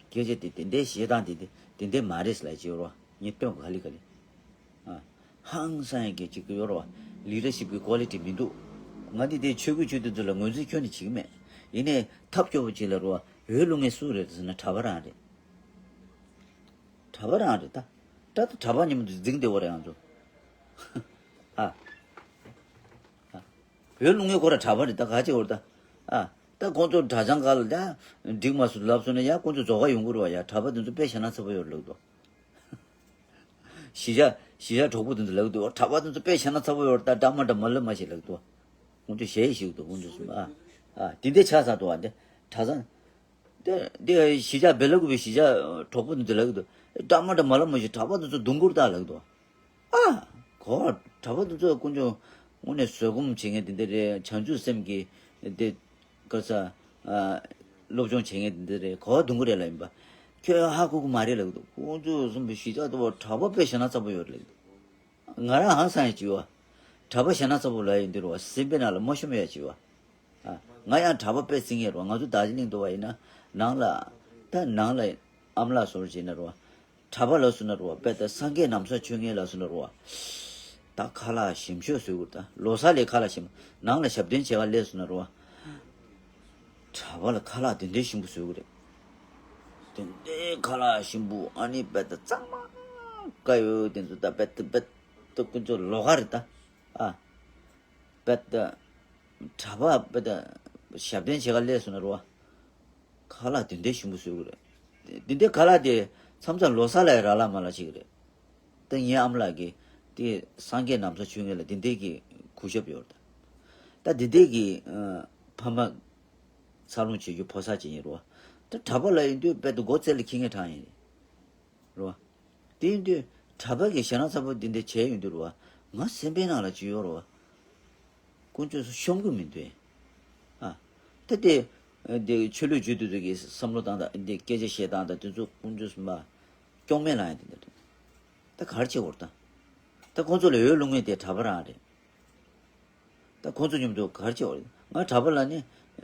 སྐད་ཆ་དེ་དེ་འདྲའི་བཤད་སྟངས་དེ་དེ་དེ་འདྲའི་མ་རེད་ལབ་བྱེད་རོགས་ངས་སྟོན་དགོས་ག་ལེ་ག་ལེ། ཨ། ཧང་སང་ཡ་གི་ཅིག་ཡོད་རོགས་leadership་གི་quality་མི་འདུག་ང་འདི་དེ་ཆོས་བརྒྱུད་ཆོས་སྡེ་ཚོ་ལ་ངོས་འཛིན་ཁྱོན་ནས་བྱེད་ཀྱི་མེད། ཡིན་ནའི་ཐབས་སྐྱོ་པོ་ཅིག་ལབ་རོགས་འོས་བླུག་མཁན་སུ་རེད་ཟེར་ན་གྲྭ་པ་རང་རེད། གྲྭ་པ་རང་རེད་ད། ད་ད་གྲྭ་པ་མཉམ་དུ་འཛིང་བསྡད་པ་རེད་ང་ཚོ། ཨ། ཨ། བོད་ལུང་ངེ་ཁོ་ར་གྲྭ་པ་རེད་ད་ག་ཅིག་འོར་ད། ཨ། ད་ཁོང་ཚོ་གྲྭ་ཚང་ག་ལ་ད་འགྲིག་མ་སོང་ལབ་སོང་ན་ཡ་ཁོང་ཚོ་རྫོགས་ཁ་ཡོང་གི་རེད་བ་ཡ་གྲྭ་པ་དེ་ཚོ་དཔེ་ཞེ་ན་ཚ་པོ་ཡོད་ལབ་འདུག་གཞིས་ཆགས་གཞིས་ཆགས་གྲོགས་པོ་དེ་ཚོ་ལབ་འདུག་གྲྭ་པ་དེ་ཚོ་དཔེ་ཞེ་ན་ཚ་པོ་ཡོད་ད་འདྲ་མ་འདྲ་མ་ལབ་མ་ཞིག་ལབ་འདུག་ཁོང་ཚོ་ཞེ་ཡི་ཞིག་འདུག་ཁོང་ཚོ་སུ་ཨ། ཨ་དེ་འདྲ་ཆགས་ཚར་འདུག་ཨ་འདི་གྲྭ་ཚང་། དེ་དེ་གཞིས་ཆགས་སྦེལ་ཀོབ་པའི་གཞིས་ཆགས་གྲོགས་པོ་འདི་ལབ་ཀྱི་འདུག་སྐྲག་མ་འདྲ་མ་ལབ་མ་ཞིག་གྲྭ་པ་འདི་ཚོ་རྡུང་གུར་བཏགས་ལབ་ཀྱི་འདུག་ཨ། གོ་བ་གྲྭ་པ་འདི་ཚོ་དཀོན་མཆོག་དངོས་གནས་བཟོད་སྒོམ་བྱེད་མཁན་དེ་འདྲ་རེད། བྱང་ཆུབ་སེམས་ཀྱི་དེ་ག་ས་ཨ། སློབ་སྦྱོང་བྱེད་མཁན་དེ་འདྲ་རེད། གོ་བ་རྡུང་གི་རེད་ལབ་ཡིན་པ། ཁྱོད་ཧ་གོ་གི་མ་རེད་ལབ་ཀྱི་འདུག་ཁོང་ཚོ་གསུམ་པོ་གཞིས་ཆགས་དེ་བ་གྲྭ་པ་དཔེ་ཞེ་ན་ཚ་པོ་ཡོད་རེད་ལབ་ཀྱི་འདུག་ང་རང་ཧང་སང་ཡ་ཅིག་ཡོད། གྲྭ་པ་ཞེ་ན་ཚ་པོ་ལབ་ཡོང་དུས་རེད་བ་སེམས་པའི་ནང་ལ་མ་ཤོམ་ཡ་ཅིག་ཡོད། ཨ། ང་ཡང་གྲྭ་པ་དཔེ་བརྩི་མཁན་རེད་བ། ང་ཚོ་རྡོ་རྗེ་གླིང་དུ་བ་ཡིན་ན་ནང་ལ་ད་ནང་ལ་ཨ་མ་ལགས་སོགས་བྱས་ན་རེད་བ། གྲྭ་པ་ལབ་སོང་ན་རེད་བ་དཔེ་ད་སངས་རྒྱས་ནམ་མཁའ་མཆོད་མཁན་ལབ་སོང་ན་རེད་བ། ད་ཁ་ལག་ཞིམ་ཤོས་བཟོ་དགོས། ད་ལོ་གསར་ལ་ཁ་ལག་ཞིམ་ནང་ལ་ཞབས་བརྟན་བྱེད་ག་སླེབས་སོང་ན་རེད་བ། གྲྭ་པ་ལ་ཁ་ལག་དེ་འདྲའི་ཞིམ་པོ་བཟོ་གི་རེད། དེ་འདྲའི་ཁ་ལག་ཞིམ་པོ་ཨ་ནི་དཔེ་ད་གཙང་མ་དཀར་ཡོད་དེ་ཚོ་ད་དཔེ་ད་དཔེ་ད་ཀུན་སྤྱོད་ལོགས་ཀ་རེད་ད། ཨ། དཔེ་ད་གྲྭ་པ་དཔེ་ད་ཞབས་བརྟན་བྱེད་ག་སླེབས་སོང་ན་རེད་བ། ཁ་ལག་དེ་འདྲའི་ཞིམ་པོ་བཟོ་གི་རེད། དེ་འདྲའི་ཁ་ལག་དེ་ མཚམས་མཚམས་ལོ་གསར་ལ་ཡང་རག་ལ་མ་ལ་ཞིག་རེད། ད་ངའི་ཨ་མ་ལགས་ཀྱིས་དེ་སངས་རྒྱས་ནམ་བཟའ་མཆོད་མཁན་ལ་དེ་འདྲའི་གི་གུས་ཞབས་ཡོད་རེད། ད་དེ་འདྲའི་གི་ཨ་ཕ་མ་འཚར་ལོངས་བྱེད་རྒྱུ་ཕོ་གསར་ཅིག་ཡིན་རོ། ད་གྲྭ་པ་ལ་ཡིན་དུས་དཔེ་དུ་མགོ་རྩེ་ལ་འཁྱེར་མཁན་གྲངས་ཡིན་རོ། དེ་ཡིན་དུས་གྲྭ་པ་གི་ཞེ་དྲག་ཚ་པོ་འདི་འདྲ་བྱས་ཡོང་དུས་རུ་བ། ང་སེམས་པའི་ནང་ལ་ཅི་ཡོད་རུ་བ། དཀོན་མཆོག་གསུམ་ཤོམ་གི་མི་འདུག་ཨ། ད་དེ་དེ་ཆོས་ལུགས་བརྒྱུད་དུ་དུ་གི་བསམ་བློ་བཏང་དང་དེ་སྐད་ཆ་བཤད་སྟངས་དང་དེ་ཚོ་དཀོན་མཆོག་གསུམ་པ་སྐྱོང་མེད་ལ་ཡང་དེ་འདྲ་རེད། ད་ག་རེ་བྱེད་དགོས་རེད་ད། ད་ཁོང་ཚོ་ལ་འོས་བླུག་མཁན་དེ་གྲྭ་པ་རང་རེད། ད་ཁོང་ཚོ་མཉམ་དུ་ག་རེ་བྱེད་དགོས་རེད། ང་གྲྭ་པ་ལ་ནི་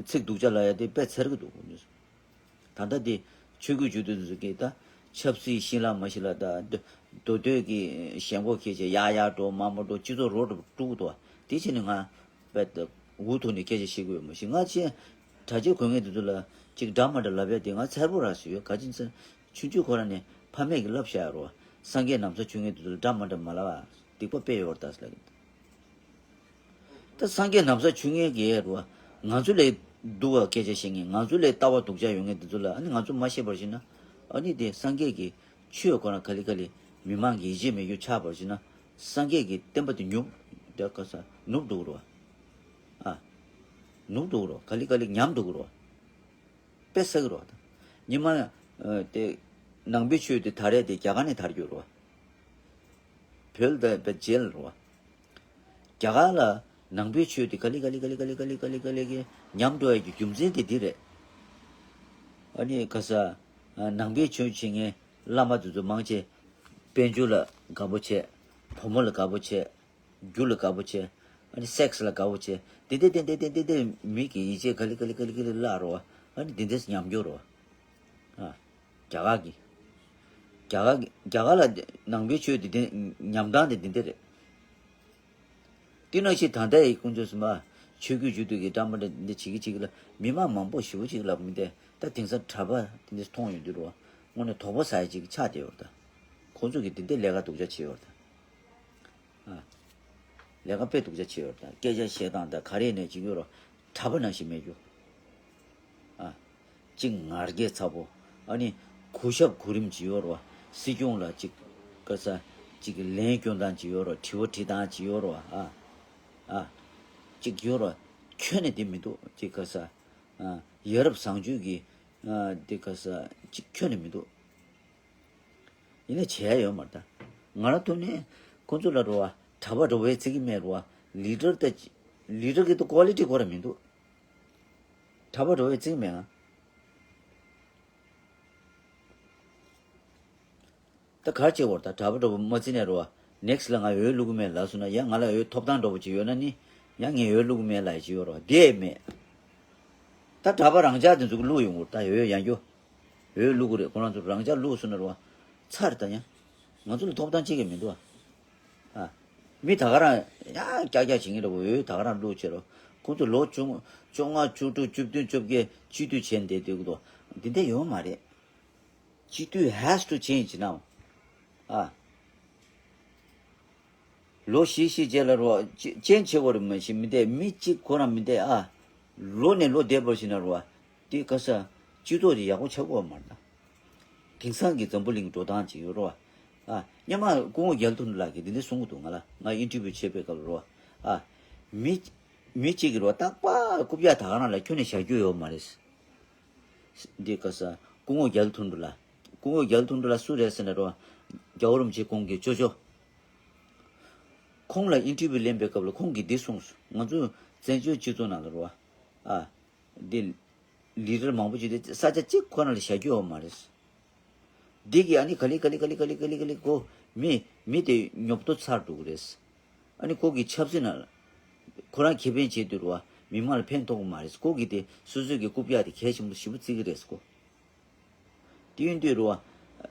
ཚིག་སྡུག་ཅག་ལབ་ཡ་དེ་དཔེ་འཚེར་གི་འདུག་ཁོང་ཚོ། ད་ལྟ་དེ་ཆོས་བརྒྱུད་བརྒྱུད་དུ་འཛུལ་གི་ད་ཆབ་སྲིད་ཤིང་ལ་མ་ཤི་ལ་ད་མདོ་མདོ་སྟོད་ཀྱི་ཞེན་ཁོག་ཁྱེད་ཆེ་ཡག་ཡག་འགྲོ་མང་པོ་འགྲོ་སྤྱི་ཚོགས་རོ་འགྲོ་དཀྲུག་འདུག་དེ་ཕྱིན་ནས་ང་དཔེ་འུ་ཐུག་ནས་སྐད་ཆ་བཤད་གི་ཡོད་མ་ཤི། ང་ཆེ་གྲྭ་ཆས་གོན་མཁན་དེ་ཚོ་ལ་ཅིག་འདྲ་མ་འདྲ་ལབ་ཡ་དེ་ང་འཚེར་པོ་རག་སུ་ཡོད། ག་ཅི་ཚེ་ཆུང་ཆུང་ཁོ་རང་ནས་ཕ་མས་ཀྱི་བསླབ་བྱ་ཡ་རོ། སངས་རྒྱས་ནམ་བཟའ་མཆོད་མཁན་དེ་ཚོ་ལ་འདྲ་མ་འདྲ་མ་ལབ་ཨ། སྡིག་པ་དཔེ་ཡོད་རེད་ད་ཟེར་ལ་གི། ད་སངས་རྒྱས་ནམ་བཟའ་མཆོད་མཁན་གྱི་རུ་ང་ཚོ་ལས་སྡུག་པ་སྐད་ཆ་བཤད་མཁན་ང་ཚོ་ལས་ལྟ་བ་སྡུག་ཅག་ཡོད་མཁན་དེ་ཚོ་ལ་ཨ་ནི་ང་ཚོ་མ་ཤེས་པར་བྱས་ན་ཨ་ནི་དེ་སངས་རྒྱས་ཀྱི་ཆོས་ཁོ་རང་ག་ལེ་ག་ལེ་མི་མང་གི་ཡིད་ཆེས་མེད་རྒྱུ་ཆགས་པར་བྱས་ན་སངས་རྒྱས་ཀྱི་བསྟན་པ་དེ་ཉུབ་དེ་ག་ས་ནུབ་འགྲོ་གི་རུ་ཨ། ནུབ་འགྲོ་གི་རུ་ག་ལེ་ག་ལེ་ཉམས་འགྲོ་གི་རུ་དཔེ་ཟ་གི་རུ་ད། ཉི་མ་ཨ་དེ་ནང་པའི་ཆོས་དེ་དར་རེད་དེ་རྒྱ་གར་ནས་དར་རྒྱུ་རུ་བོད་ལ་ད་བེད་རྗེས་ལ་རུ་བ། རྒྱ་གར་ལ་ནང་པའི་ཆོས་དེ་ག་ལེ་ག་ལེ་ག་ལེ་གི་ཉམས་འགྲོ་ཡ་གི་རྒྱུ་མཚན་དེ་འདི་རེད། ཨ་ནི་ག་ས་ནང་པའི་ཆོས་བྱེད་མཁན་བླ་མ་དེ་ཚོ་མང་ཆེ་དཔལ་འབྱོར་ལ་དགའ་པོ་བྱས། བུ་མོ་ལ་དགའ་པོ་བྱས། རྒྱུ་ལ་དགའ་པོ་བྱས། ཨ་ནི་སེག་སི་ལ་དགའ་པོ་བྱས། དེ་འདྲ་དེ་འདྲ་དེ་འདྲ་དེ་འདྲ་མི་གི་ཡིད་ཆེས་ག་ལེ་ག་ལེ་ག་ལེ་ག་ལེ་བརླག་རོ། ཨ་ནི་དེ་འདྲས་ཉམས་འགྱུར་རོ། ཨ། རྒྱ་གར་གྱི། རྒྱ་གར་གྱི་རྒྱ་གར་ལ་ནང་པའི་ཆོས་དེ་དེ་ཉམས་སྟངས་དེ་དེ་འདྲ་རེད། དེ་ནང་བཞིན་ད་ལྟའི་དཀོན་མཆོག་གསུམ་པ་ཆོས་བརྒྱུད་བརྒྱུད་དུ་གི་འདྲ་མི་འདྲ་འདི་བྱེད་ཀྱི་བྱེད་ཀྱི་ལ་མི་མང་མང་པོ་ཞེ་པོ་ཅིག་ལ་མི་འདྲ་ད་དེང་སང་གྲྭ་པ་དེ་འདྲས་མཐོང་ཡོང་དུས་རོ། དངོས་གནས་དོགས་པ་ཟ་ཡ་ཅིག་ཆགས་བསྡད་ཡོད་རེད་ད། ཁོང་ཚོ་གི་དེ་འདྲས་ལས་ཀ་སྡུག་ཅག་བྱེད་ཡོད་རེད་ད། ཨ། ལས་ཀ་དཔེ་སྡུག་ཅག་བྱེད་ཡོད་རེད་ད། སྐད་ཆ་བཤད་སྟངས་དང་ག་རེ་ནས་བྱེད་ཀྱི་ཡོད་རོ། གྲྭ་པ་ནང་བཞིན་མེད་རྒྱུ། ཨ། གཅིག་ངར་སྐད་ཚ་པོ། ཨ་ནི་གུས་ཞབས་གོ་རིམ་ཅིག་ཡོད་རོ། སྲིད་སྐྱོང་ལ་གཅིག་ག་ས་གཅིག་ལན་སྐྱོན་སྟངས་ཅིག་ཡོད་རོ། དྲི་བ་དྲི་སྟངས་ཅིག་ཡོད་རོ། ཨ། ཨ། གཅིག་ཡོད་རོ། ཁྱོན་ནས་དེ་མི་འདུག་གཅིག་ག་ས། ཨ། ཡ་རབས་བཟང་སྤྱོད་ཀྱི། ཨ། དེ་ག་ས་གཅིག་ཁྱོན་ནས་མི་འདུག་ཡིན་ན་བྱས་ཡོད་མ་རེད་ད། ང་རང་ཐོག་ནས་ཁོང་ཚོ་ལ་འགྲོ་བ་གྲྭ་པ་འགྲོ་བའི་བརྩི་གི་མེད་རུ་བ། ལི་ཌར་ད་ལི་ཌར་གི་ད་ཀོ་ལི་ཊི་ཁོ་ར་མི་འདུག་གྲྭ་པ་འགྲོ་བའི་བརྩི་གི་མེད་ང་། ད་ག་རེ་བྱེད་དགོས་རེད་ད། གྲྭ་པ་འགྲོ་བ་མ་བརྩི་ནས་རུ་བ། ནེག་སི་ལ་ང་འོས་བླུག་གི་མེད་ལབ་སོང་ན་ཡང་ང་ལ་འོས་ཐོབ་ཐང་འགྲོ་བ་ཅིག་ཡོད་ན་ནི་ཡང་ངས་འོས་བླུག་གི་མེད་ལབ་ཡ་ཅིག་ཡོད་རུ་བ་དེ་མེད། ད་གྲྭ་པ་རང་འཇགས་དེ་ཚོ་གི་བླུག་ཡོང་གི་རེད་ད། འོས་ཡང་རྒྱུ། འོས་བླུག་གི་རེད། ཁོ་རང་ཚོ་རང་འཇགས་བླུག་སོང་ན་རུ་བ། ཚར་ད་ཡང་། ང་ཚོ་ལ་ཐོབ་ཐང་གཅིག་ཀྱང་མི་འདུག་ཨ། ཨ། མི་ད་ག་རང་ཡང་ཀྱག་ཀྱག་བྱེད་ཀྱི་འདུག་འོས་ད་ག་རང་བླུག་བྱེད་རོགས། ཁོང་ཚོ་ལོ་བཅོ་ལྔ་བཅུ་དྲུག་བཅུ་བདུན་བཅོ་བརྒྱད་སྤྱི་འཐུས་བྱས་བསྡད་སྡོད་ཀྱི་འདུག་འདི་འདྲ་ཡོད་མ་རེད། སྤྱི་འཐུས་has to change now. ཨ། ལོ་བཞི་བཞི་རྗེས་ལ་རོ་ཅེན་བྱེད་དགོས་རེད་མ་གཞི་མི་འདས་མི་གཅིག་ཁོ་རང་མི་འདས་ཨ། ལོ་ནས་ལོ་འདས་པར་ཕྱིན་ན་རོ། དེ་ག་ས་སྤྱི་ཚོགས་དེ་ཡག་པོ་ཆགས་ཀྱི་ཡོད་མ་རེད་ད། དེང་སང་གི་འཛམ་བུ་གླིང་འགྲོ་སྟངས་ཅིག་ཡོད་རོ། ཨ། སྔོན་མ་སྐུ་ངོ་རྒྱ་ལོ་དོན་གྲུབ་ལགས་ཀྱིས་འདི་འདྲ་གསུང་གི་འདུག་ང་ལ་ང་ཨིན་ཊར་བིའུ་བྱེད་པའི་སྐབས་རོ། ཨ། མི་མི་གཅིག་གིས་རོ་རྟག་པར་རྐུབ་བཀྱག་ད་ག་རང་ལ་ཁྱོན་ནས་བཞག་རྒྱུ་ཡོད་མ་རེད། འདི་ག་ས་སྐུ་ངོ་རྒྱ་ལོ་དོན་གྲུབ་ལགས། སྐུ་ངོ་རྒྱ་ལོ་དོན་གྲུབ་ལགས་སུ་རེད་ཟེར་ན་རོ། རྒྱལ་བ་རིན་པོ་ཆེ་ཁོང་གི་ཅོ་ཅོ། ཁོང་ལ་ཨིན་ཊར་བིའུ་ལེན་པའི་སྐབས་ལ་ཁོང་གིས་འདི་གསུངས་སོང་། ང་ཚོ་བཙན་བྱོལ་སྤྱི་ཚོགས་ནང་ལ་རོ། ཨ། འདི་ལི་ཌར་མང་པོ་ཅིག་དེ་ས་ཆ་གཅིག་ཁོ་ན་ལ་བཞག་རྒྱུ་ཡོད་མ་རེད། འདི་གི་ཨ་ནི་ག་ལེ་ག་ལེ་ག་ལེ་ག་ལེ་ག་ལེ་ག་ལེ་ཁོ་མི་མི་དེ་ཉོབ་ཏོ་ཚར་འགྲོ་གི་རེད། ཨ་ནི་ཁོ་གི་ཆབ་སྲིད་ནང་ཁོ་རང་ཁེ་ཕན་བྱེད་དུས་རོ་བ་མི་མང་ལ་ཕན་ཐོགས་གི་མ་རེད། ཁོ་གི་དེ་སོ་སོའི་གི་རྐུབ་བཀྱག་དེ་གལ་ཆེན་པོ་ཞེ་པོ་བརྩི་གི་རེད་ཁོ། དེ་ཡིན་དུས་རོ་བ།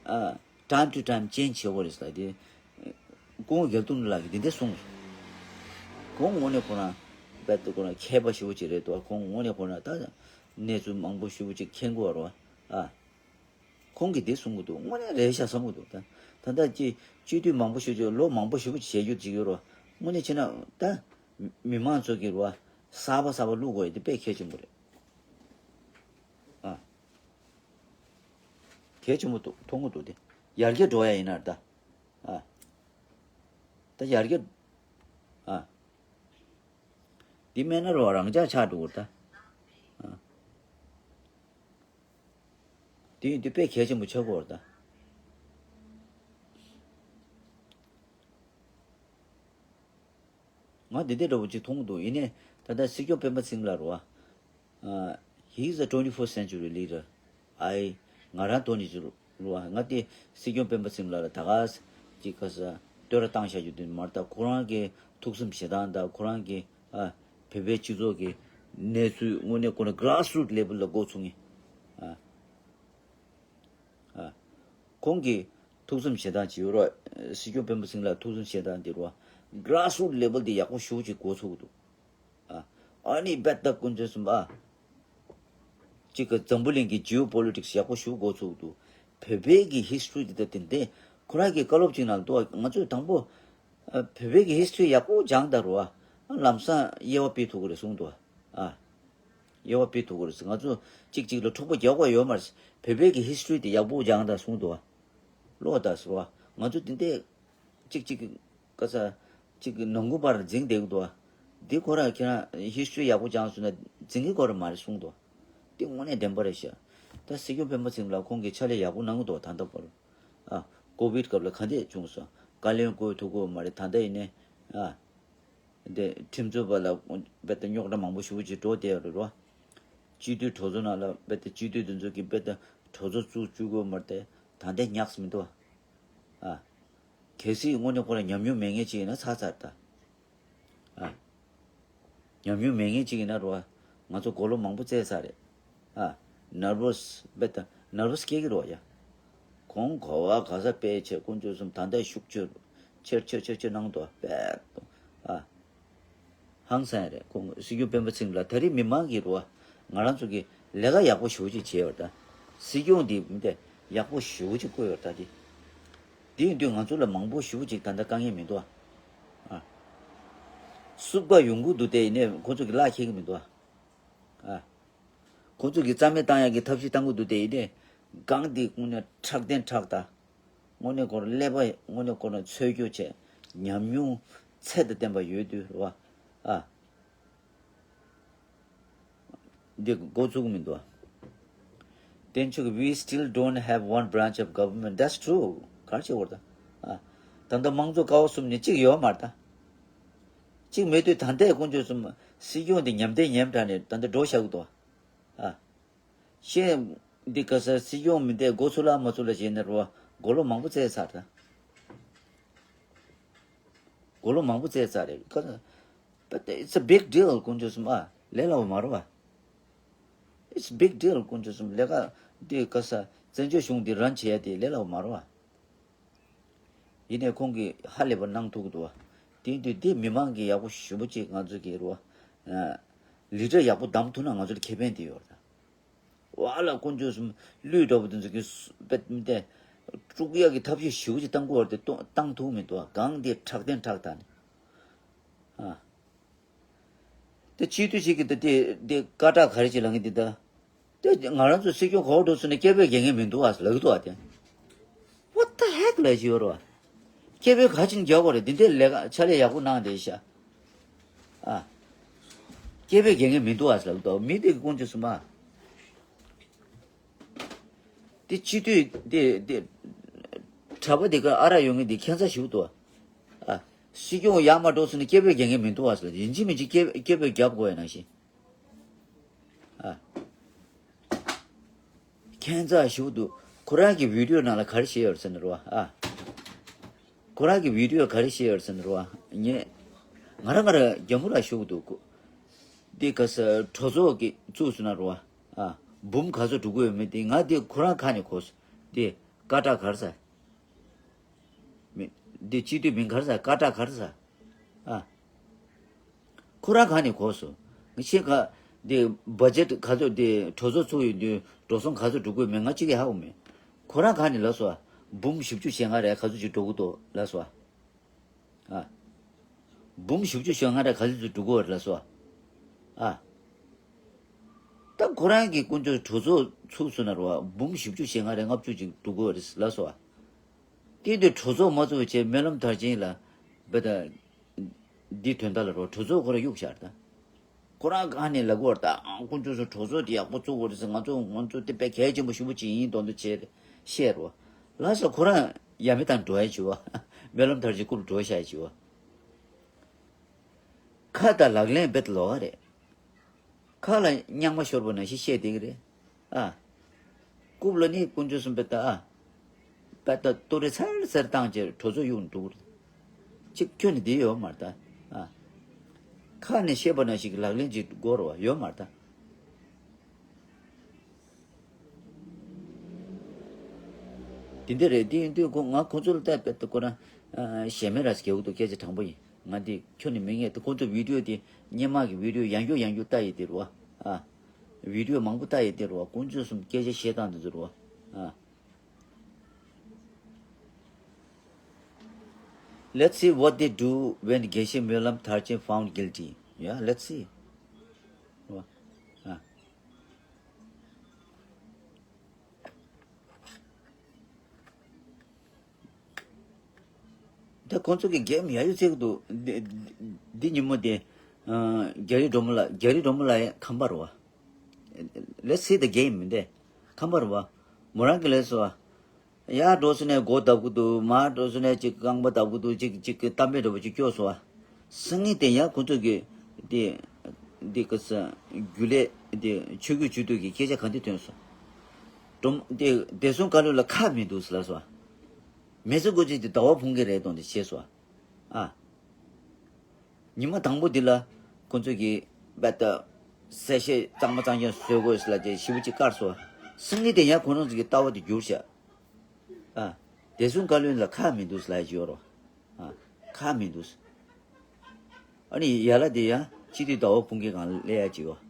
ཨ། time to time change བྱེད་དགོས་རེད་ཟེར་ཏེ། སྐུ་ངོ་རྒྱ་ལོ་དོན་གྲུབ་ལགས་ཀྱིས་འདི་འདྲ་གསུངས་སོང་། ཁོང་དངོས་གནས་ཁོ་རང་རྦད་དེ་ཁོ་རང་མཁས་པ་ཞེ་པོ་ཅིག་རེད་འདུག་ཁོང་དངོས་གནས་ཁོ་རང་ད་གནས་ཚུལ་མང་པོ་ཞེ་པོ་ཅིག་མཁྱེན་གྱི་ཡོད་རེད་བ། ཨ། ཁོང་གིས་འདི་གསུང་གི་འདུག་དངོས་གནས་རེད་ཤག་བསམ་གྱི་འདུག་ད་ད་ལྟ་ཅི་སྤྱི་འཐུས་མང་པོ་ཞེ་པོ་ཅིག་ལོ་མང་པོ་ཞེ་པོ་ཅིག་བྱས་རྒྱུ་ཅིག་ཡོད་རེད་བ། དངོས་གནས་བྱས་ན་ད་མི་མང་ཚོ་གིས་རེད་བ། གསར་པ་གསར་པ་བླུག་དགོས་ཡ་དེ་དཔེ་གལ་ཆེན་པོ་རེད། ཨ། གལ་ཆེན་པོ་འདུག་མཐོང་གི་འདུག་སྟེ། ཡར་རྒྱས་འགྲོ་ཡ་ཡིན་ན་ད། ཨ། ད་ཡར་རྒྱས། ཨ། འདི་མེད་ན་རོ་རང་འཇགས་ཆགས་འགྲོ་གི་རེད་ད། ཨ། འདི་འདི་དཔེ་གལ་ཆེན་པོ་ཆགས་ཀྱི་ཡོད་རེད་ད། ང་འདི་འདྲ་འདྲ་བོ་ཅིག་མཐོང་གི་འདུག་ཡིན་ནའི་ད་ལྟ་སྲིད་སྐྱོང་སྤེན་པ་ཚེ་རིང་ལགས་རེད་བ། ཨ། He is a twenty-first century leader. I ང་རང་དོན་ནི་ཅི་རུ་རུ་བ། ང་དེ་སྲིད་སྐྱོང་སྤེན་པ་ཚེ་རིང་ལགས་ལ་ད་ག་ཅིག་ག་ས་བསྟོད་ར་བཏང་བཞག་རྒྱུ་དེ་མ་རེད་ད། ཁོ་རང་གི་ཐུགས་བསམ་བཞེས་སྟངས་དང་ཁོ་རང་གི་ཨ་བོད་པའི་སྤྱི་ཚོགས་ཀྱི་གནས་ཚུལ་དངོས་གནས་ཁོ་ན་grassroot level ལ་འགོ་ཚུགས་ངེས། ཨ། ཨ། ཁོང་གི་ཐུགས་བསམ་བཞེས་སྟངས་ཅིག་ཡོད་རོགས། སྲིད་སྐྱོང་སྤེན་པ་ཚེ་རིང་ལགས་ཐུགས་བསམ་བཞེས་སྟངས་དེ་རོ། Grassroot level དེ་ཡག་པོ་ཞེ་པོ་ཅིག་འགོ་ཚུགས་འདུག་ཨ། ཨ་ནི་རྦད་དེ་དཀོན་མཆོག་གསུམ་ཨ། གཅིག་གི་འཛམ་བུ་གླིང་གི་geopolitics ཡག་པོ་ཞེ་པོ་འགོ་ཚུགས་འདུག་བོད་པའི་གི་history དེ་ད་ཏན་ཏན་ཁོ་རང་གི་བཀའ་སློབ་ཅིག་ནང་འདུག་ང་ཚོས་དང་པོ་ཨ་བོད་པའི་གི་history ཡག་པོ་སྦྱངས་ད་རོ་ཨ། ལམ་སང་དབྱེ་བ་ཕྱེ་ཐུབ་ཀྱི་རེད་གསུངས་འདུག་ཨ། དབྱེ་བ་ཕྱེ་ཐུབ་ཀྱི་རེད། ང་ཚོ་གཅིག་གཅིག་ལ་འཁྲུག་པ་རྒྱག་དགོས་ཡོད་མ་རེད། བོད་པའི་གི་history དེ་ཡག་པོ་སྦྱངས་དང་གསུངས་འདུག་བ། ཀློག་དང་ཟེར་བ། ང་ཚོ་དེ་འདྲས་གཅིག་གཅིག་གི་ག་ས་གཅིག་གི་ནང་ཁུལ་པར་འཛིང་བསྡད་ཀྱི་འདུག་བ། འདི་ཁོ་རང་ཁྱེད་རང་history ཡག་པོ་སྦྱངས་སོང་ན་འཛིང་གི་ཁོ་རང་མ་རེད་གསུངས་འདུག་བ། འདི་དངོས་གནས་བདེན་པ་རེད་ཤག་ད་སྲིད་སྐྱོང་སྤེན་པ་ཚེ་རིང་ལགས་ཁོང་གིས་ཕྱག་ལས་ཡག་པོ་གནང་གི་འདུག་བ། ད་ལྟ་བར། ཨ། COVID སྐབས་ལ་ག་འདྲས་བྱུང་སོང་། བཀའ་བློན་བསྐོ་ཐུབ་ཀྱི་ཡོད་མ་རེད། ད་ལྟ་ཡིན་ནའི། ཨ། དེ་ཁྲིམས་རྩོད་པ་ལ་རྦད་དེ་རྙོག་དྲ་མང་པོ་ཞེ་པོ་ཅིག་འགྲོ་བསྡད་ཡོད་རེད་རོ། སྤྱི་འཐུས་གྲོས་ཚོགས་ནང་ལ་རྦད་དེ་སྤྱི་འཐུས་དེ་ཚོ་གིས་རྦད་དེ་གྲོས་ཚོགས་བཙུགས་བཅུག་གི་ཡོད་མ་རེད་དེ། ད་ལྟ་ཉག་གི་མི་འདུག་ཨ། གལ་སྲིད་དངོས་གནས་ཁོ་རང་ཉམས་མྱོང་མེད་མཁན་ཅིག་ཡིན་ན་ཚར་ཚར་ད། ཨ། ཉམས་མྱོང་མེད་མཁན་ཅིག་ཡིན་ན་རོ། ང་ཚོ་གོ་ལོ་མང་པོ་བཙལ་ཚར་རེད། ཨ། nervous རྦད་དེ་nervous སྐྱེ་གི་རོ་ཡ། ཁོང་གོ་བ་ག་ས་སྤེལ་བྱས་དཀོན་མཆོག་གསུམ་ད་ལྟ་ཤུགས་ཆེར་ཆེར་ཆེར་ཆེར་གནང་འདུག་བ། རྦད་དེ། ཨ། ཧང་སང་རེད། ཁོང་སྲིད་སྐྱོང་སྤེན་པ་ཚེ་རིང་ལགས་ད་རེས་མི་མང་གིས་རོ། ང་རང་ཚོ་གི་ལས་ཀ་ཡག་པོ་ཞེ་པོ་ཅིག་བྱས་ཡོད་ད། སྲིད་སྐྱོང་འདི་མི་དེ་ཡག་པོ་ཞེ་པོ་ཅིག་བསྐོས་ཡོད་ད་དེ། དེ་ཡིན་དུས་ང་ཚོ་ལ་མང་པོ་ཞེ་པོ་ཅིག་ད་ལྟ་དཀའ་ངལ་མི་འདུག་ཨ། ཨ། བསུབ་ག་ཡོང་གི་འདུག་དེ་ཡིན་ནའི་ཁོ་ཚོ་གི་ལག་ཁེལ་གི་མི་འདུག་ཨ། ཨ། ཁོ་ཚོ་གི་རྩ་མེད་བཏང་ཡག་གི་ཐབས་ཤེས་བཏང་གི་འདུག་དེ་ཡིན་ནའི་གང་དེ་དངོས་གནས་ཁྲག་ལྡན་ཁྲག་ད། དངོས་གནས་ཁོ་རང་ཀླད་པ་དངོས་གནས་ཁོ་རང་འཚོལ་རྒྱུ་བྱས་ཉམས་མྱོང་ཚད་དང་ལྡན་པ་ཡོད་དུས་རེད་བ། ཨ། འདི་འགོ་བཙུགས་མི་འདུག་ཨ། བསྟན་ཆོས་ཀྱི། We still don't have one branch of government. That's true. ག་རེ་བྱེད་དགོས་རེད་ད། ཨ། ད་ལྟ་དམངས་གཙོ་ཀ་བ་གསུམ་ནས་གཅིག་ཡོད་མ་རེད་ད། གཅིག་མེད་དུས་ད་ལྟའི་དཀོན་མཆོག་གསུམ་སྲིད་སྐྱོང་འདི་ཉམས་བསྟན་ཉམས་དྲགས་ནས་ད་ལྟ་འགྲོ་བཞག་གི་འདུག་ཨ། ཤེས། འདི་ག་ས་སྲིད་སྐྱོང་མི་འདས་འགོ་ཚུགས་ལ་མ་ཚུགས་ལ་བྱས་ནས་རོ། མགོ་ལོག་མང་པོ་བཙལ་ཚར་ད། མགོ་ལོག་མང་པོ་བཙལ་ཚར་རེད། ག་ས། But it's a big deal དཀོན་མཆོག་གསུམ་ཨ། ལས་སླ་བོ་མ་རེད་བ། It's big deal དཀོན་མཆོག་གསུམ། ལས་ཀ་འདི་ག་ས་བཙན་བྱོལ་གཞུང་འདི་རན་བྱེད་ཡ་དེ་ལས་སླ་བོ་མ་རེད་བ། ཡིན་ནའི་ཁོང་གིས་ཧ་ལས་པ་གནང་ཐུབ་ཀྱི་འདུག་བ། དེ་དུས་འདི་མི་མང་གིས་ཡག་པོ་ཞེ་པོ་ཅིག་ང་ཚོ་གི་རོ། ལི་ཌར་ཡག་པོ་བདམས་ཐུབ་ན་ང་ཚོ་ལ་ཁེ་ཕན་དེ་ཡོད་རེད། བ་ལ་དཀོན་མཆོག་གསུམ་ལུས་འདྲ་པོ་དེ་ཚོ་གི་སུ་པད་མི་དེ་དཀྲུག་ཡག་གི་ཐབས་ཤེས་ཞེ་པོ་ཅིག་བཏང་དགོས་བ་དེ་གཏོང་བཏང་ཐུབ་མི་འདུག་བ། གང་དེ་ཁྲག་ལྡན་ཁྲག་ད་ནི། ཨ། དེ་སྤྱི་འཐུས་ཅིག་གིས་ད་དེ་དེ་སྐད་གྲགས་ག་རེ་ཅིག་ལངས་ཀྱི་འདུག་ད། དེ་ང་རང་ཚོ་སྲིད་སྐྱོང་ག་པར་འགྲོ་ཚུལ་ནས་སྐད་འབོད་རྒྱག་མཁན་མི་འདུག་ཨ་ལབ་ཀྱི་འདུག་ཨ་དེ། What the heck ལབ་ཀྱི་ཡོད་རེད་བ། སྐད་འབོད་ག་ཅིག་རྒྱག་དགོས་རེད། འདི་འདྲའི་ལས་ཀ་ཕྱག་ལས་ཡག་པོ་གནང་བསྡད་ཤག་ཨ། སྐད་འབོད་རྒྱག་མཁན་མི་འདུག་ཨ་ལབ་ཀྱི་འདུག་མི་དེ་གི་དཀོན་མཆོག་གསུམ་ཨ། དེ་སྤྱི་འཐུས་དེ་དེ་གྲྭ་པ་དེ་ག་ཨ་རག་ཡོང་མཁན་དེ་ཁྱད་མཚར་ཞིག་འདུག་ཨ། སྲིད་སྐྱོང་ཡར་མར་འགྲོ་ཚུལ་ནས་སྐད་འབོད་རྒྱག་མཁན་མི་འདུག་ཨ་ལབ། ཡིན་གཅིག་མིན་གཅིག་སྐད་སྐད་འབོད་རྒྱབ་དགོས་ཡ་ནང་བཞིན། ཨ། ཁྱད་མཚར་ཞིག་འདུག་ཁོ་རང་གི་བི་ཌིའོ་ནང་ལ་ག་རེ་བཤད་ཡོད་ཟེར་ན་རོ། ཨ། ཁོ་རང་གི་བི་ཌིའོ་ག་རེ་བཤད་ཡོད་ཟེར་ན་རོ། ངས་ང་རང་ང་རང་རྒྱང་ཁུ་ར་ཞུ་གི་འདུག་འདི་ག་ས་གྲོས་ཚོགས་ཀྱི་བཙུགས་སོང་ན་རོ། ཨ། འབུམ་ག་ཚོད་འགྲོ་གི་ཡོད་མེད་དེ་ང་དེ་ཁོ་རང་ཁ་ནས་གོ་སོང་། དེ་སྐད་གྲགས་ག་རེ་ཟ། མི། འདི་སྤྱི་འཐུས་མིང་ག་རེ་ཟ། སྐད་གྲགས་ག་རེ་ཟ། ཨ། ཁོ་རང་ག་ནས་གོ་སོང་། ངས་ཁྱེད་ཀ་འདི་བ་ཇེཊ་ག་ཚོད་འདི་གྲོས་ཚོགས་ཚུགས་ཡོང་དུས་འགྲོ་སོང་ག་ཚོད་འགྲོ་གི་ཡོད་མེད་ང་གཅིག་ཀྱང་ཧ་གོ་མེད། ཁོ་རང་ག་ནས་ལབ་སོང་། འབུམ་བཞི་བཅུ་ཞེ་ལྔ་རེ་ག་ཚོད་ཅིག་འགྲོ་གི་འདུག་ལབ་སོང་། ཨ། འབུམ་བཞི་བཅུ་ཞེ་ལྔ་རེ་ག་ཚོད་ཅིག་འགྲོ་གི་ཡོད་རེད་ལབ་སོང་། ཨ། ད་ཁོ་རང་གི་དཀོན་མཆོག་གྲོས་ཚོགས་ཚུགས་སོང་ན་རོ། འབུམ་བཞི་བཅུ་ཞེ་ལྔ་རེ་ལྔ་བཅུ་ཅིག་འགྲོ་གི་ཡོད་རེད་ལབ་སོང་། དེ་དུས་གྲོས་ཚོགས་མ་བཙུགས་བྱས་སྨོན་ལམ་མཐར་ཕྱིན་ལ་བེ་ད། འདི་དོན་དག་ལ་རོ་གྲོས་ཚོགས་ཁོ་ར་གཡུག་བཞག་ད། ཁོ་རང་ག་ནས་ལབ་གོ་ད་དཀོན་མཆོག་གསུམ་གྲོས་ཚོགས་དེ་ཡག་པོ་བཙུགས་དགོས་རེད་ཟེར། ང་ཚོ་ང་ཚོ་དེ་དཔེ་གལ་ཆེན་པོ་ཞེ་པོ་ཅིག་ཡིན་མདོག་མདོག་བྱས་བཤད་རོ། ལ་ས་ཁོ་རང་ཡ་མེད་དང་འགྲོ་ཡ་བྱེད་བ། སྨོན་ལམ་མཐར་ཕྱིན་རྐུབ་འགྲོ་བཞག་ཡ་བྱེད་བ། ཁ་དང་ལག་ལེན་བེད་ལོག་རེད། ཁ་ལ་རྙང་མ་ཤོར་བ་ནང་བཞིན་བཤད་བསྡད་ཀྱི་རེད། ཨ། རྐུབ་ལ་ནི་དཀོན་མཆོག་གསུམ་བེད་ད་ཨ། བེད་ད་ཏོ་རེ་ཚར་ཚར་བཏང་བྱས་གྲོས་ཚོགས་གཡུག་འགྲོ་གི་རེད། གཅིག་ཁྱོན་ནས་བསྡད་ཡོད་མ་རེད་ད། ཨ། ཁ་ནས་བཤད་པ་ནང་བཞིན་གྱི་ལག་ལེན་ཅིག་དགོས་རེད་བ་ཡོད་མ་རེད་ད། དེ་འདྲ་རེད། དེ་ཡིན་དུས་ཁོ་ང་ཁོ་ཚོ་ལ་ལྟ་བས་ཏེ་ཁོ་རང་ཨ། ཞེ་མེད་ར་སྐྱེ་བོ་འདུག་སྐད་ཆ་དྲང་པོ་ཡིན། ང་འདི་ཁྱོན་ནས་མི་ངེས་ཏེ། ཁོ་ཚོ་བི་ཌིའོ་དེ་སྔོན་མ་གི་བི་ཌིའོ་ཡང་བསྐྱར་ཡང་བསྐྱར་ལྟ་ཡི་དེ་རུ་བ། ཨ། བི་ཌིའོ་མང་པོ་ལྟ་ཡི་དེ་རུ་བ། དཀོན་མཆོག་གསུམ་སྐད་ཆ་བཤད་སྟངས་དེ་ཚོ་རུ་བ། ཨ། Let's see what they do when Geshe Myolam Tharchen found guilty. Yeah, let's see. ཨ། ད་ཁོང་ཚོ་གི་གེམ་ཡ་ཡུ་ཚིག་འདུག་འདི་འདི་ཉིན་མོ་དེ་ཨ། རྒྱ་རི་སྒྲོལ་མ་ལགས། རྒྱ་རི་སྒྲོལ་མ་ལགས་ཡ་ཁམས་པ་རེད་བ། Let's see the game འདི་ཁམས་པ་རེད་བ། མོ་རང་གི་ལས་སོ། ཡ་འགྲོ་སོང་ནས་སྒོ་བརྡབ་གི་འདུག་མར་འགྲོ་སོང་ནས་ཅིག་རྐང་པ་བརྡབ་གི་འདུག་ཅིག་ཅིག་གི་གཏམ་དཔེ་འདྲ་པོ་ཅིག་སྐྱོར་སོང་བ། སང་ཉིན་དེ་ཡང་ཁོང་ཚོ་གི་དེ་འདི་ག་ས་རྒྱུན་ལས་དེ་ཆོས་བརྒྱུད་ཆོས་སྡུད་ཀྱི་སྐད་ཆ་ག་འདི་ཐོན་སོང་། སྒྲོལ་དེ་བདེ་སྲུང་བཀའ་བློན་ལ་ཁ་མི་འདུག་ཟེར་ལབ་སོང་བ། མི་ཚེ་འགོ་ཚུགས་དེ་ཟླ་བ་ཕུང་གི་རེད་དོན་དེ་བྱས་སོང་བ། ཨ། ཉི་མ་དང་པོ་འདི་ལ་ཁོ་ཚོ་གིས་རྦད་དེ་གསལ་བཤད་གཙང་མ་གཙང་རྐྱང་བཟོ་དགོས་ཟེར་ལབ་བྱས་ཞེ་པོ་ཅིག་བཀར་སོང་། སང་ཉིན་དེ་ཡང་ཁོ་རང་ཚོ་གི་ལྟ་བ་དེ་འགྱུར་ཤག་ཨ། བདེ་སྲུང་བཀའ་བློན་ལ་ཁ་མི་འདུག་ཟེར་ལབ་ཡ་ཅིག་ཡོད་རེད། ཨ། ཁ་མི་འདུག་ཨ་ནི་ཡ་ལ་དེ་ཡང་སྤྱི་འཐུས་ཟླ་བ་ཕུང་གི་སྒང་ལ་སླེབས་ཡ་ཅིག་ཡོད།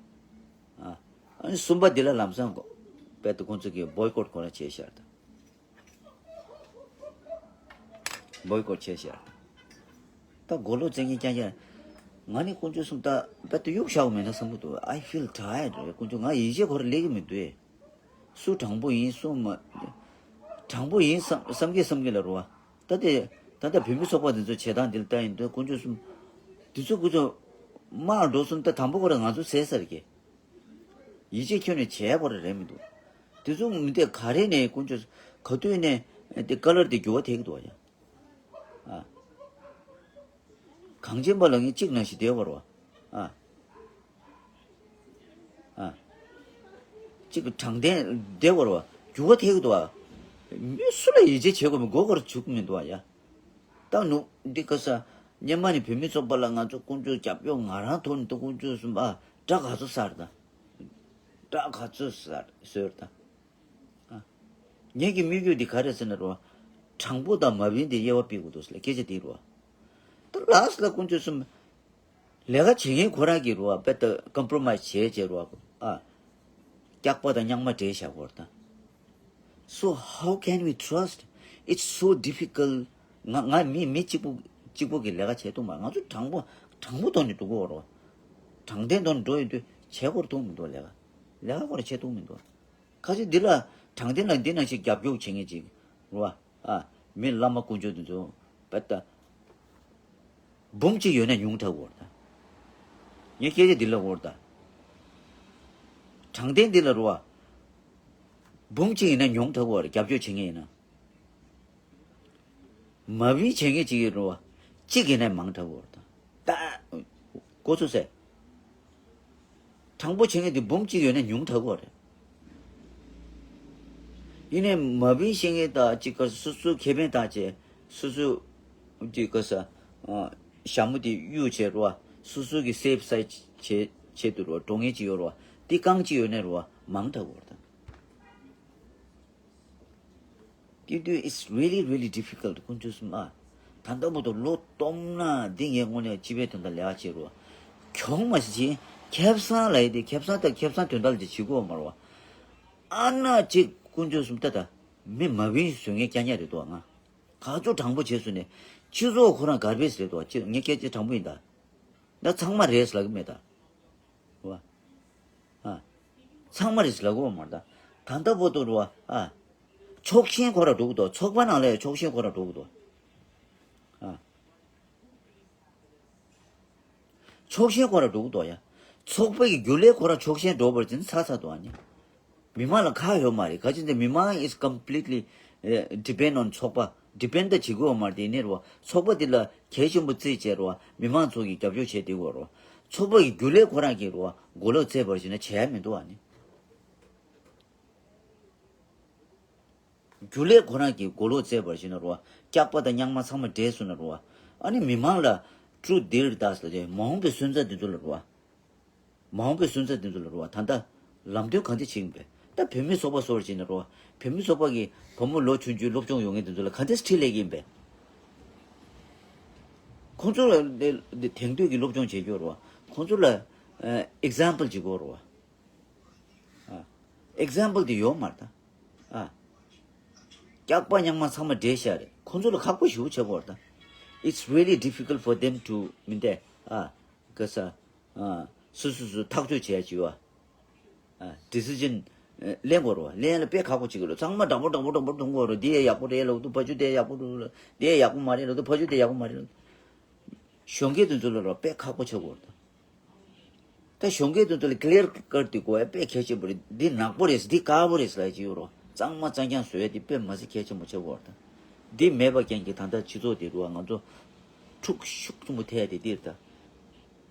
ཨ། ཨ་ནི་གསུམ་པ་འདི་ལ་ལམ་སང་རྦད་དེ་ཁོ་ཚོ་གིས་བོའི་ཀོཊ་ཁོ་རང་བྱས་ཤག་ད། བོའི་ཀོཊ་བྱས་ཤག་ད་མགོ་ལོག་བཙན་གྱིས་རྐྱང་རྐྱང་། ང་ནི་དཀོན་མཆོག་གསུམ་ད་རྦད་དེ་གཡུག་བཞག་པ་མེད་ན་བསམ་གྱི་འདུག I feel tired རེད། དཀོན་མཆོག་ང་ཡིད་ཆེས་ཁོ་རང་སླེབས་ཀྱི་མི་འདུག་སུ་དྲང་པོ་ཡིན་སུ་མ། དྲང་པོ་ཡིན་བསམ་བསམ་གྱི་བསམ་གྱི་ལ་རུ་བ། ད་དེ་ད་ལྟ་བོད་མི་ཚོགས་པ་འདི་ཚོ་བྱེད་སྟངས་འདི་ལ་ལྟ་ཡིན་དུས་དཀོན་མཆོག་གསུམ། འདི་ཚོ་ཁོ་ཚོ་དམག་འགྲོ་སོང་ད་དང་པོ་ཁོ་རང་ང་ཚོ་བསད་ས་རེད་ཀྱི། ཡིད་ཆེས་ཁྱོན་ནས་བྱས་པ་རེད་མི་འདུག་དེ་ཚོ་མི་འདས་ག་རེ་ནས་དཀོན་མཆོག་ག་དུས་ནས་དེ་ཀ་ལར་དེ་འགྱུར་བ་ཐེབས་ཀྱི་འདུག་བ་ཡ། ཨ། གངས་ཅན་པ་ལ་ངས་གཅིག་ནང་བཞིན་བསྡད་པ་རེད་བ། ཨ། ཨ། གཅིག་དྲང་བདེན་བསྡད་པ་རེད་བ། འགྱུར་བ་ཐེབས་ཀྱི་འདུག་བ། མི་སུ་ལ་ཡིད་ཆེས་བྱེད་དགོས་མིན་མགོ་སྐོར་བྱུག་མི་འདུག་བ་ཡ། ད་ནུ་འདི་ག་ས། སྔོན་མ་ནས་བོད་མི་ཚོགས་པ་ལ་ང་ཚོ་དཀོན་མཆོག་རྒྱབ་སྐྱོར་ང་རང་ཐོག་ནས་ད་དཀོན་མཆོག་གསུམ་པ་དགྲ་ག་ཚོད་ཟ་རེད་ད། དགྲ་ག་ཚོད་ཟ་ཟོས་རེད་ད། ཨ། ངེད་ཀྱི་དམིགས་ཡུལ་འདི་ག་རེ་ཟེར་ན་རོ། དྲང་པོ་དང་མ་བིན་དེ་དབྱེ་བ་སྤེལ་དགོས་འདུག་ཟེར་ལ་སྐད་ཆ་དེ་རོ། ད་ལགས་ལ་དཀོན་མཆོག་གསུམ། ལས་ཀ་བྱེད་མཁན་ཁོ་རང་གིས་རོ་རྦད་དེ་ཀམ་པོ་རོ་མའི་སི་བྱས་བྱས་རོ། ཨ། སྐྱག་པ་དང་རྙིང་མ་འདྲེས་བཞག་གོ་རེད་ད། So how can we trust? It's so difficult. ང་ང་མི་མི་གཅིག་པུ་གཅིག་པུ་གིས་ལས་ཀ་བྱེད་ཐུབ་མ། ང་ཚོ་དྲང་པོ་དྲང་པོ་ཐོག་ནས་འགྲོ་དགོས་རོ། དྲང་བདེན་ཐོག་ནས་འགྲོ་ཡོང་དུས་བྱེད་སྒོར་ཐུག་མི་འདུག་ལས་ཀ་ལས་ཀ་སྒོར་བྱེད་ཐུབ་མི་འདུག་ཁ་ཅིག་འདི་ལ་དྲང་བདེན་ལ་འདི་ནང་བཞིན་རྒྱབ་སྐྱོར་བྱེད་མཁན་ཅིག་རེད་བ། ཨ། མི་བླ་མ་དཀོན་མཆོག་འདི་ཚོ་བེད་ད། འབུམ་གཅིག་ཡོད་ན་ཉུང་དྲགས་པ་རེད་ད། ངས་སྐད་ཆ་འདི་ལབ་དགོས་རེད་ད། དྲང་བདེན་འདི་ལ་རེད་བ། འབུམ་གཅིག་ཡིན་ན་ཉུང་དྲགས་པ་རེད། རྒྱབ་སྐྱོར་བྱེད་མཁན་ཡིན་ན། མ་བིན་བྱེད་མཁན་གཅིག་ཡོད་རེད་བ། གཅིག་ཡིན་ན་མང་དྲགས་པ་རེད་ད། ད། གོ་ཚོད་ཟེར། དྲང་པོ་བྱེད་མཁན་དེ་འབུམ་གཅིག་ཡོད་ན་ཉུང་དྲགས་པ་རེད། ཡིན་ནའི་མ་བིན་བྱེད་མཁན་དང་གཅིག་ག་སོ་སོའི་ཁེ་ཕན་བཏང་བྱས་སོ་སོའི་གཅིག་ག་ས། ཨ། ཞྭ་མོ་དེ་གཡུག་བྱས་རེད་བ། སོ་སོ་གི་སེབ་སའི་ཆེད་ཆེད་དུ་རེད་བ། འགྲོ་མཁན་གཅིག་ཡོད་རེད་བ། དེ་རྐང་གཅིག་ཡོད་ན་རེད་བ། མང་དྲགས་པ་རེད་ད། དེ་དུས་it's really really difficult དཀོན་མཆོག་གསུམ་ཨ། ད་ལྟ་བར་དུ་ལོ་སྟོང་ན་འདི་ངའི་དངོས་གནས་སྤྱི་པའི་དོན་དག་ལས་ཀ་བྱེད་རོགས། གྱོང་མ་ཞིག་ཁེ་བཟང་ལ་ཡི་དེ་ཁེ་བཟང་དང་ཁེ་བཟང་དོན་དག་ལ་ཅིག་བྱེད་དགོས་མ་རོགས། ཨ་ན་ཅིག་དཀོན་མཆོག་གསུམ་ལྟ་ད། མི་མ་བིན་བཟོ་ངའི་སྐྱ་ཉག་རེད་དོ་ང་། ག་ཚོད་དྲང་པོ་བྱས་སོང་ནས་སྤྱི་ཚོགས་ཁོ་རང་གར་བེས་རེད་དོ། ཅི་ངའི་སྐད་ཆ་དྲང་པོ་ཡིན་ད། ད་ཚང་མ་རེད་ལབ་གི་མེད་ད། རེད་བ། ཨ། ཚང་མ་རེད་ལབ་གོ་མ་རེད་ད། ད་ལྟ་བར་དུ་རེད་བ། ཨ། ཕྱོགས་ཞེན་ཁོ་ར་འགྲོ་གི་འདུག་ཚོགས་པ་ནང་ལ་ཡང་ཕྱོགས་ཞེན་ཁོ་ར་འགྲོ་གི་འདུག་ཨ། ཕྱོགས་ཞེན་ཁོ་ར་འགྲོ་གི་འདུག་ཡ། ཚོགས་པ་གི་རྒྱུ་ལས་ཁོ་ར་ཕྱོགས་ཞེན་འགྲོ་བར་བྱས་ན་ཚར་ཚར་འདུག་ཨ་ནི། མི་མང་ལ་ཁག་ཡོད་མ་རེད། ག་ཅི་འདི་མི་མང་is completely depend on ཚོགས་པ། depend ད་བྱེད་དགོས་མ་རེད། དེ་ནས་རེད་བ། ཚོགས་པ་འདི་ལ་གལ་ཆེན་པོ་བརྩིས་བྱས་རེད་བ། མི་མང་ཚོ་གི་རྒྱབ་སྐྱོར་བྱས་བསྡད་དགོས་རེད་བ། ཚོགས་པ་གི་རྒྱུ་ལས་ཁོ་རང་གིས་རེད་བ། མགོ་ལོག་བཙལ་བར་བྱས་ན་བྱས་མི་འདུག་ཨ་ནི། རྒྱུ་ལས་ཁོ་རང་གིས་མགོ་ལོག་བཙལ་བར་བྱས་ན་རེད་བ། སྐྱག་པ་དང་རྙིང་མ་ཚང་མ་འདྲེས་སོང་ན་རེད་བ། ཨ་ནི་མི་མང་ལ་truth དེར་ལྟ་ཟེར་ཏེ་མ་འོངས་པའི་སོན་རྩ་འདི་ཚོ་ལ་རེད་བ། མ་འོངས་པའི་སོན་རྩ་འདི་ཚོ་ལ་རེད་བ། ད་ལྟ་ལམ་སྟོན་ག་འདྲ་བྱེད་ཀྱི་ཡིན་པས། ད་བུད་མེད་ཚོགས་པ་སོགས་བྱས་ན་རེད་བ། བུད་མེད་ཚོགས་པ་གི་བུ་མོ་ལོ་ཆུང་ཆུང་སློབ་སྦྱོང་ཡོད་མཁན་འདི་ཚོ་ལ་ག་འདྲ་ཁྲིད་ལས་ཀྱི་ཡིན་པས། ཁོང་ཚོ་ལ་དེ་དེང་དུས་ཀྱི་སློབ་སྦྱོང་བྱེད་རྒྱུ་རེད་བ། ཁོང་ཚོ་ལ་example བྱེད་དགོས་རེད་བ། ཨ། example དེ་ཡོད་མ་རེད་ད། ཨ། སྐྱག་པ་རྙིང་མ་ཚང་མ་འདྲེས་བཞག་རེད། ཁོང་ཚོ་ལ་ཁག་པོ་ཞེ་པོ་ཆགས་ཀྱི་ཡོད་རེད་ད། It's really difficult for them to མི་འདས། ཨ། ག་ས། ཨ། སོ་སོ་སོ་ཐག་གཅོད་བྱས་བྱས་བ། ཨ། decision ཨ། ལེན་དགོས་རེད་བ། ལེན་ཡ་ལ་དཔེ་ཁག་པོ་ཆགས་ཀྱི་རེད། ཚང་མ་འདྲ་པོ་འདྲ་པོ་འདྲ་པོ་མཐོང་གི་ཡོད་རེད། འདི་ཡ་ཡག་པོ་རེད་ལབ་འདུག་ཕ་ཆུ་དེ་ཡག་པོ་འདུག་འདི་ཡ་ཡག་པོ་མ་རེད་ལབ་འདུག་ཕ་ཆུ་དེ་ཡག་པོ་མ་རེད་ལབ་འདུག་གཞོན་སྐྱེས་དེ་ཚོ་ལ་རོ་དཔེ་ཁག་པོ་ཆགས་ཀྱི་ཡོད་རེད་ད། ད་གཞོན་སྐྱེས་དེ་ཚོ་ལ་clear cut དེ་དགོས་ཡ་དཔེ་གལ་ཆེན་པོ་རེད། འདི་ནག་པོ་རེད། འདི་དཀར་པོ་རེད་ལབ་ཀྱི་ཡོད་རོ། གཙང་མ་གཙང་རྐྱང་བཟོ་ཡ་དེ་དཔེ་མ་སྲིད་གལ་ཆེན་པོ་ཆགས་ཀྱི་ཡོད་རེད་ད། འདི་མེད་པ་རྐྱེན་གྱིས་ད་ལྟ་སྤྱི་ཚོགས་དེ་རུ་བ་ང་ཚོ་འཁྲུག་ཤུགས་ཆེན་པོ་ཐེབས་ཡ་དེ་འདི་རེད་ད།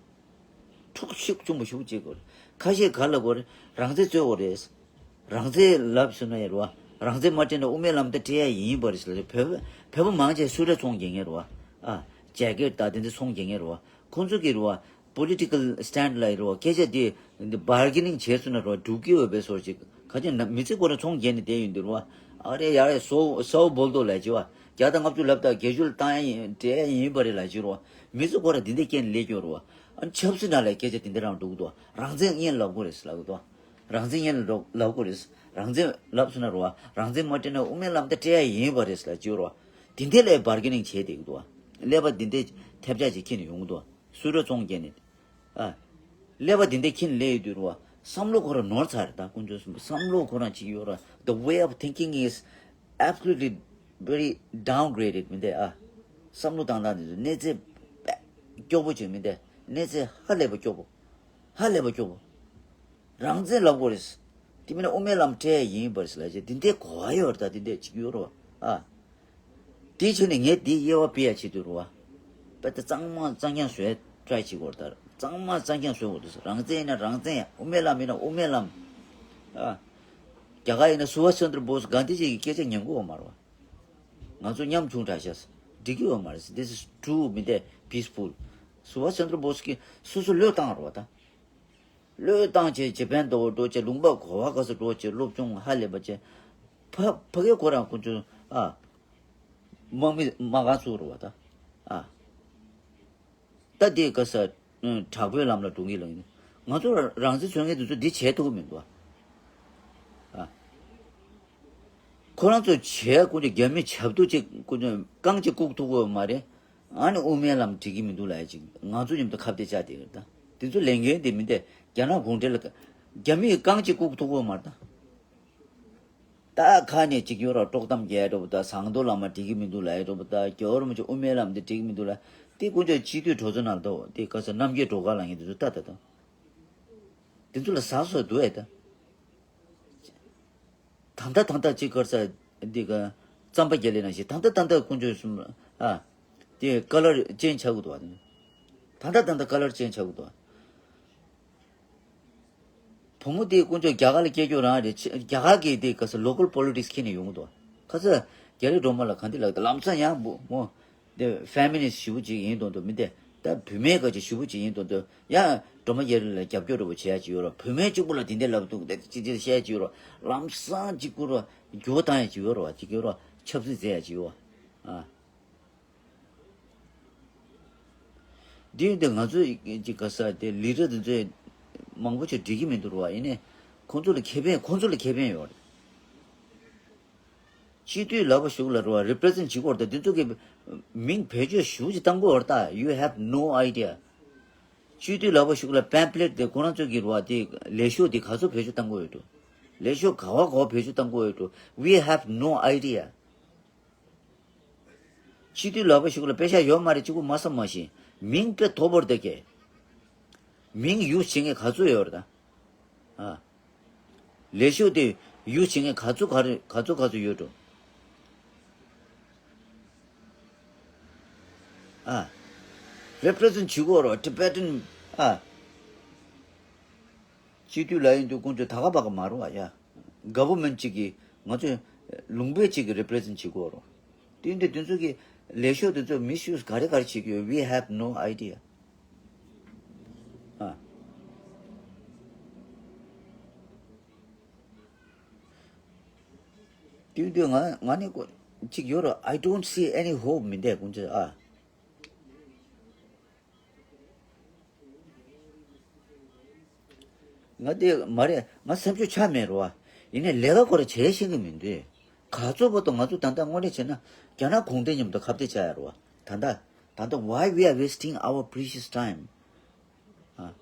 འཁྲུག་ཤུགས་ཆེན་པོ་ཞེ་པོ་ཅིག་དགོས་རེད། ཁ་ཤས་ག་ལ་དགོས་རེད། རང་བཙན་རྩོད་དགོས་རེད། རང་བཙན་ལབ་སོང་ན་ཡ་རེད་བ། རང་བཙན་མ་སྤྲད་ན་དབུ་མའི་ལམ་དེ་སྤྲད་ཡ་ཡིན་པ་རེད་ཟེར་ལབ། བོད་པ་བོད་པ་མང་ཆེ་གསུར་ར་བཙོང་རྒྱག་མཁན་རེད་བ། ཨ། ཇེ་ཀེཊ་དང་དེ་ཚོ་བཙོང་རྒྱག་མཁན་རེད་བ། ཁོང་ཚོ་གི་རེད་བ། political stand ལ་ཡ་རེད་བ། སྐད་ཆ་དེ་འདི་bargaining བྱས་སོང་ན་རེད་བ། འགྲུབ་ཀྱི་ཡོད་པའི་བཟོ་ཅིག་ག་ཅི་ན་མི་ཚེ་ཁོ་རང་བཙོང་རྒྱག་ནས་བསྡད་ཡོད་འདུག་རེད་བ། ཨ་རེ་ཡ་རེ་སོ་སོ་བོལ་དོ་ལབ་ཀྱི་བ། བརྒྱ་དང་ལྔ་བཅུ་ལབ་དང་བརྒྱད་ཅུ་ལ་བཏང་ཡ་ཡིན་སྤྲད་ཡ་ཡིན་པ་རེད་ལབ་ཀྱི་རེད་བ། མི་ཚོ་ཁོ་རང་འདི་འདྲ་སྐྱེས་ནས་སླེབས་ཀྱི་ཡོད་རེད་བ། ཨ་ཆབ་སྲིད་ནང་ལ་སྐད་ཆ་དེ་འདྲ་རང་འགྲོ་གི་འདུག་རང་བཙན་སྔོན་ལ་ལབ་དགོས་རེད་ལབ་གི་འདུག་རང་བཙན་སྔོན་ལ་ལབ་དགོས་རེད། རང་བཙན་ལབ་སོང་ན་རེད་བ། རང་བཙན་མ་སྤྲད་ན་དབུ་མའི་ལམ་དེ་སྤྲད་ཡ་ཡིན་པ་རེད་ལབ་ཀྱི་ཡོད་རེད་བ། དེ་འདྲ་ལ་bargaining བྱས་བསྡད་ཀྱི་འདུག་བ། ཀླད་པ་འདི་འདྲ་ཐེབས་ཆག་ཅིག་ཁྱེར་ནས་ཡོང་གི་འདུག་བ། གསུར་ར་བཙོང་རྒྱག་ནས། ཨ། ཀླད་པ་འདི་འདྲ་ཁྱེར་ནས་སླེབས་ཡོད་དུས་རེད་བ། བསམ་བློ་ཁོ་རང་ནོར་ཚར་རེད་ད། དཀོན་མཆོག་གསུམ་པོ་བསམ་བློ་ཁོ་རང་ཅིག་ཡོད་ར། The way of thinking is absolutely very downgraded མི་འདུག་ཨ། བསམ་བློ་བཏང་སྟངས་འདི་ཚོ་གནས་ཚད་དཔེ་སྐྱོ་པོ་ཅིག་མི་འདུག་གནས་ཚད་ཧ་ལས་པ་སྐྱོ་པོ། ཧ་ལས་པ་སྐྱོ་པོ། རང་བཙན་ལབ་དགོས་རེད། དེ་མིན་ན་དབུ་མའི་ལམ་སྤྲད་ཡ་ཡིན་པ་རེད་ལབ་བྱས་འདི་འདྲའི་གོ་བ་ཡོད་རེད་ད། འདི་འདྲ་ཅིག་ཡོད་རེད་བ། ཨ། དེའི་ཕྱིར་ནས་ངས་འདི་དབྱེ་བ་སྤེལ་ཡ་བྱེད་དུས་རེད་བ། དཔེ་ད་གཙང་མ་གཙང་རྐྱང་བཟོས་try བྱེད་དགོས་རེད་ད། གཙང་མ་གཙང་རྐྱང་བཟོས་དགོས་འདུག་རང་བཙན་ཡིན་ན་རང་བཙན་ཡ། དབུ་མའི་ལམ་ཡིན་ན་དབུ་མའི་ལམ། ཨ། རྒྱ་གར་ཡིན་ན་སུ་བྷ་ཤ་ཆན་དྲ་བྷོ་སི་གྷན་དྷི་ཇི་གི་སྐད་ཆ་ཉན་གི་ཡོད་མ་རེད་བ། ང་ཚོ་ཉམ་ཆུང་དྲགས་ཤག་འགྲིག་གི་ཡོད་མ་རེད། This is true མི་འདུག peaceful། སུ་བྷ་ཤ་ཆན་དྲ་བྷོ་སི་གིས་སོ་སོ་བློས་བཏང་རེད་བ་ད། བློས་བཏང་བྱས་ཇེ་པན་དུ་འགྲོ་བྱས། ལུང་པ་ག་བ་ག་ས་འགྲོ་བྱས། སློབ་སྦྱོང་ཧ་ལས་པ་བྱས། ཕ་ཕ་གིའི་ཁོ་རང་ཁོ་ཚོ་ཨ། དམག་མི་དམག་ཁང་བཙུགས་རེད་བ་ད། ཨ། ད་དེ་ག་ས་དྲག་པོའི་ལམ་ལ་འགྲོ་གི་ལ་ཡིན། ང་ཚོ་རང་བཙན་རྩོད་མཁན་དེ་ཚོ་འདི་བྱས་ཐུབ་ཀྱི་མི་འདུག་བ། ཨ། ཁོ་རང་ཚོ་བྱས་ཁོ་ཚོ་རྒྱ་མི་ཆབ་ཏུ་ཅིག་ཁོ་ཚོ་རྐང་གཅིག་བཀུག་ཐུབ་ཀྱི་ཡོད་མ་རེད། ཨ་ནི་དབུ་མའི་ལམ་འགྲིག་གི་མི་འདུག་ལབ་ཡ་ཅིག་ང་ཚོ་མཉམ་དུ་ཁ་གཏད་བཅག་བསྡད་ཡོད་ད། དེ་ཚོ་ལས་འགན་དེ་མི་འདུག་རྒྱ་ནག་གུང་ཁྲན་ལ། རྒྱ་མིས་རྐང་གཅིག་བཀུག་ཐུབ་ཀྱི་ཡོད་མ་རེད་ད། ད་ཁ་ནས་ཅིག་ཡོད་ར། དཀྲོག་གཏམ་རྒྱག་འགྲོ་བ་ད། ཟངས་མདོག་བླ་མ་འགྲིག་གི་མི་འདུག་ལབ་ཡ་འགྲོ་བ་ད། རྒྱལ་བ་རིན་པོ་ཆེ་དབུ་མའི་ལམ་འདི་འགྲིག་གི་མི་འདུག་ལབ། དེ་དཀོན་མཆོག་སྤྱི་འཐུས་གྲོས་ཚོགས་ནང་ལ་ད་དེ་ག་ས་རྣམ་རྒྱལ་སྒྲོལ་དཀར་ལབ་མཁན་དེ་ཚོ་ལྟ་ད་ད། དེ་ཚོ་ལ་ཟ་སོ་འདུག་ཨེ་ད། ད་ལྟ་ད་ལྟ་ཅིག་ག་ས་འདི་ག་རྩམ་པ་རྒྱལ་ལེ་ནང་བཞིན་ད་ལྟ་ད་ལྟ་དཀོན་མཆོག་གསུམ་ཨ། དེ་ཀ་ལར་ཅན་ཆགས་ཀྱི་འདུག་བ། ད་ལྟ་ད་ལྟ་ཀ་ལར་ཅན་ཆགས་ཀྱི་འདུག་བ། བུ་མོ་དེ་དཀོན་མཆོག་རྒྱ་གར་ལ་སྐྱེས་རྒྱུ་རང་རེད། ཆ་རྒྱ་གར་གྱི་དེ་ག་ས་local politics ཁྱེར་ནས་ཡོང་གི་འདུག་ཁ་ས་རྒྱ་རི་སྒྲོལ་མ་ལ་ག་འདི་ལབ་ད་ལམ་སང་ཡང་བུ་མོ་དེ་feminist ཞེ་པོ་ཅིག་ཡིན་མདོག་མདོག་མི་འདུག་ད་བུད་མེད་ག་ཅིག་ཞེ་པོ་ཅིག་ཡིན་མདོག་མདོག་ཡང་སྒྲོལ་མ་རྒྱ་རི་ལ་རྒྱབ་སྐྱོར་འདྲ་པོ་བྱེད་ཡ་ཅིག་ཡོད་ར། བུད་མེད་གཅིག་པུ་ལ་དེ་འདྲ་ལབ་འདུག་དེ་ཅི་ཅི་བཤད་ཡ་ཅིག་ཡོད་ར། ལམ་སང་གཅིག་པུ་ར་འགྱུར་བ་བཏང་ཡ་ཅིག་ཡོད་ར། ཅིག་ཡོད་ར། ཆབ་སྲིད་རྩེད་ཡ་ཅིག་ཡོད་ར། ཨ། འདི་ཡིན་དུས་ང་ཚོ་ཅིག་ག་ས་དེ་leader དེ་ཚོས་མང་པོ་ཅིག་འགྲིག་གི་མི་འདུག་ར་བ། ཡིན་ནའི་ཁོང་ཚོ་ལ་ཁེ་ཕན་ཁོང་ཚོ་ལ་ཁེ་ཕན་ཡོད་རེད། སྤྱི་འཐུས་ལབ་པ་ཞུགས་ལ་ར་བ་represent བྱེད་དགོས་རེད་ད། འདི་ཚོ་གི་མིང་བེད་སྤྱོད་ཞུ་ཅིག་བཏང་དགོས་རེད་ད། You have no idea. སྤྱི་འཐུས་ལབ་པ་ཞུགས་ལ་pamphlet དེ་ཁོ་རང་ཚོ་གི་ར་བ་དེ་ལས་ཤོག་དེ་ག་ཚོད་བེད་སྤྱོད་བཏང་དགོས་ཡོད་འགྲོ། ལས་ཤོག་ག་བ་ག་བ་བེད་སྤྱོད་བཏང་དགོས་ཡོད་འགྲོ། We have no idea. སྤྱི་འཐུས་ལག་པ་ཞིག་ལ་པེ་ཤ་ཡོད་མ་རེད། གཅིག་པུ་མ་བསམ་མ་ཤེས། མིང་དཔེ་མཐོ་པོར་བཏགས་ཀྱི། མིང་ཡུ་བྱེད་མཁན་ག་ཚོད་ཡོད་རེད་ད། ཨ། ལས་ཤོག་དེ་ཡུ་བྱེད་མཁན་ག་ཚོད་ག་རེ་ག་ཚོད་ག་ཚོད་ཡོད་འགྲོ། ཨ། རེ་པི་རེ་ཛེན་བྱེད་དགོས་རེད་པ། Tibetan། ཨ། སྤྱི་འཐུས་ལ་ཡིན་དུས་དཀོན་མཆོག་ད་ག་པ་ག་མ་རུང་བ་ཡ། ག་བྷར་མེན་ཊི་གཅིག་གིས་ང་ཚོས་ལུང་པ་གཅིག་གི་རེ་པི་རེ་ཛེན་བྱེད་དགོས་རེད། དེ་འདི་དེ་ཚོ་གི་ལས་ཤོག་དེ་ཚོ་མིས་ཡུ་སི་ག་རེ་ག་རེ་བྱེད་ཀྱི་ཡོད། We have no idea. ཨ། དེ་འདི་ང་ང་ནི་ཀོ་གཅིག་ཡོད་རེད། I don't see any hope མི་འདུག་དཀོན་མཆོག་ཨ། ང་དེ་མ་རེད། ང་སེམས་ཤུགས་ཆག་མེད་རེད་པ། ཡིན་ནའི་ལས་ཀ་ཁོ་རང་བྱེད་ཤེས་ཀྱི་མི་འདུག་ག་ཚོད་བར་དུ་ང་ཚོ་ད་ལྟ་དངོས་གནས་བྱས་ན་རྒྱ་ནག་གུང་ཁྲན་མཉམ་དུ་ཁ་གཏད་བཅག་ཡ་རེད་པ། ད་ལྟ་ད་ལྟ་why we are wasting our precious time? ཨ།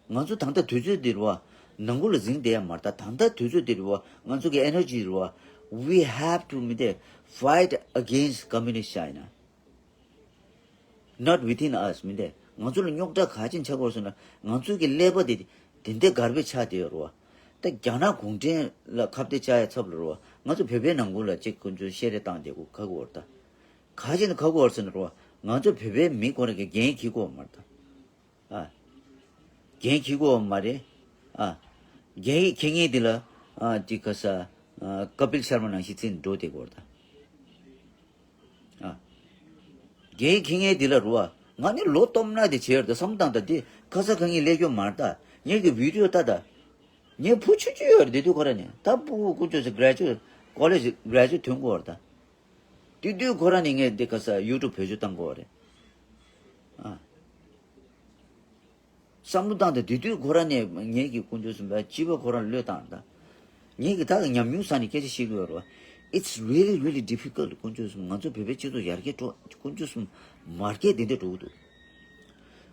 ང་ཚོ་ད་ལྟ་དུས་ཚོད་འདི་རེད་པ། ནང་ཁུལ་ལ་འཛིང་བསྡད་ཡ་མ་རེད། ད་ད་ལྟ་དུས་ཚོད་འདི་རེད་པ། ང་ཚོ་གི་ཨེ་ནར་ཇི་རེད་པ། We have to མི་དེ་fight against communist China. Not within us མི་འདུག་ང་ཚོ་ལ་རྙོག་དྲ་ག་ཅིག་ཆགས་ཀྱི་ཡོད་ཟེར་ན། ང་ཚོའི་གི་ཀླད་པ་དེ་དེ་འདྲའི་གར་པེཇ་ཆགས་བསྡད་ཡོད་རེད་པ། ད་རྒྱ་ནག་གུང་ཁྲན་ལ་ཁ་གཏད་བཅག་ཡ་ཚབ་ལ་རེད་པ། ང་ཚོ་བོད་པའི་ནང་ཁུལ་ལ་ཅིག་དཀོན་མཆོག་བཤད་རེས་བཏང་བསྡད་དགོས་ཁག་པོ་རེད་ད། ག་ཅིག་ནས་ཁག་པོ་རེད་ཟེར་ན་རེད་པ། ང་ཚོ་བོད་པའི་མི་ཁོ་རང་གི་འགན་འཁྱེར་དགོས་མ་རེད་ད། ཨ། འགན་འཁྱེར་དགོས་མ་རེད། ཨ། འགན་འཁྱེར་མཁན་དེ་ལ་ཨ་ཅིག་ག་ས་ཨ་ཀ་པིལ་ཤར་མ་ནང་བཞིན་རྩིས་འགྲོ་བསྡད་དགོས་རེད་ད། ཨ། རྒན་ཁྱི་ངའི་འདི་ལ་རུ་བ། ང་ནི་ལོ་སྟོང་ན་དེ་བྱེད་ཡོད་དོ་བསམ་བཏང་ད་དེ་ཁ་ས་ཁ་ངའི་ལས་སྐྱོ་མར་ལྟ། ངེད་ཀྱི་བི་ཌིའོ་ལྟ་ད། ངའི་བུ་ཆུ་ཆུ་ཡོད་རེད་དེ་དུས་ཁོ་ར་ནི་ད་ཕྲུ་གུ་ཀུན་སྤྱོད་སི་གྲ་ཇུ་ཀོ་ལེ་ཇི་གྲ་ཇུ་ཐོན་གོ་བར་ད། དེ་དུས་ཁོ་ར་ནི་ངས་འདི་ཁ་ས་ཡུ་ཊུབ་བེད་སྤྱོད་བཏང་གོ་བ་རེད། ཨ། བསམ་བློ་བཏང་སྟེ་དེ་དུས་ཁོ་རང་ནས་ངེད་ཀྱི་དཀོན་མཆོག་གསུམ་པ་སྤྱི་པ་ཁོ་རང་བློས་བཏང་ད། ངེད་ཀྱི་ད་ཉམས་མྱོང་ས་ནས་སྐད་ཆ་བཤད་གི་ཡོད་རེད་བ། It's really really difficult དཀོན་མཆོག་གསུམ། ང་ཚོ་བོད་པའི་སྤྱི་ཚོགས་ཡར་རྒྱས་འགྲོ་དཀོན་མཆོག་གསུམ་མར་རྒྱས་དེ་འདྲ་འགྲོ་གི་འདུག་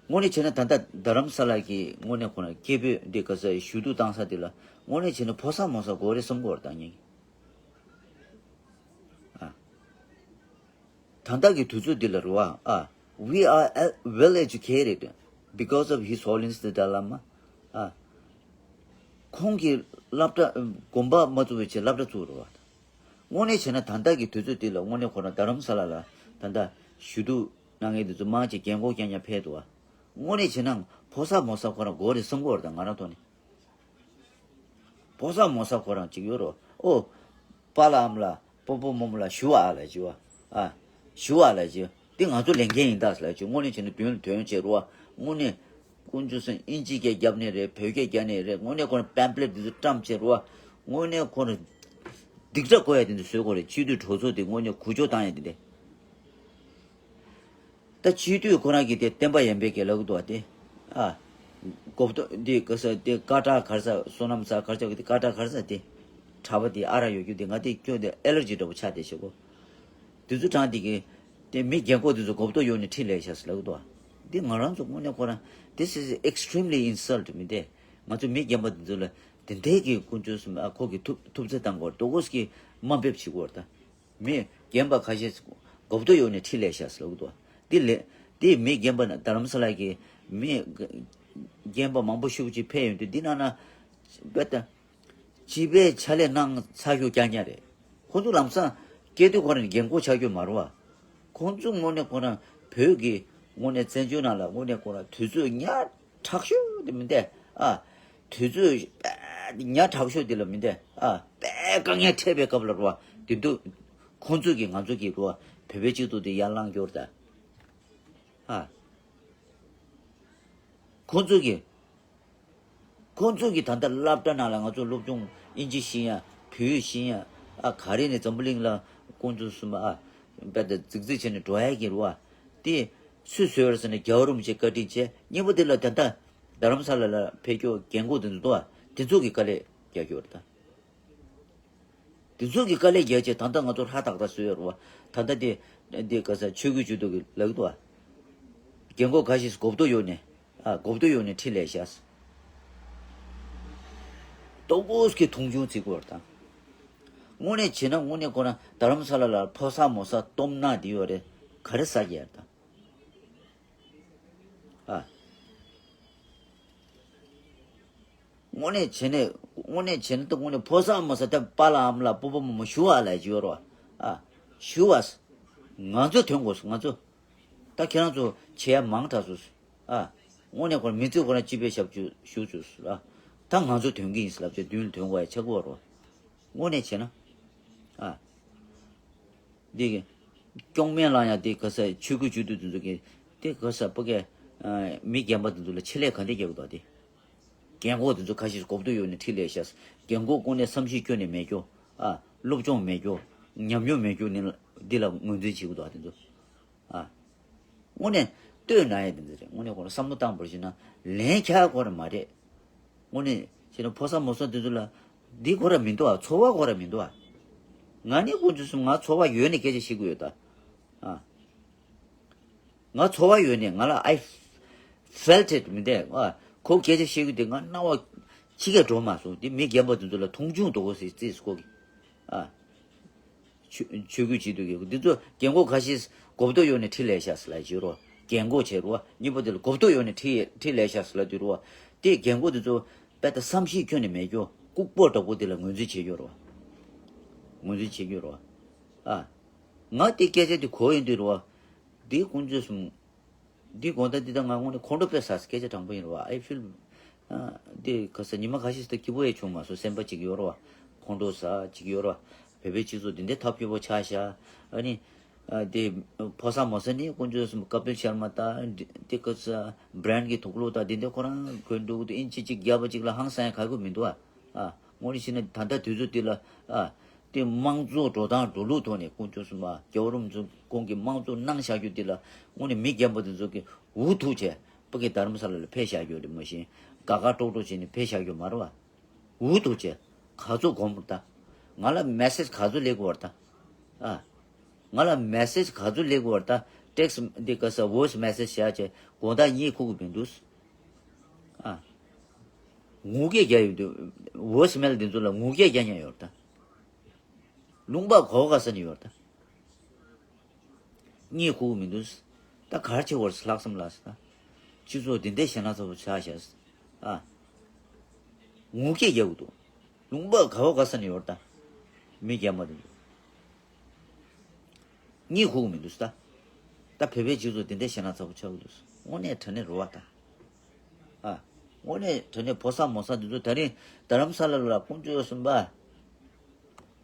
དངོས་གནས་བྱས་ན་ད་ལྟ་རྡ་རམ་ས་ལ་གི་དངོས་གནས་ཁོ་རང་སྐད་འབོད་འདི་ག་ས་ཞུ་གཏུག་བཏང་ས་དེ་ལ་དངོས་གནས་བྱས་ན་ཕོ་གསར་མོ་གསར་དགོས་རེད་བསམ་གི་ཡོད་རེད་ད་ངེད་ཀྱི། ཨ། ད་ལྟ་གི་དུས་ཚོད་འདི་ལ་རེད་བ། ཨ། We are e- well educated because of His Holiness the Dalai Lama. ཨ། ཁོང་གིས་སློབ་གྲྭ་དགོན་པ་མ་བཙུགས་པའི་ཆེད་སློབ་གྲྭ་བཙུགས་རེད་བ། དངོས་གནས་བྱས་ན་ད་ལྟ་གི་དུས་ཚོད་འདི་ལ་དངོས་གནས་ཁོ་རང་རྡ་རམ་ས་ལ་ལ་ད་ལྟ་ཞུ་གཏུག་གནང་མཁན་འདི་ཚོ་མང་ཆེ་རྒན་གོག་རྐྱང་རྐྱང་ཕེབས་འདུག་བ། དངོས་གནས་བྱས་ན་ཕོ་གསར་མོ་གསར་ཁོ་རང་དགོས་རེད་བསམ་གི་ཡོད་རེད་ད་ང་རང་ཐོག་ནས། ཕོ་གསར་མོ་གསར་ཁོ་རང་གཅིག་ཡོད་རོ། ཨོ། པཱ་ལགས་ཨ་མ་ལགས་སྤོ་བོ་རྨོ་མོ་ལགས་ཞུ་བ་ཨ་ལགས་ཞུ་བ། ཨ། ཞུ་བ་ལགས་ཞུ། འདི་ང་ཚོ་ལས་འགན་ཡིན་ད་ལགས་ཞུ། དངོས་གནས་བྱས་ན་དོན་དོན་བྱེད་རོ། དངོས་གནས་དཀོན་མཆོག་གསུམ་ཨིན་ཇི་སྐད་རྒྱབ་ནས་རེད། བོད་སྐད་རྒྱབ་ནས་རེད། དངོས་གནས་ཁོ་རང་པེམ་ཕི་ལེཊ་འདི་ཚོ་བཀྲམ་བྱེད་རོ། དངོས་གནས་ཁོ་རང་སྡིག་སྒྲ་གོ་ཡ་དེ་ཚོ་བཟོས་དགོས་རེད། སྤྱི་འཐུས་གྲོས་ཚོགས་དེ་དངོས་གནས་གུ་ཅོ་བཏང་ཡ་དེ་འདྲས། ད་སྤྱི་འཐུས་ཁོ་རང་གིས་དེ་བསྟན་པ་ཡར་འཕེལ་གྱི་ལབ་གི་འདུག་བ་དེ། ཨ། གོ་བསྡུར་འདི་ག་ས་དེ་ཀ་ཏྲ་ག་རེ་ཟ་བསོད་ནམས་ཟ་ག་རེ་ཟ་གི་དེ་ཀ་ཏྲ་ག་རེ་ཟ་དེ། གྲྭ་པ་དེ་ཨ་རག་ཡོད་རྒྱུ་དེ་ང་དེ་སྐྱོ་དེ་ཨེ་ལར་ཇི་འདྲ་པོ་ཆགས་བསྡད་ཤག་གོ། དེ་ཚོ་དྲངས་དེ་གི་དེ་མི་རྒན་གོག་དེ་ཚོ་གོ་བསྡུར་ཡོང་ནས་ཁྲིད་ལས་ཤག་ཟེར་ལབ་གི་འདུག་བ། འདི་ང་རང་ཚོ་དངོས་གནས་ཁོ་རང་this is extremely insult མི་དེ། ང་ཚོ་མི་རྒན་པ་དེ་ཚོ་ལ་དེ་འདྲའི་གི་དཀོན་མཆོག་གསུམ་ཨ་ཁོ་གི་ཐུབ་ཐུབ་ཚོད་བཏང་གོ་དོ་གོས་ཀྱི་དམའ་འབེབས་བྱེད་གོ་ད། མི་རྒན་པ་ཁ་ཤས་གོ་བསྡུར་ཡོང་ནས་ཁྲིད་ལས་ཤག་ཟེར་ལབ་གི་འདུག་འདི་ལས་འདི་མི་རྒན་པ་ན་རྡ་རམ་ས་ལ་གི་མི་རྒན་པ་མང་པོ་ཤོས་ཅིག་ཕེབས་ཡོང་དུས་འདི་ནང་ན་དཔེ་ལྟ་སྤྱི་པའི་ཕྱག་ལས་གནང་ཚར་ཤོས་རྐྱང་རྐྱང་རེད། ཁོང་ཚོ་ལམ་སང་སྐྱེས་དུས་ཁོ་རང་རྒན་གོག་ཆགས་རྒྱུ་མ་རེད་བ། ཁོང་ཚོ་དངོས་གནས་ཁོ་རང་བོད་ཀྱི་དངོས་གནས་བཙན་བྱོལ་ནང་ལ་དངོས་གནས་ཁོ་རང་དུས་ཚོད་ཉག་དྲག་ཤོས་དེ་མི་འདས་ཨ། དུས་ཚོད་དཔེ་ཉག་དྲག་ཤོས་དེ་ལ་མི་འདས་ཨ། དཔེ་དཀའ་ངལ་འཕྲད་པའི་སྐབས་ལ་རོ་བ་དེ་འདུག་ཁོང་ཚོས་ཀྱིས་ང་ཚོ་གི་རོ་བ་བོད་པའི་སྤྱི་ཚོགས་དེ་ཡར་བསླངས་རྒྱུར་ད་ཨ། ཁོང་ཚོས་ཀྱིས་ཁོང་ཚོས་ཀྱིས་ད་ལྟ་སློབ་གྲྭ་ནང་ལ་ང་ཚོ་སློབ་སྦྱོང་ཨིན་ཇི་ཤེས་ཡ་བོད་ཡིག་ཤེས་ཡ་ཨ་ག་རེ་ནས་འཛམ་བུ་གླིང་ལ་ཁོང་ཚོ་གསུམ་ཨ་དཔེ་ད་རྫིག་རྫིག་བྱས་ནས་འགྲོ་ཡ་གི་རོ་བ་དེ། སུས་བཟོས་པ་རེད་ཟེར་ན་རྒྱལ་བ་རིན་པོ་ཆེ་བཀའ་དྲིན་ཆེ། གཉིས་པ་དེ་ལ་ད་ལྟ་རྡ་རམ་ས་ལ་ལ་ཕེབས་སྐྱོ་རྒན་གོག་དེ་ཚོ་འདུག་བ། དེ་ཚོ་གི་དཀའ་ལས་རྒྱག་རྒྱུ་རེད་ད། དེ་ཚོ་གི་དཀའ་ལས་རྒྱག་ཆེད་ད་ལྟ་ང་ཚོ་ཧྲ་ཏག་ཏག་བཟོས་ཡོད་རེད་བ། ད་ལྟ་དེ་དེ་ག་ས་ཆོས་གོས་ཆོས་དུ་གི་ལག་ཏུ་བ། རྒན་གོག་ཁ་ཤས་གོབ་ཏོ་ཡོད་ནས་ཨ་གོབ་ཏོ་ཡོད་ནས་ཁྲིད་ལས་བཞག་ཏོག་ཙམ་གྱི་མཐོང་ཆུང་བྱེད་དགོས་རེད་ད། དངོས་གནས་བྱས་ན་དངོས་གནས་ཁོ་རང་རྡ་རམ་ས་ལ་ལ་ཕོ་གསར་མོ་གསར་སྟོབས་ན་དེ་ཡོད་རེད། ག་རེ་ཟ་གི་ཡ་རེད་ད། ཨ། དངོས་གནས་བྱས་ནས་དངོས་གནས་བྱས་ན་ད་དངོས་གནས་ཕོ་གསར་མོ་གསར་ད་པཱ་ལགས་ཨ་མ་ལགས་སྤོ་བོ་མོ་མོ་ཞུ་བ་ལ་ཡོད་རོ། ཨ། ཞུ་བ། ང་ཚོ་དོན་དགོས་སོ་ང་ཚོ། ད་ཁྱེད་རང་ཚོ་བྱེད་ཡ་མང་དྲགས་སོ། ཨ། དངོས་གནས་ཁོ་རང་མི་ཚེ་ཁོ་རང་སྤྱི་པའི་ཞབས་ཞུ་ཞུ་བཅུག་སོ་ལ། ད་ང་ཚོ་དོན་གྱི་ཡིན་ལབ་བྱས་མདུན་ལ་དོན་དགོས་ཡ་ཆགས་ཀྱི་ཡོད་རོ། དངོས་གནས་བྱས་ན། ཨ། འདི་གི་སྐྱོང་མེད་ལ་ཡང་དེ་ག་ས་ཆོས་གོས་ཆོས་དུ་དེ་ཚོ་གི་དེ་ག་ས་པ་གའི་མི་རྒན་པ་དེ་ཚོ་ལ་ཆེད་ལས་ག་འདྲ་རྒྱག་གི་འདུག་དེ། རྒན་གོག་དེ་ཚོ་ཁ་ཤས་གོ་བསྡུར་ཡོད་ནས་ཁྲིད་ལས་ཤག་རྒན་གོག་ཀུན་ནས་བསམ་ཤེས་ཁྱོན་ནས་མེད་རྒྱུ། ཨ། སློབ་སྦྱོང་མེད་རྒྱུ། ཉམས་མྱོང་མེད་རྒྱུ་ནི་འདི་ལ་ངོས་འཛིན་བྱེད་ཀྱི་འདུག་དེ་ཚོ། ཨ། དངོས་གནས་ལྟོས་ན་ཡ་དེ་འདྲ་རེད། དངོས་གནས་ཁོ་ལ་བསམ་བློ་བཏང་བར་བྱས་ན་ལན་ཆགས་ཁོ་ར་མ་རེད། དངོས་གནས་བྱས་ན་ཕོ་གསར་མོ་གསར་དེ་ཚོ་ལ་འདི་ཁོ་ར་མི་འདུག་ཨ། ཚོར་བ་ཁོ་ར་མི་འདུག་ཨ། ང་ནི་དཀོན་མཆོག་གསུམ་ང་ཚོར་བ་ཡོད་ནས་སྐད་ཆ་བཤད་ཀྱི་ཡོད་ད། ཨ། ང་ཚོར་བ་ཡོད་ནས་ང་ལ་I felt it མི་འདུག་ཨ། ཁོ་སྐད་ཆ་བཤད་ཀྱི་དེ་ང་སྣང་བ་ཕྱི་ཁ་འགྲོ་མ་སོང་། དེ་མི་རྒན་པ་དེ་ཚོ་ལ་མཐོང་ཆུང་དོ་གོ་སྲིད་རྩིས་སུ་ཁོ་གི། ཨ། ཆོས་ཆོས་གོས་བྱེད་དུས་ཀྱི་འདི་ཚོ་རྒན་གོག་ཁ་ཤས་གོ་བསྡུར་ཡོད་ནས་ཁྲིད་ལས་ཤག་ཟེར་ལ་བྱེད་རོགས། རྒན་གོག་བྱེད་རོགས། གཉིས་པ་དེ་ལ་གོ་བསྡུར་ཡོད་ནས་ཁྲིད་ཁྲིད་ལས་ཤག་ཟེར་ལ་དུས་རོགས། དེ་རྒན་གོག་དེ་ཚོ་དཔེ་ད་བསམ་ཤེས་ཁྱོན་ནས་མེད་རྒྱུ་ལྐུགས་པ་འདྲ་པོ་དེ་ལ་ངོས་འཛིན་བྱེད་རྒྱུ་རོགས། ངོས་འཛིན་བྱེད་རྒྱུ་རོགས། ཨ། ང་དེ་སྐད་ཆ་དེ་གོ་ཡོང་དུས་རོགས། དེ་དཀོན་མཆོག་གསུམ། འདི་དགོངས་དག་འདི་དག་ང་དངོས་གནས་ཁོང་ཁྲོ་དཔེ་ཟ་སྐད་ཆ་དྲང་པོ་ཡིན་རེད་བ། I feel ཨ། འདི་ག་ས་ཉི་མ་ཁ་ཤས་ཤིག་ད་སྐྱིད་པོ་ཡང་བྱུང་མ་སོང་། སེམས་པ་གཅིག་ཡོད་རེད་བ། ཁོང་ཁྲོ་ཟ་གཅིག་ཡོད་རེད་བ། བོད་པའི་སྤྱི་ཚོགས་འདི་འདྲའི་ཐབས་སྐྱོ་པོ་ཆགས་ཤག་ཨ་ནི། ཨ། འདི་ཕོ་གསར་མོ་གསར་ནི་དཀོན་མཆོག་གསུམ་ཀ་པིལ་ཤར་མ་དང་འདི་ག་ས་བྷ་རན་གྱི་དུག་ལོག་དང་འདི་འདྲ་ཁོ་རང་གོན་འདུག་དེ་ཨིན་ཅི་གཅིག་རྒྱབ་པ་གཅིག་ལ་ཧང་སང་ཡ་ག་གི་མི་འདུག་ཨ། ཨ། དངོས་གནས་བྱས་ན་ད་ལྟ་དུས་ཚོད་འདི་ལ། ཨ། དེ་དམངས་གཙོ་འགྲོ་སྟངས་འགྲོ་ལུགས་ཐོག་ནས་དཀོན་མཆོག་གསུམ་པ་རྒྱལ་བ་རིན་པོ་ཆེ་ཁོང་གིས་དམངས་གཙོ་གནང་བཞག་རྒྱུ་འདི་ལ་དངོས་གནས་མི་རྒན་པ་འདི་ཚོ་གིས་འུ་ཐུག་བྱས་ཕ་གི་རྡ་རམ་ས་ལ་ལ་ཕེབས་བཞག་རྒྱུ་རེད་མ་གཞི་དགའ་དགའ་སྤྲོ་སྤྲོ་བྱས་ནས་ཕེབས་བཞག་རྒྱུ་མ་རེད་བ། འུ་ཐུག་བྱས་ག་ཚོད་གོམས་པར་ད། ང་ལ་མེ་སེ་ཇི་ག་ཚོད་སླེབས་ཀྱི་བར་ད། ཨ། ང་ལ་མེ་སེ་ཇི་ག་ཚོད་སླེབས་ཀྱི་བར་ད། ཊེག་སི་འདི་ག་ས་ཝོ་ཡི་སི་མེ་སེ་ཇི་བྱས་བྱས་དགོང་དག་གཉིད་ཁུག་གི་མི་འདུག་ཨ། ངུ་སྐད་རྒྱག་ཡོང་དུས་ཝོ་ཡི་སི་མེལ་འདི་ཚོ་ལ་ངུ་སྐད་རྒྱག་མཁན་ཡོད་རེད་ད། ལུང་པ་ག་བ་ག་ས་ནས་ཡོད་རེད་ད། གཉིད་ཁུག་མི་འདུག་ད་ག་རེ་བྱེད་དགོས་རེད་ལྷག་བསམ་ལ་ཟེར་ད། སྤྱི་ཚོགས་འདི་འདྲའི་ཞེད་སྣང་ཚ་པོ་ཆགས་ཤག་ཨ། ངུ་སྐད་རྒྱག་གི་འདུག་ལུང་པ་ག་བ་ག་ས་ནས་ཡོད་རེད་ད། མི་རྒན་པ་འདི་ཚོ། གཉིད་ཁུག་མི་འདུག་ད། ད་བོད་པའི་སྤྱི་ཚོགས་འདི་འདྲའི་ཞེད་སྣང་ཚ་པོ་ཆགས་ཀྱི་འདུག་དངོས་གནས་དྲང་གནས་རེད་བ་ད། ཨ། དངོས་གནས་དྲང་གནས་ཕོ་གསར་མོ་གསར་འདི་ཚོ་ད་རིང་རྡ་རམ་ས་ལ་ལ་དཀོན་མཆོག་གསུམ་པ།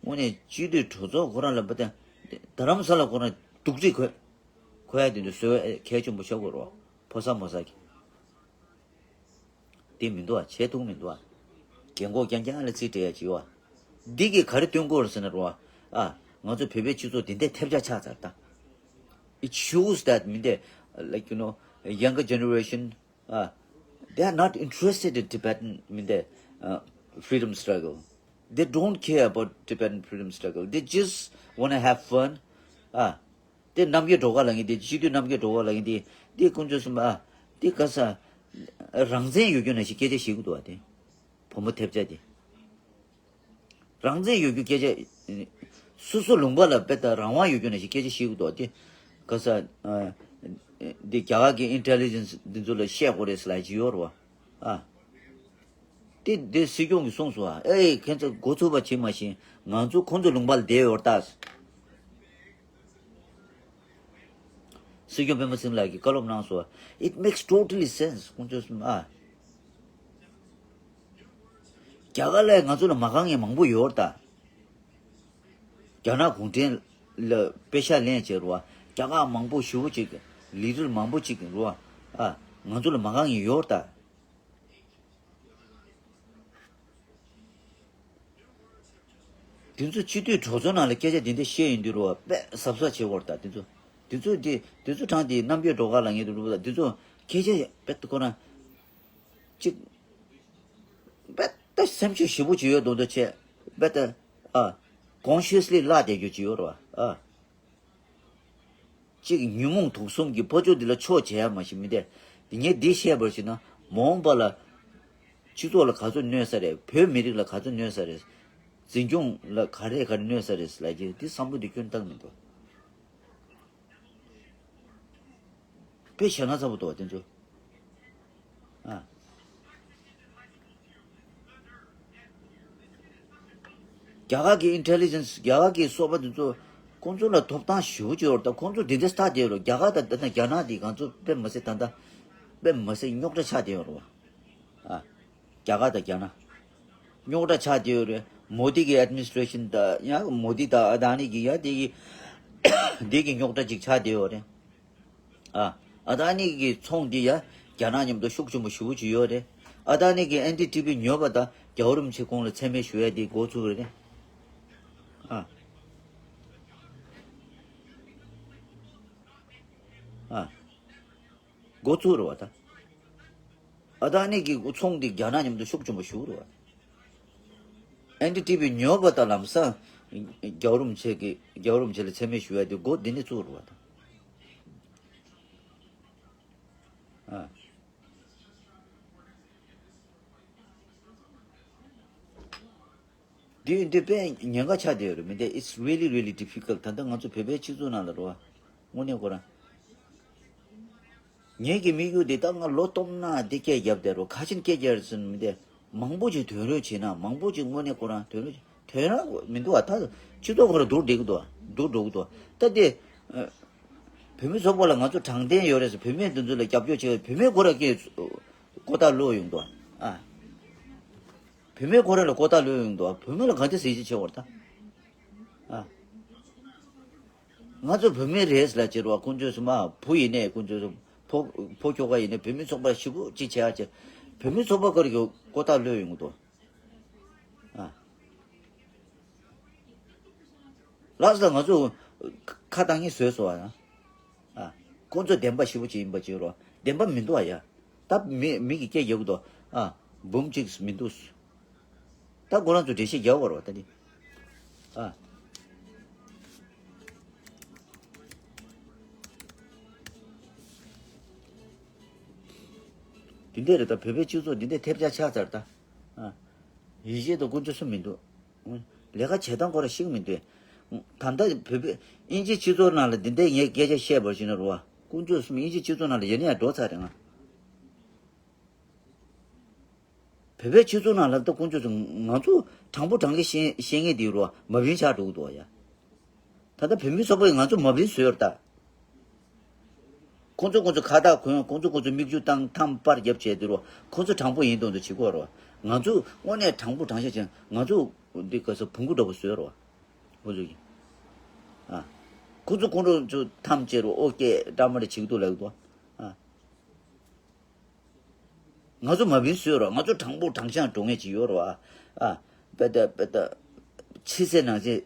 དངོས་གནས་སྤྱི་འཐུས་གྲོས་ཚོགས་ཁོ་རང་ལ་བ་དེ་རྡ་རམ་ས་ལ་ཁོ་རང་སྡུག་རུས་ཁོ་ཁོ་ཡ་དེ་འདྲ་བཟོ་བའི་གལ་ཆེན་པོ་ཆགས་ཀྱི་རེད་བ། ཕོ་གསར་མོ་གསར་གྱི། དེ་མི་འདུག་ཨ། བྱེད་ཐུབ་མི་འདུག་ཨ། རྒན་གོག་རྐྱང་རྐྱང་ལ་རྩིས་སྤྲད་ཡ་ཅིག་ཡོད་ཨ། འདི་གིས་ག་རེ་སྟོན་གྱི་ཡོད་རེད་ཟེར་ན་རོ། ཨ། ང་ཚོ་བོད་པའི་སྤྱི་ཚོགས་འདི་འདྲའི་ཐེབས་ཆག་ཆགས་ཚར་ད། It shows that མི་འདི། Like, you know, younger generation, uh, they are not interested in Tibetan, I mean, the, uh, freedom struggle. They don't care about Tibetan freedom struggle. They just want to have fun. Uh, དེ་རྣམ་རྒྱལ་སྒྲོལ་དཀར་ལབ་མཁན་དེ་སྤྱི་འཐུས་རྣམ་རྒྱལ་སྒྲོལ་དཀར་ལབ་མཁན་དེ་དེ་དཀོན་མཆོག་གསུམ་པ། དེ་ག་ས། རང་བཙན་ཡོད་རྒྱུ་ནང་བཞིན་སྐད་ཆ་བཤད་ཀྱི་འདུག་བ་དེ། བུ་མོ་ཐེབས་ཆག་དེ། རང་བཙན་ཡོད་རྒྱུ་སྐད་ཆ། སོ་སོ་ལུང་པ་ལ་དཔེ་ལྟར་རང་དབང་ཡོད་རྒྱུ་ནང་བཞིན་སྐད་ཆ་བཤད་ཀྱི་འདུག་བ་དེ། ག་ས། དེ་རྒྱ་གར་གྱི་ཨིན་ཊེ་ལི་ཇེན་སི་འདི་ཚོ་ལ་བཤད་དགོས་རེད་ཟེར་ལབ་ཀྱི་ཡོད་རེད་བ། ཨ། དེ་དེ་སྲིད་སྐྱོང་གིས་གསུངས་སོང་ཨ། ཨེ་ཁྱེད་ཚོ་འགོ་ཚུགས་པ་བྱེད་མ་ཤེས། ང་ཚོ་ཁོང་ཚོ་ལུང་པ་ལ་བསྡད་ཡོད་རེད་ད། སྲིད་སྐྱོང་སྤེན་པ་ཚེ་རིང་ལགས་ཀྱིས་བཀའ་སློབ་གནང་སོང་། It makes totally sense. ཁོང་ཚོ་གསུམ་ཨ། རྒྱ་གར་ལ་ང་ཚོ་ལ་མ་དགའ་མཁན་མང་པོ་ཡོད་རེད་ད། རྒྱ་ནག་གུང་ཁྲན་ལ་པེ་ཤག་ལེན་བྱས་རེད་བ། རྒྱ་གར་མང་པོ་ཞེ་པོ་ཅིག་ལི་ཌར་མང་པོ་ཅིག་རེད་བ། ཨ། ང་ཚོ་ལ་མ་དགའ་མཁན་ཡོད་རེད་ད། དེ་ཚོ་སྤྱི་འཐུས་གྲོས་ཚོགས་ནང་ལ་སྐད་ཆ་དེ་འདྲ་བཤད་ཡོང་དུས་རོ་དཔེ་གཟབ་གཟབ་བྱེད་དགོས་རེད་ད། དེ་ཚོ་དེ་ཚོ་དེ་ཚོ་གྲངས་དེ་རྣམ་རྒྱལ་སྒྲོལ་དཀར་ལབ་མཁན་དེ་ཚོ་དེ་ཚོ་སྐད་ཆ་དཔེ་ཁོ་རང་གཅིག་དཔེ་ད་སེམས་ཤུགས་ཞེ་པོ་ཅིག་ཡོད་མདོག་མདོག་བྱས་དཔེ་ད། ཨ། ཀོན་ཤི་ཡས་ལི་བརླག་བསྡད་རྒྱུ་ཅིག་ཡོད་རེད་བ། ཨ། གཅིག་ཉོན་མོངས་དུག་གསུམ་གྱི་ཕོ་ཅོ་འདི་ལ་ཆོས་བྱེད་ཡ་མ་ཤེས་མི་འདི། ངས་འདི་བཤད་པར་བྱས་ན་མ་འོངས་པ་ལ་ སྤྱི་ཚོགས་ལ་ག་ཚོད་གནོད་ས་རེད། བོད་མི་རིགས་ལ་ག་ཚོད་གནོད་ས་རེད། འཛིན་སྐྱོང་ལ་ག་རེ་ག་རེ་གནོད་ས་རེད་ལབ་ཀྱི་འདི་བསམ་བློ་འདི་སྐྱོན་བཏང་མི་འདུག་དཔེ་ཞེ་དྲག་ཚ་པོ་འདུག་བ་དེ་ཚོ། ཨ། རྒྱ་གར་གྱི་ཨིན་ཊེ་ལི་ཇེན་སི་རྒྱ་གར་གྱི་སོ་པ་དེ་ཚོ་ཁོང་ཚོ་ལ་ཐོབ་ཐང་ཞེ་པོ་ཅིག་ཡོད་རེད། ད་ཁོང་ཚོ་དེ་འདྲ་སྟག་བསྡད་ཡོད་རེད། རྒྱ་གར་དང་ད་ལྟ་རྒྱ་ནག་དེ་ང་ཚོ་དཔེ་མ་སྲིད་ད་ལྟ་དཔེ་མ་སྲིད་རྙོག་དྲ་ཆགས་བསྡད་ཡོད་རེད་བ། ཨ། རྒྱ་གར་དང་རྒྱ་ནག་རྙོག་དྲ་ཆགས་བསྡད་ཡོད་རེད། མོ་དི་གི་ཨེཌ་མི་ནི་སི་ཊེ་རེ་ཤན་དང་ཡང་མོ་དི་དང་ཨ་དཱ་ནི་གི་ཡང་དེ་གི་དེ་གི་རྙོག་དྲ་ཅིག་ཆགས་བསྡད་ཡོད་རེད། ཨ། ཨ་དཱ་ནི་གི་ཚོང་འདི་ཡ་རྒྱ་ནག་མཉམ་དུ་ཤུགས་ཆེན་པོ་ཞེ་པོ་ཅིག་ཡོད་རེད། ཨ་དཱ་ནི་གི་ཨེན་ཌི་ཊི་བི་ཉོས་པ་དང་རྒྱལ་བ་རིན་པོ་ཆེ་ཁོང་ལ་མཚན་སྨད་ཞུ་ཡ་དེ་འགོ་ཚུགས་རེད། ཨ། ཨ། འགོ་ཚུགས་རེད་བ་ད། ཨ་དཱ་ནི་གི་ཚོང་འདི་རྒྱ་ནག་མཉམ་དུ་ཤུགས་ཆེན་པོ་ཞེ་པོ་རེད་བ། ཨེན་ཌི་ཊི་བི་ཉོས་པ་དང་ལམ་སང་རྒྱལ་བ་རིན་པོ་ཆེ་གི་རྒྱལ་བ་རིན་པོ་ཆེ་ལ་མཚན་སྨད་ཞུ་ཡ་དེ་འགོ་འདི་ནས་བཙུགས་རེད་བ་ད། ཨ། འདི་འདི་དཔེ་ཉེན་ཁ་ཆགས་བསྡད་ཡོད་རེད་མི་འདི། It's really really difficult. ད་ལྟ་ང་ཚོ་བོད་པའི་སྤྱི་ཚོགས་ནང་ལ་རེད་བ། དངོས་གནས་ཁོ་རང་། ངེད་ཀྱི་དམིགས་ཡུལ་འདི་ད་ང་ལོ་སྟོང་ན་འདི་སྐད་རྒྱབ་བསྡད་རོགས། ཁ་ཆེན་སྐད་རྒྱབ་རེད་ཟེར་མི་འདི། མང་པོ་ཅིག་དོན་རོགས་བྱེད་ན་མང་པོ་ཅིག་དངོས་གནས་ཁོ་རང་དོན་རོགས་བྱེད། དོན་རང་མི་འདུག་བ། ད་སྤྱི་ཚོགས་ཁོ་རང་སྡུག་འགྲིག་གི་འདུག་བ། སྡུག་འགྲོ་གི་འདུག་བ། ད་དེ་བོད་མི་ཚོགས་པ་ལ་ང་ཚོ་དྲང་བདེན་ཡོད་རེད་ཟེར། བོད་མི་འདི་ཚོ་ལ་རྒྱབ་སྐྱོར་བྱེད། བོད་མི་ཁོ་རང་གི་ལྐོག་ལྟ་ལོག་ཡོང་འདུག་བ། ཨ། བོད་མི་ཁོ་རང་ལ་ལྐོག་ལྟ་ལོག་ཡོང་འདུག་བ། བོད་མི་ལ་གང་ཅི་ཟེར་ཅི་བྱེད་བར་ད། ཨ། ང་ཚོ་བོད་མི་རེད་ལ་ཅེར་བ་ཀུན་སྤྱོད་སུ་མ་བུ་ཡིན་ནས་ཀུན་སྤྱོད་སུ་ཕོ་ཕོ་ཁྱོ་ག་ཡིན་ནས་བོད་མི་ཚོགས་པ་ཞིག་གུ་ཅི་བྱེད་ཨ་ཅེ། བོད་མི་ཚོགས་པ་ཀར་གྱི་ལྐོག་ལྟ་ལོས་ཡོང་གི་འདུག་ཨ། ལགས་སོ། ང་ཚོ་ཁ་བཏང་ངེས་བཟོས་སོ་ཨ། ཨ། ཁོང་ཚོ་བདེན་པ་ཞིབ་པོ་ཅིག་ཡིན་པ་ཅིག་རོ། བདེན་པ་མི་འདུག་ཨ་ཡ། ད་མི་མི་གི་སྐད་རྒྱག་གི་འདུག་ཨ། འབུམ་གཅིག་མི་འདུག་ད་ཁོ་རང་ཚོ་འགྲེལ་བཤད་རྒྱག་དགོས་རེད་བ་ད་ནི། ཨ། འདི་འདྲ་རེད། ད་བོད་པའི་སྤྱི་ཚོགས་འདི་འདྲ་ཐེབས་ཆག་ཆགས་ཚར་ད། ཨ། ཡིད་ཆེས་དང་ཀུན་སྤྱོད་སུ་མི་འདུག་ལས་ཀ་བྱེད་སྟངས་ཁོ་རང་ཤེས་ཀྱི་མི་འདུག་ད་ལྟ་བོད་པའི་དབྱིན་ཇི་སྤྱི་ཚོགས་ནང་ལ་འདི་འདྲའི་ངས་སྐད་ཆ་བཤད་པར་བྱས་ན་རེད་བ། ཀུན་སྤྱོད་སུ་དབྱིན་ཇི་སྤྱི་ཚོགས་ནང་ལ་ཡིན་ན་ཡང་འགྲོ་ཚར་རེད་ང་། བོད་པའི་སྤྱི་ཚོགས་ནང་ལ་ད་ཀུན་སྤྱོད་ཚོ་ང་ཚོ་དྲང་པོ་དྲང་གི་བཤད་བཤད་མཁན་དེ་རུ་མ་བིན་ཆགས་འགྲོ་གི་འདུག་ཡ། ད་ལྟ་བོད་མི་ཚོགས་པས་ང་ཚོ་མ་བིན་བཟོས་ཡོད་ད། ཁོང་ཚོ་ཁོང་ཚོ་ཁ་བཏགས་གོན། ཁོང་ཚོ་ཁོང་ཚོ་མིག་ཆུ་བཏང་། མཐའ་པར་རྒྱབ་བྱས་དེ་རུ་ཁོང་ཚོ་དྲང་པོ་ཡིན་མདོག་མདོག་བྱེད་ཀྱི་ཡོད་རེད་བ། ང་ཚོ་དངོས་གནས་དྲང་པོ་དྲང་བཤད་བྱས་ང་ཚོ་འདི་ག་ས་བོང་གུ་འདྲ་པོ་བཟོས་རེད་བ། ཁོང་ཚོ་གིས། ཨ། ཁོང་ཚོ་ཁོང་ཚོ་མཐའ་བྱས་རུ་ཨོ་སྐད་འདྲ་མ་འདྲ་བྱེད་ཀྱི་འདུག་ལབ་ཀྱི་འདུག་བ། ཨ། ང་ཚོ་མ་བིན་བཟོས་རོགས། ང་ཚོ་དྲང་པོ་དྲང་བཞག་འགྲོ་མཁན་ཅིག་ཡོད་རོགས། ཨ། ཨ། དཔེ་ད་དཔེ་ད། ཕྱི་གསལ་ནང་གསལ་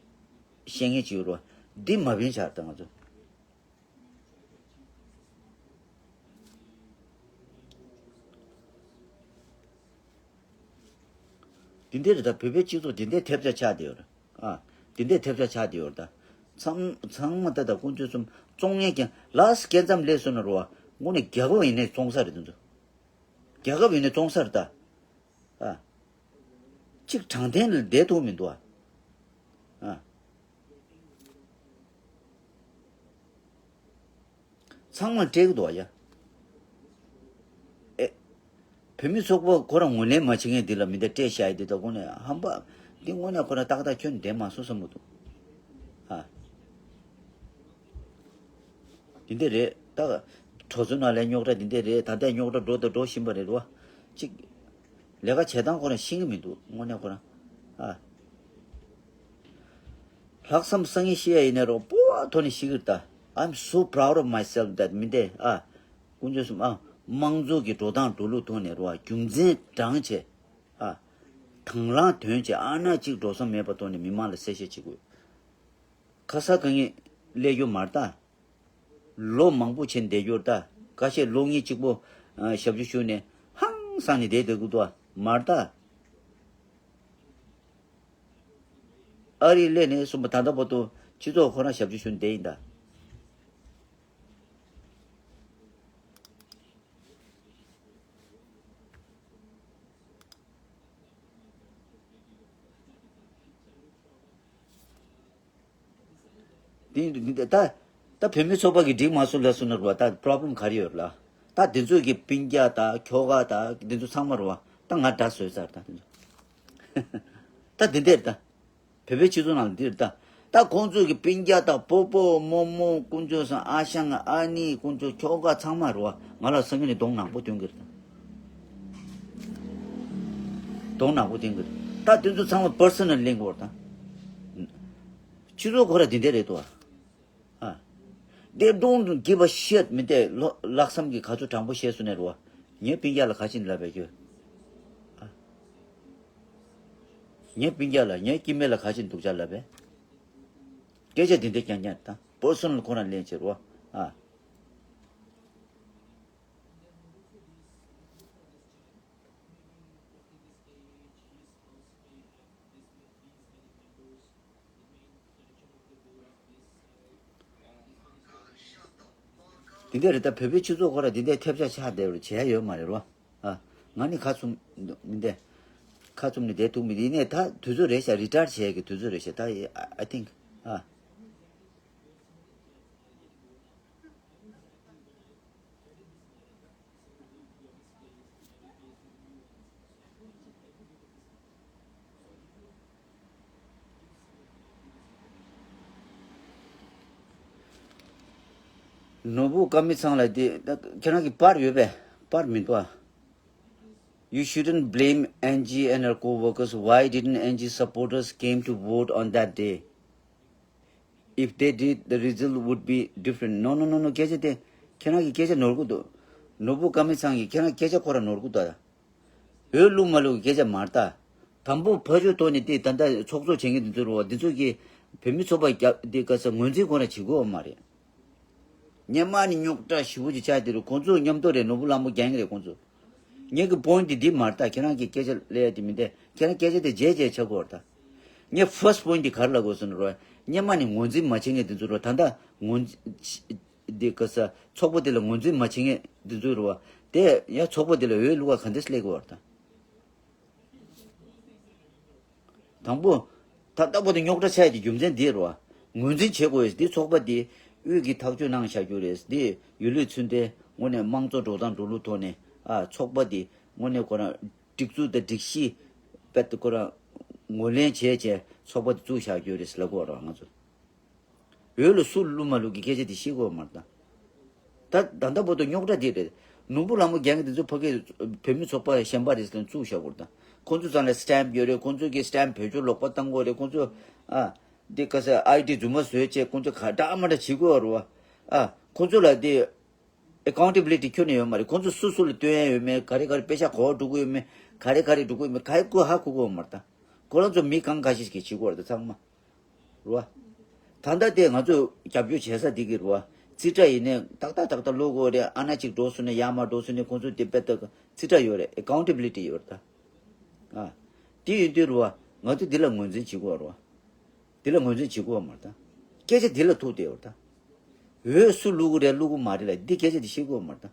བཤད་མཁན་ཅིག་ཡོད་རོགས། འདི་མ་བིན་ཆགས་ད་ང་ཚོ། འདི་འདྲ་རེད་ད། བོད་པའི་སྤྱི་ཚོགས་འདི་འདྲའི་ཐེབས་ཆག་ཆགས་བསྡད་ཡོད་རེད། ཨ། འདི་འདྲའི་ཐེབས་ཆག་ཆགས་བསྡད་ཡོད་རེད་ད། ཚང་ཚང་མ་ད་ད་ཀུན་སྤྱོད་གསུམ་བཙོང་མཁན་རྐྱང་ལགས་སྐད་མཚམས་སླེབས་སོང་ན་རོ། དངོས་གནས་རྒྱལ་ཁབ་ཡིན་ནའི་བཙོང་ས་རེད་འདི་ཚོ། རྒྱལ་ཁབ་ཡིན་ནའི་བཙོང་ས་རེད་ད། ཨ། གཅིག་དྲང་བདེན་ལ་བསྡད་ཐུབ་མི་འདུག་ཨ། ཨ། ཚང་མ་སྤྲད་ཀྱི་འདུག་ཨ་ཡ། ཨེ། བོད་མི་ཚོགས་པ་ཁོ་རང་ངོས་ལེན་མ་བྱེད་མཁན་འདི་ལ་མི་འདི་སྤྲད་བཞག་ཡི་འདི་ད་དངོས་གནས་ཧམ་པ། འདི་དངོས་གནས་ཁོ་རང་ཏག་ཏག་ཁྱོན་བསྡད་མ་སོང་བསམ་གྱི་འདུག་ཨ། འདི་འདི་རེད་ད། གྲོས་ཚོགས་ནང་ལ་རྙོག་དྲ་འདི་འདི་རེད། ད་ལྟའི་རྙོག་དྲ་འགྲོ་དང་འགྲོ་བཞིན་པ་རེད་རོ། གཅིག་ལས་ཀ་བྱེད་སྟངས་ཁོ་རང་ཤེས་ཀྱི་མི་འདུག་དངོས་གནས་ཁོ་རང་། ཨ། ལྷག་བསམ་སང་ཉིན་ཤེས་ཡ་ཡིན་ནའི་རོ་སྤོ་བ་ཐོག་ནས་ཤེས་ཀྱི་རེད་ད། I'm so proud of myself that མི་འདི་ཨ། ཀུན་སྤྱོད་གསུམ་ཨ། དམངས་གཙོ་གི་འགྲོ་སྟངས་འགྲོ་ལུགས་ཐོག་ནས་རོ་རྒྱུ་མཚན་དྲངས་བྱས། ཨ། དང་བླངས་དོན་བྱས་ཨ་ན་གཅིག་འགྲོ་ས་མེད་པ་ཐོག་ནས་མི་མང་ལ་གསལ་བཤད་བྱེད་དགོས། ཁ་ས་ག་ངས་སླེབས་རྒྱུ་མ་རེད་ད། ལོ་མང་པོ་ཕྱིན་བསྡད་རྒྱུར་ད། ཁ་ཤས་ལོ་གཉིས་གཅིག་པོ་ཨ་ཞབས་ཞུ་ཞུས་ནས་ཧང་སངས་ནས་བསྡད་བསྡད་དགོས་འདུག་མ་རེད་ད། ཨ་རིར་སླེབས་ནས་གསུངས་པ་ད་ལྟ་བར་དུ་སྤྱི་ཚོགས་ཁོ་རང་ཞབས་ཞུ་ཞུས་ནས་བསྡད་ཡིན་ད། འདི་འདི་ད་ད་བོད་མི་ཚོགས་པ་གི་སྒྲིག་མ་སོང་ལ་སོང་ན་རུ་བ་ད་པྲོབ་ལེམ་ག་རེ་ཡོད་ལ། ད་འདི་ཚོ་གི་སྤུན་ཀྱག་ད་ཁྱོ་ག་ད་འདི་ཚོ་ཚང་མ་རུ་བ་ད་ང་འདྲ་བཟོས་ཚར་ད་འདི་ཚོ། ད་འདི་འདྲ་རེད་ད། བོད་པའི་སྤྱི་ཚོགས་ནང་འདི་རེད་ད། ད་ཁོང་ཚོ་གི་སྤུན་ཀྱག་ད་སྤོ་བོ་རྨོ་མོ་དཀོན་མཆོག་གསུམ་ཨ་ཞང་ཨ་ནེ་དཀོན་མཆོག་ཁྱོ་ག་ཚང་མ་རུ་བ་ང་ལ་སང་ཉིན་ནས་གདོང་ནག་པོ་སྟོན་གི་རེད་ད། གདོང་ནག་པོ་སྟོན་གི་རེད་ད། འདི་ཚོ་ཚང་མ་པར་སོ་ནལ་གླེང་གི་ཡོད་རེད་ད། སྤྱི་ཚོགས་ཁོ་ར་འདི་འདྲ་རེད་དོ། ཨ། They don't give a shit མི་འདི་ལོ་ལྷག་བསམ་གྱི་ག་ཚོད་དྲང་པོ་བཤད་སོང་ནས་རོ། ངའི་སྤུན་ཀྱག་ལ་ག་ཅིན་ལབ་པས་ཁྱོད། ཨ། ངའི་སྤུན་ཀྱག་ལ་ངའི་སྐྱེ་དམན་ལ་ག་ཅིན་སྡུག་ཅག་ལབ་པས། སྐད་ཆ་འདི་འདྲ་རྐྱང་རྐྱང་དང་པར་སོ་ནལ་ཁོ་རང་ལེན་བྱེད་རོ། ཨ། འདི་འདྲ་རེད་ད། བོད་པའི་སྤྱི་ཚོགས་ཁོ་ར་འདི་འདྲ་ཐེབས་ཆག་ཆགས་བསྡད་རུ་བྱས་ཡོད་མ་རེད་རོ། ཨ། ང་ནི་ཁ་ཚུམ་མི་འདས། ཁ་ཚུམ་ནི་བསྡད་ཐུབ་མི་འདི་ནས་ད་དུས་ཚོད་རེད་ཤག་རི་ཊ་ཡར་བྱས་ཀྱི་དུས་ཚོད་རེད་ཤག་ད་I think ཨ། ནོར་བུ་དཀར་མི་ཚང་ལ་དེ་ད་ཁྱེད་རང་གི་པར་ཡོད་པས། པར་མི་འདུག་ཨ། You shouldn't blame Angie and her co-workers. Why didn't Angie supporters came to vote on that day? If they did, the result would be different. No, no, no, no. སྐད་ཆ་དེ་ཁྱེད་རང་གི་སྐད་ཆ་ནོར་གི་འདུག་ནོར་བུ་དཀར་མི་ཚང་གིས་ཁྱེད་རང་སྐད་ཆ་ཁོ་ར་ནོར་གི་འདུག་ད། འོས་བླུགས་མ་བླུགས་ཀྱི་སྐད་ཆ་མ་རེད་ད། དང་པོ་ཕ་ཆོས་ཐོག་ནས་དེ་ད་ལྟ་ཚོགས་གཙོ་བྱེད་མཁན་དེ་ཚོ་རེད་བ། འདི་ཚོ་གིས་བོད་མི་ཚོགས་པ་རྒྱབ་དེ་ག་ས་ངོས་འཛིན་ཁོ་ར་བྱེད་དགོས་བ་མ་རེད། སྔོན་མ་ནས་རྙོག་དྲ་ཞེ་པོ་ཅིག་ཆགས་དེ་རུ་ཁོང་ཚོ་མཉམ་དུ་རེད། ནོར་བུ་ལྷ་མོ་རྒྱང་རེད་ཁོང་ཚོ། ངེད་ཀྱི་པོ་ཡིན་ཊི་འདི་མ་རེད་ད། ཁྱེད་རང་གིས་སྐད་ཆ་ལབ་ཡ་དེ་མི་འདྲ། ཁྱེད་རང་སྐད་ཆ་དེ་རྗེས་རྗེས་ཆགས་དགོས་རེད་ད། ངས་ཕར་སི་ཊི་པོ་ཡིན་ཊི་འདི་ག་རེ་ལབ་དགོས་ཟེར་ན་རོ། སྔོན་མ་ནས་ངོས་འཛིན་མ་བྱེད་མཁན་དེ་ཚོ་རོ། ད་ལྟ་ངོས་འཛིན་འདི་ག་ས་ཚོགས་པ་དེ་ལ་ངོས་འཛིན་མ་བྱེད་མཁན་དེ་ཚོ་རོ། དེ་ཡང་ཚོགས་པ་དེ་ལ་འོས་བླུག་ག་ག་འདྲས་སླེབས་དགོས་རེད་ད། དང་པོ། ད་ལྟ་བར་དུ་རྙོག་དྲ་ཆགས་ཡས་ཀྱི་རྒྱུ་མཚན་འདི་རེད་བ། ངོས་འཛིན་བྱེད་དགོས་ཡས་འདི་ཚོགས་པ་འདི་དབུས་ཀྱི་ཐག་གཅོད་གནང་བཞག་རྒྱུ་རེད། འདི་ཡུལ་ལུགས་ཚུལ་ལྡན་དངོས་གནས་དམངས་གཙོ་འགྲོ་སྟངས་འགྲོ་ལུགས་ཐོག་ནས་ཨ་ཚོགས་པ་འདི་དངོས་གནས་ཁོ་རང་སྒྲིག་འཛུགས་དང་སྒྲིག་གཞི་དཔེ་ཁོ་རང་ངོས་ལེན་བྱས་བྱས་ཚོགས་པ་འདི་བཙུགས་བཞག་རྒྱུ་རེད་ལབ་དགོས་རེད་ང་ཚོ། འོས་ལ་སུ་བླུགས་མ་བླུགས་ཀྱི་སྐད་ཆ་དེ་ཤེས་དགོས་མ་རེད་ད། ད་ད་ལྟ་བར་དུ་རྙོག་དྲ་དེ་རེད། ནོར་བུ་ལྷ་མོ་རྒྱང་གི་དེ་ཚོ་ཕ་གི་བོད་མི་ཚོགས་པ་གཞན་པ་རེད་ཟེར་བཙུགས་བཞག་གོ་རེད་ད། ཁོང་ཚོ་ཚང་ལ་སི་ཊེམ་ཡོད་རེད། ཁོང་ཚོ་གི་སི་ཊེམ་བེད་སྤྱོད་ལོག་པ་བཏང་གོ་རེད། ཁོང་ཚོ་ཨ་འདི་ག་ས་ཨའི་ཌི་རྫུན་མ་བཟོས་བྱས་ཁོང་ཚོ་ག་འདྲ་མ་འདྲ་བྱེད་གོ་རེད་བ། ཨ་ཁོང་ཚོ་ལ་དེ་ཨེ་ཀའུན་ཊེ་བི་ལི་ཊི་ཁྱོན་ནས་ཡོད་མ་རེད། ཁོང་ཚོ་སུ་སུ་ལ་སྟོན་ཡ་ཡོད་མེད། ག་རེ་ག་རེ་པེ་ཤག་ག་པར་འགྲོ་གི་ཡོད་མེད། ག་རེ་ག་རེ་འགྲོ་གི་ཡོད་མེད་ག་ཡེ་ཁོ་ཧ་གོ་གོ་མ་རེད་ད། ཁོ་རང་ཚོ་མི་གང་ག་ཞིག་གིས་བྱེད་གོ་རེད་ད་ཚང་མ། རེད་བ། ད་ལྟ་དེ་ང་ཚོས་རྒྱབ་སྐྱོར་བྱེད་ས་འདི་གི་རེད་བ། རྩིས་ཁྲ་ཡིན་ནའི་ཏག་ཏག་ཏག་ཏག་བླུག་དགོས་རེད། ཨ་ན་གཅིག་འགྲོ་སོང་ནས་ཡར་མར་འགྲོ་སོང་ནས་ཁོང་ཚོ་དེ་དཔེ་ལྟ་རྩིས་ཁྲ་ཡོད་རེད། ཨེ་ཀའུན་ཊེ་བི་ལི་ཊི་ཡོད་རེད་ད། ཨ། དེ་ཡིན་དུས་རེད་བ། ང་ཚོས་འདི་ལ་ངོས་འཛིན་བྱེད་དགོས་རེད་བ། འདི་ལ་ངོས་འཛིན་བྱེད་དགོས་བ་མ་རེད་ད། སྐད་ཆ་འདི་ལ་ཐུག་བསྡད་ཡོད་རེད་ད། འོས་སུ་བླུག་གི་རེད་བླུག་གི་མ་རེད་ལ་འདི་སྐད་ཆ་འདི་ཤེས་དགོས་བ་མ་རེད་ད།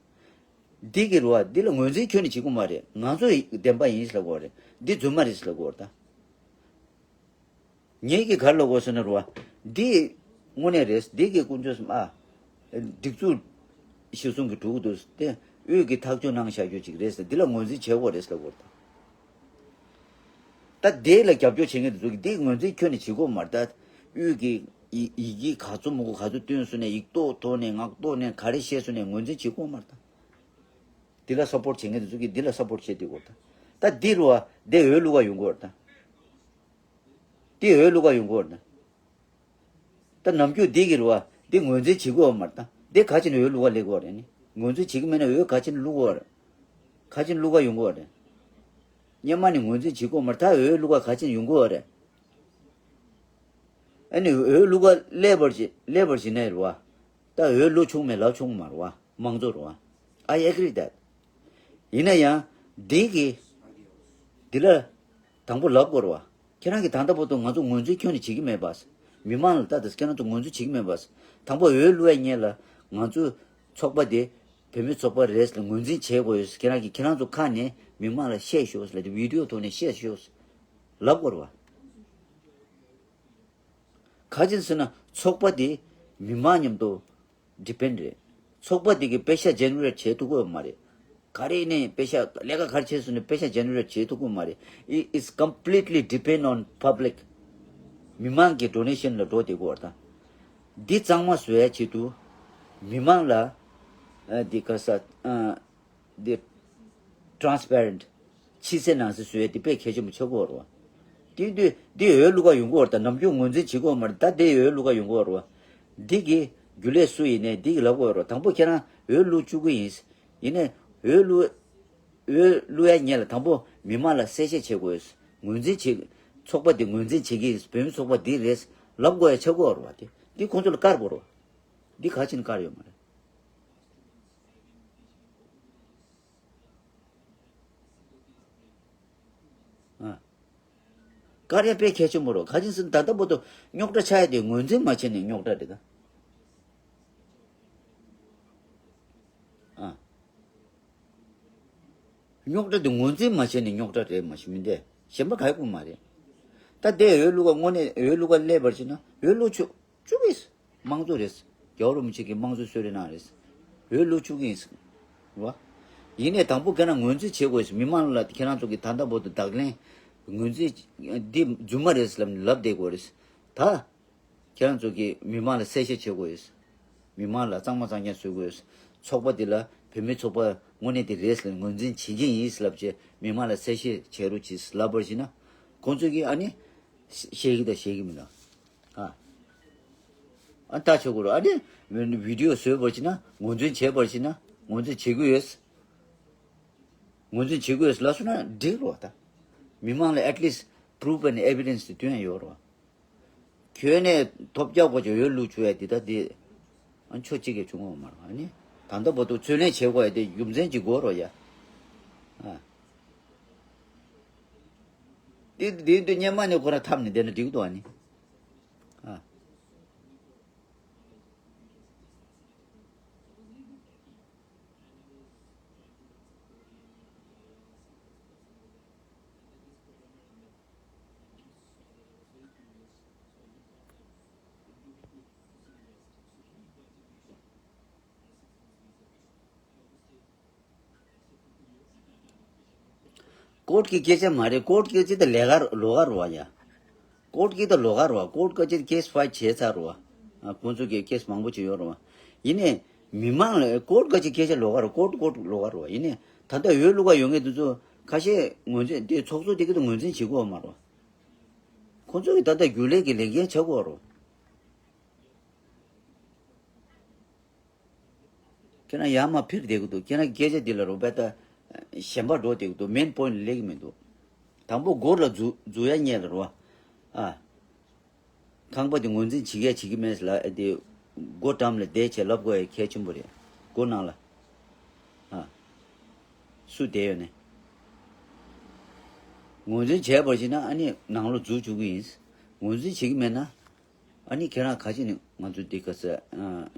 འདི་གི་རེད་བ། འདི་ལ་ངོས་འཛིན་ཁྱོན་ནས་བྱེད་དགོས་མ་རེད། ང་ཚོ་བདེན་པ་ཡིན་ཟེར་ལབ་དགོས་རེད། འདི་རྫུན་མ་རེད་ཟེར་ལབ་དགོས་རེད་ད། ངེད་ཀྱིས་ག་རེ་ལབ་དགོས་ཟེར་ན་རེད་བ། འདི་དངོས་གནས་རེད། འདི་གི་དཀོན་མཆོག་གསུམ་ཨ། སྒྲིག་འཛུགས་གཞིར་བཟུང་གི་འགྲོ་གི་འདུག་སྟེ། དབུས་ཀྱི་ཐག་གཅོད་གནང་བཞག་རྒྱུ་ཅིག་རེད་ཟེར། འདི་ལ་ངོས་འཛིན་བྱེད་དགོས་རེད་ཟེར་ལབ་དགོས་རེད་ད། ད་དེ་ལ་རྒྱབ་སྐྱོར་བྱེད་མཁན་དེ་ཚོ་གིས་འདི་ངོས་འཛིན་ཁྱོན་ནས་བྱེད་དགོས་མ་རེད་ད། དབུས་ཀྱི་ཡི་ཡི་གེ་ག་ཚོད་མང་པོ་ག་ཚོད་བཏོན་སོང་ནས་ཡིག་ཐོག་ཐོག་ནས་ངག་ཐོག་ནས་ག་རེ་བཤད་སོང་ནས་ངོས་འཛིན་བྱེད་དགོས་མ་རེད་ད། འདི་ལ་སབ་པོར་ཊི་བྱེད་མཁན་དེ་ཚོ་གིས་འདི་ལ་སབ་པོར་ཊི་བྱེད་བསྡད་དགོས་རེད་ད། ད་འདི་རུ་བ་འདི་འོས་བླུག་ག་ཡོང་དགོས་རེད་ད། དེ་འོས་བླུག་ག་ཡོང་གི་ཡོད་རེད། ད་ནམ་རྒྱུན་འདི་གི་རུ་བ་འདི་ངོས་འཛིན་བྱེད་དགོས་བ་མ་རེད་ད། འདི་ག་ཅིན་འོས་བླུག་ག་སླེབས་དགོས་རེད་ནི། ངོས་འཛིན་བྱེད་ཀྱི་མེད་ན་འོས་ག་ཅིན་བླུག་གི་ཡོད་རེད། ག་ཅིན་བླུག་ག་ཡོང་གི་ཡོད་རེད། སྔོན་མ་ནས་ངོས་འཛིན་བྱེད་དགོས་མ་རེད་ད། འོས་བླུག་ག་ག་ཅིན་ཡོང་གི་ཡོད་རེད། ཨ་ནི་འོས་བླུག་ག་སླེབས་པར་བྱེད་སླེབས་པར་བྱེད་ནའི་རུ་བ། ད་འོས་བླུག་ཆོག་མེད་ལབ་ཆོག་མ་རེད་བ། དམངས་གཙོ་རེད་བ། I agree that. ཡིན་ན་ཡང་། འདི་གི། འདི་ལ། དང་པོ་ལབ་དགོས་རེད་བ། ཁྱེད་རང་གིས་ད་ལྟ་བར་དུ་ང་ཚོ་ངོས་འཛིན་ཁྱོན་ནས་བྱེད་ཀྱི་མེད་པ། མི་མང་ལ་ལྟ་དང་ཁྱེད་རང་ཚོ་ངོས་འཛིན་བྱེད་ཀྱི་མེད་པ། དང་པོ་འོས་བླུག་ཡས་སྔོན་ལ་ང་ཚོའི་ཚོགས་པ་དེ་བོད་མི་ཚོགས་པ་རེད་ལ་ངོས་འཛིན་བྱེད་དགོས་ཡོད། ཁྱེད་རང་གིས་ཁྱེད་རང་ཚོ་ཁ་ནས་མི་མང་ལ་བཤད་ཤོག་ལབ་དེ་བི་ཌི་ཡོ་ཐོག་ནས་བཤད་ཤོག་ལབ་དགོས་རེད་བ། ག་ཅིག་ཟེར་ན་ཚོགས་པ་དེ་ མི་མང་མཉམ་དུ་ཌི་པེན་ཌི་རེད། ཚོགས་པ་དེ་གིས་པེ་ཤ་ཇེ་ནེ་རེ་ཊི་བྱེད་ཐུབ་ཀྱི་ཡོད་མ་རེད། ག་རེ་ནས་པེ་ཤ་ལས་ཀ་ག་རེ་བྱས་སོང་ནས་པེ་ཤ་ཇེ་ནེ་རེ་ཊི་བྱེད་ཐུབ་ཀྱི་ཡོད་མ་རེད། It is completely depend on public. མི་མང་གི་ཌོ་ནེ་ཤན་ལ་འགྲོ་བསྡད་ཀྱི་ཡོད་རེད་ད། འདི་གཙང་མ་བཟོ་ཡ་ཆེད་དུ་མི་མང་ལ་ཨ་འདི་ག་ས་ཨ་འདི་ཊ་རན་སི་པེ་རེན་ཊི་ཕྱི་གསལ་ནང་གསལ་བཟོ་ཡ་འདི་དཔེ་གལ་ཆེན་པོ་ཆགས་ཀྱི་ཡོད་རེད་བ། དེ་དུས་འདི་འོས་བླུག་ག་ཡོང་གི་ཡོད་རེད་ད། ནམ་རྒྱུན་ངོས་འཛིན་བྱེད་ཀྱི་ཡོད་མ་རེད་ད། འདི་འོས་བླུག་ག་ཡོང་གི་ཡོད་རེད་བ། འདི་གི་རྒྱུན་ལས་སུ་ཡིན་ནའི་འདི་གི་ལབ་ཀྱི་ཡོད་རེད་བ། དང་པོ་ཁྱེད་རང་འོས་བླུག་བཅུག་གི་ཡིན། ཡིན་ནའི་འོས་བླུག་འོས་བླུག་ཡ་ཉེ་ལ་དང་པོ་མི་མང་ལ་གསལ་བཤད་བྱེད་དགོས། ངོས་འཛིན་བྱེད། ཚོགས་པ་འདི་ངོས་འཛིན་བྱེད་ཀྱི་ཡིན། བོད་མི་ཚོགས་པ་འདི་རེད་ལབ་དགོས་ཡ་ཆགས་ཀྱི་ཡོད་རེད་བ། དེ་འདི་ཁོང་ཚོ་ལ་བཀར་དགོས་རེད་བ། འདི་ག་ཕྱིན་བཀར་ཡོད་མ་རེད། ཨ། བཀར་ཡ་དཔེ་གལ་ཆེན་པོ་རེད། ག་ཅི་ཟེར་ན་ད་ལྟ་བར་དུ་རྙོག་དྲ་ཆགས་ཡ་དེ་ངོས་འཛིན་མ་བྱས་ནས་རྙོག་དྲ་རེད་ད། ཨ། རྙོག་དྲ་དེ་ངོས་འཛིན་མ་བྱས་ནས་རྙོག་དྲ་རེད་མ་གཞི་མིན་ཏེ། གཞན་པ་ག་ཡེ་དགོས་མ་རེད། ད་དེ་འོས་བླུག་ག་དངོས་གནས་འོས་བླུག་ག་སླེབས་པར་བྱས་ན་འོས་བླུག་ཆོག་བཅུག་གི་ཡིན། དམངས་གཙོ་རེད། རྒྱལ་བ་རིན་པོ་ཆེ་གིས་དམངས་གཙོའི་གསོལ་རས་གནང་རེད། འོས་བླུག་བཅུག་གི་ཡིན། རེད་བ། ཡིན་ནའི་དང་པོ་ཁྱེད་རང་ངོས་འཛིན་བྱེད་དགོས་ཟེར། མི་མང་ལ་ཁྱེད་རང་ཚོ་གིས་ད་ལྟ་བར་དུ་བརྡ་ལན་ངོས་འཛིན་འདི་རྫུན་མ་རེད་ཟེར་ལབ་ནས་ལབ་བསྡད་དགོས་རེད། ད་ཁྱེད་རང་ཚོ་གིས་མི་མང་ལ་གསལ་བཤད་བྱེད་དགོས། མི་མང་ལ་གཙང་མ་གཙང་རྐྱང་བཟོ་དགོས། ཚོགས་པ་འདི་ལ་བོད་མི་ཚོགས་པ་དངོས་གནས་དེ་རེད་ཟེར་ངོས་འཛིན་བྱེད་ཀྱི་ཡིན་ཟེར་ལབ་བྱས་མི་མང་ལ་གསལ་བཤད་བྱེད་རོགས་གྱིས་ལབ་པར་བྱས་ན། ཁོང་ཚོ་གིས་ཨ་ནི་ཤེས་ཀྱི་དང་ཤེས་ཀྱི་མི་འདུག་ཨ། ཨ་ལྟ་ཆོག་གི་རེད། ཨ་ནི་བི་ཌི་ཡོ་བཟོས་པར་བྱས་ན། ངོས་འཛིན་བྱས་པར་བྱས་ན། ངོས་འཛིན་བྱེད་ཀྱི་ཡོད། ངོས་འཛིན་བྱེད་ཀྱི་ཡོད་ལབ་སོང་ན་འགྲིག་རེད་བ། ད་མི་མང་ལ་at least proof and evidence དེ་སྟོན་ཡ་ཡོད་རེད་བ། ཁྱོན་ནས་ཐོབ་རྒྱག་དགོས་ཀྱི་འོས་བླུག་བཅུག་ཡ་འདི་ད་འདི་ཨ་ཆོ་གཅིག་གིས་བྱུང་བ་མ་རེད། ཨ་ནི་ད་ལྟ་བར་དུ་རྩོད་ལེན་བྱེད་དགོས་ཡ་དེ་རྒྱུ་མཚན་ཅིག་དགོས་རེད་ཡ། ཨ། འདི་འདི་འདི་སྔོན་མ་ནས་ཁོ་རང་འཐམས་ནས་བསྡད་ན་འགྲིག་འདུག་ཨ་ནི། ཨ། ཀོར་ཊི་གི་སྐད་ཆ་མ་རེད། ཀོར་ཊི་གི་སྐད་ཆ་དེ་ལས་ཀ་ལོགས་ཀ་རེད་བ་ཡ། ཀོར་ཊི་གི་ད་ལོགས་ཀ་རེད་བ། ཀོར་ཊི་གི་སྐད་ཆ་ཕའིལ་བྱས་ཚར་རེད་བ། ཨ། ཁོང་ཚོ་གི་ཁེ་སི་མང་པོ་ཅིག་ཡོད་རེད་བ། ཡིན་ནའི་མི་མང་ལ་ཀོར་ཊི་གི་སྐད་ཆ་ལོགས་ཀ་རེད། ཀོར་ཊི་ཀོར་ཊི་ལོགས་ཀ་རེད་བ། ཡིན་ནའི་ད་ལྟ་འོས་བླུག་ག་ཡོང་མཁན་དེ་ཚོ་ཁ་ཤས་ངོས་འཛིན་དེ་ཚོགས་གཙོ་དེ་གི་ད་ངོས་འཛིན་བྱེད་དགོས་བ་མ་རེད་བ། ཁོང་ཚོ་གི་ད་ལྟ་རྒྱུན་ལས་ཀྱི་ལས་འགན་ཆགས་དགོས་རེད་བ། ཁྱེད་རང་ཡར་མར་འཕུར་བསྡད་ཀྱི་འདུག་ཁྱེད་རང་སྐད་ཆ་འདི་ལ་རོ་པད་ད་ཞེན་པ་འགྲོ་བསྡད་ཀྱི་འདུག་མེན་པོ་ཡིན་ཊི་སླེབས་ཀྱི་མི་འདུག་དང་པོ་མགོ་ལ་འཛུགས་འཛུགས་ཡ་ཉེ་ལ་རོ། ཨ། ཁང་པ་འདི་ངོས་འཛིན་བྱེད་ཀྱི་ཡ་བྱེད་ཀྱི་མེད་ལ། ཨ། དེ་སྒོ་འགྲམ་ལ་བསྡད་བྱས་ལབ་དགོས་ཡ་གལ་ཆེན་པོ་རེད། སྒོ་ནང་ལ། ཨ། སུ་བསྡད་ཡོད་ནས། ངོས་འཛིན་བྱས་པར་བྱས་ན་ཨ་ནི་ནང་ལོགས་འཛུལ་བཅུག་གི་ཡིན། ངོས་འཛིན་བྱེད་ཀྱི་མེད་ན། ཨ་ནི་ཁྱེད་རང་ག་ཅི་ནས་ང་ཚོ་འདི་ག་ས་ཨ།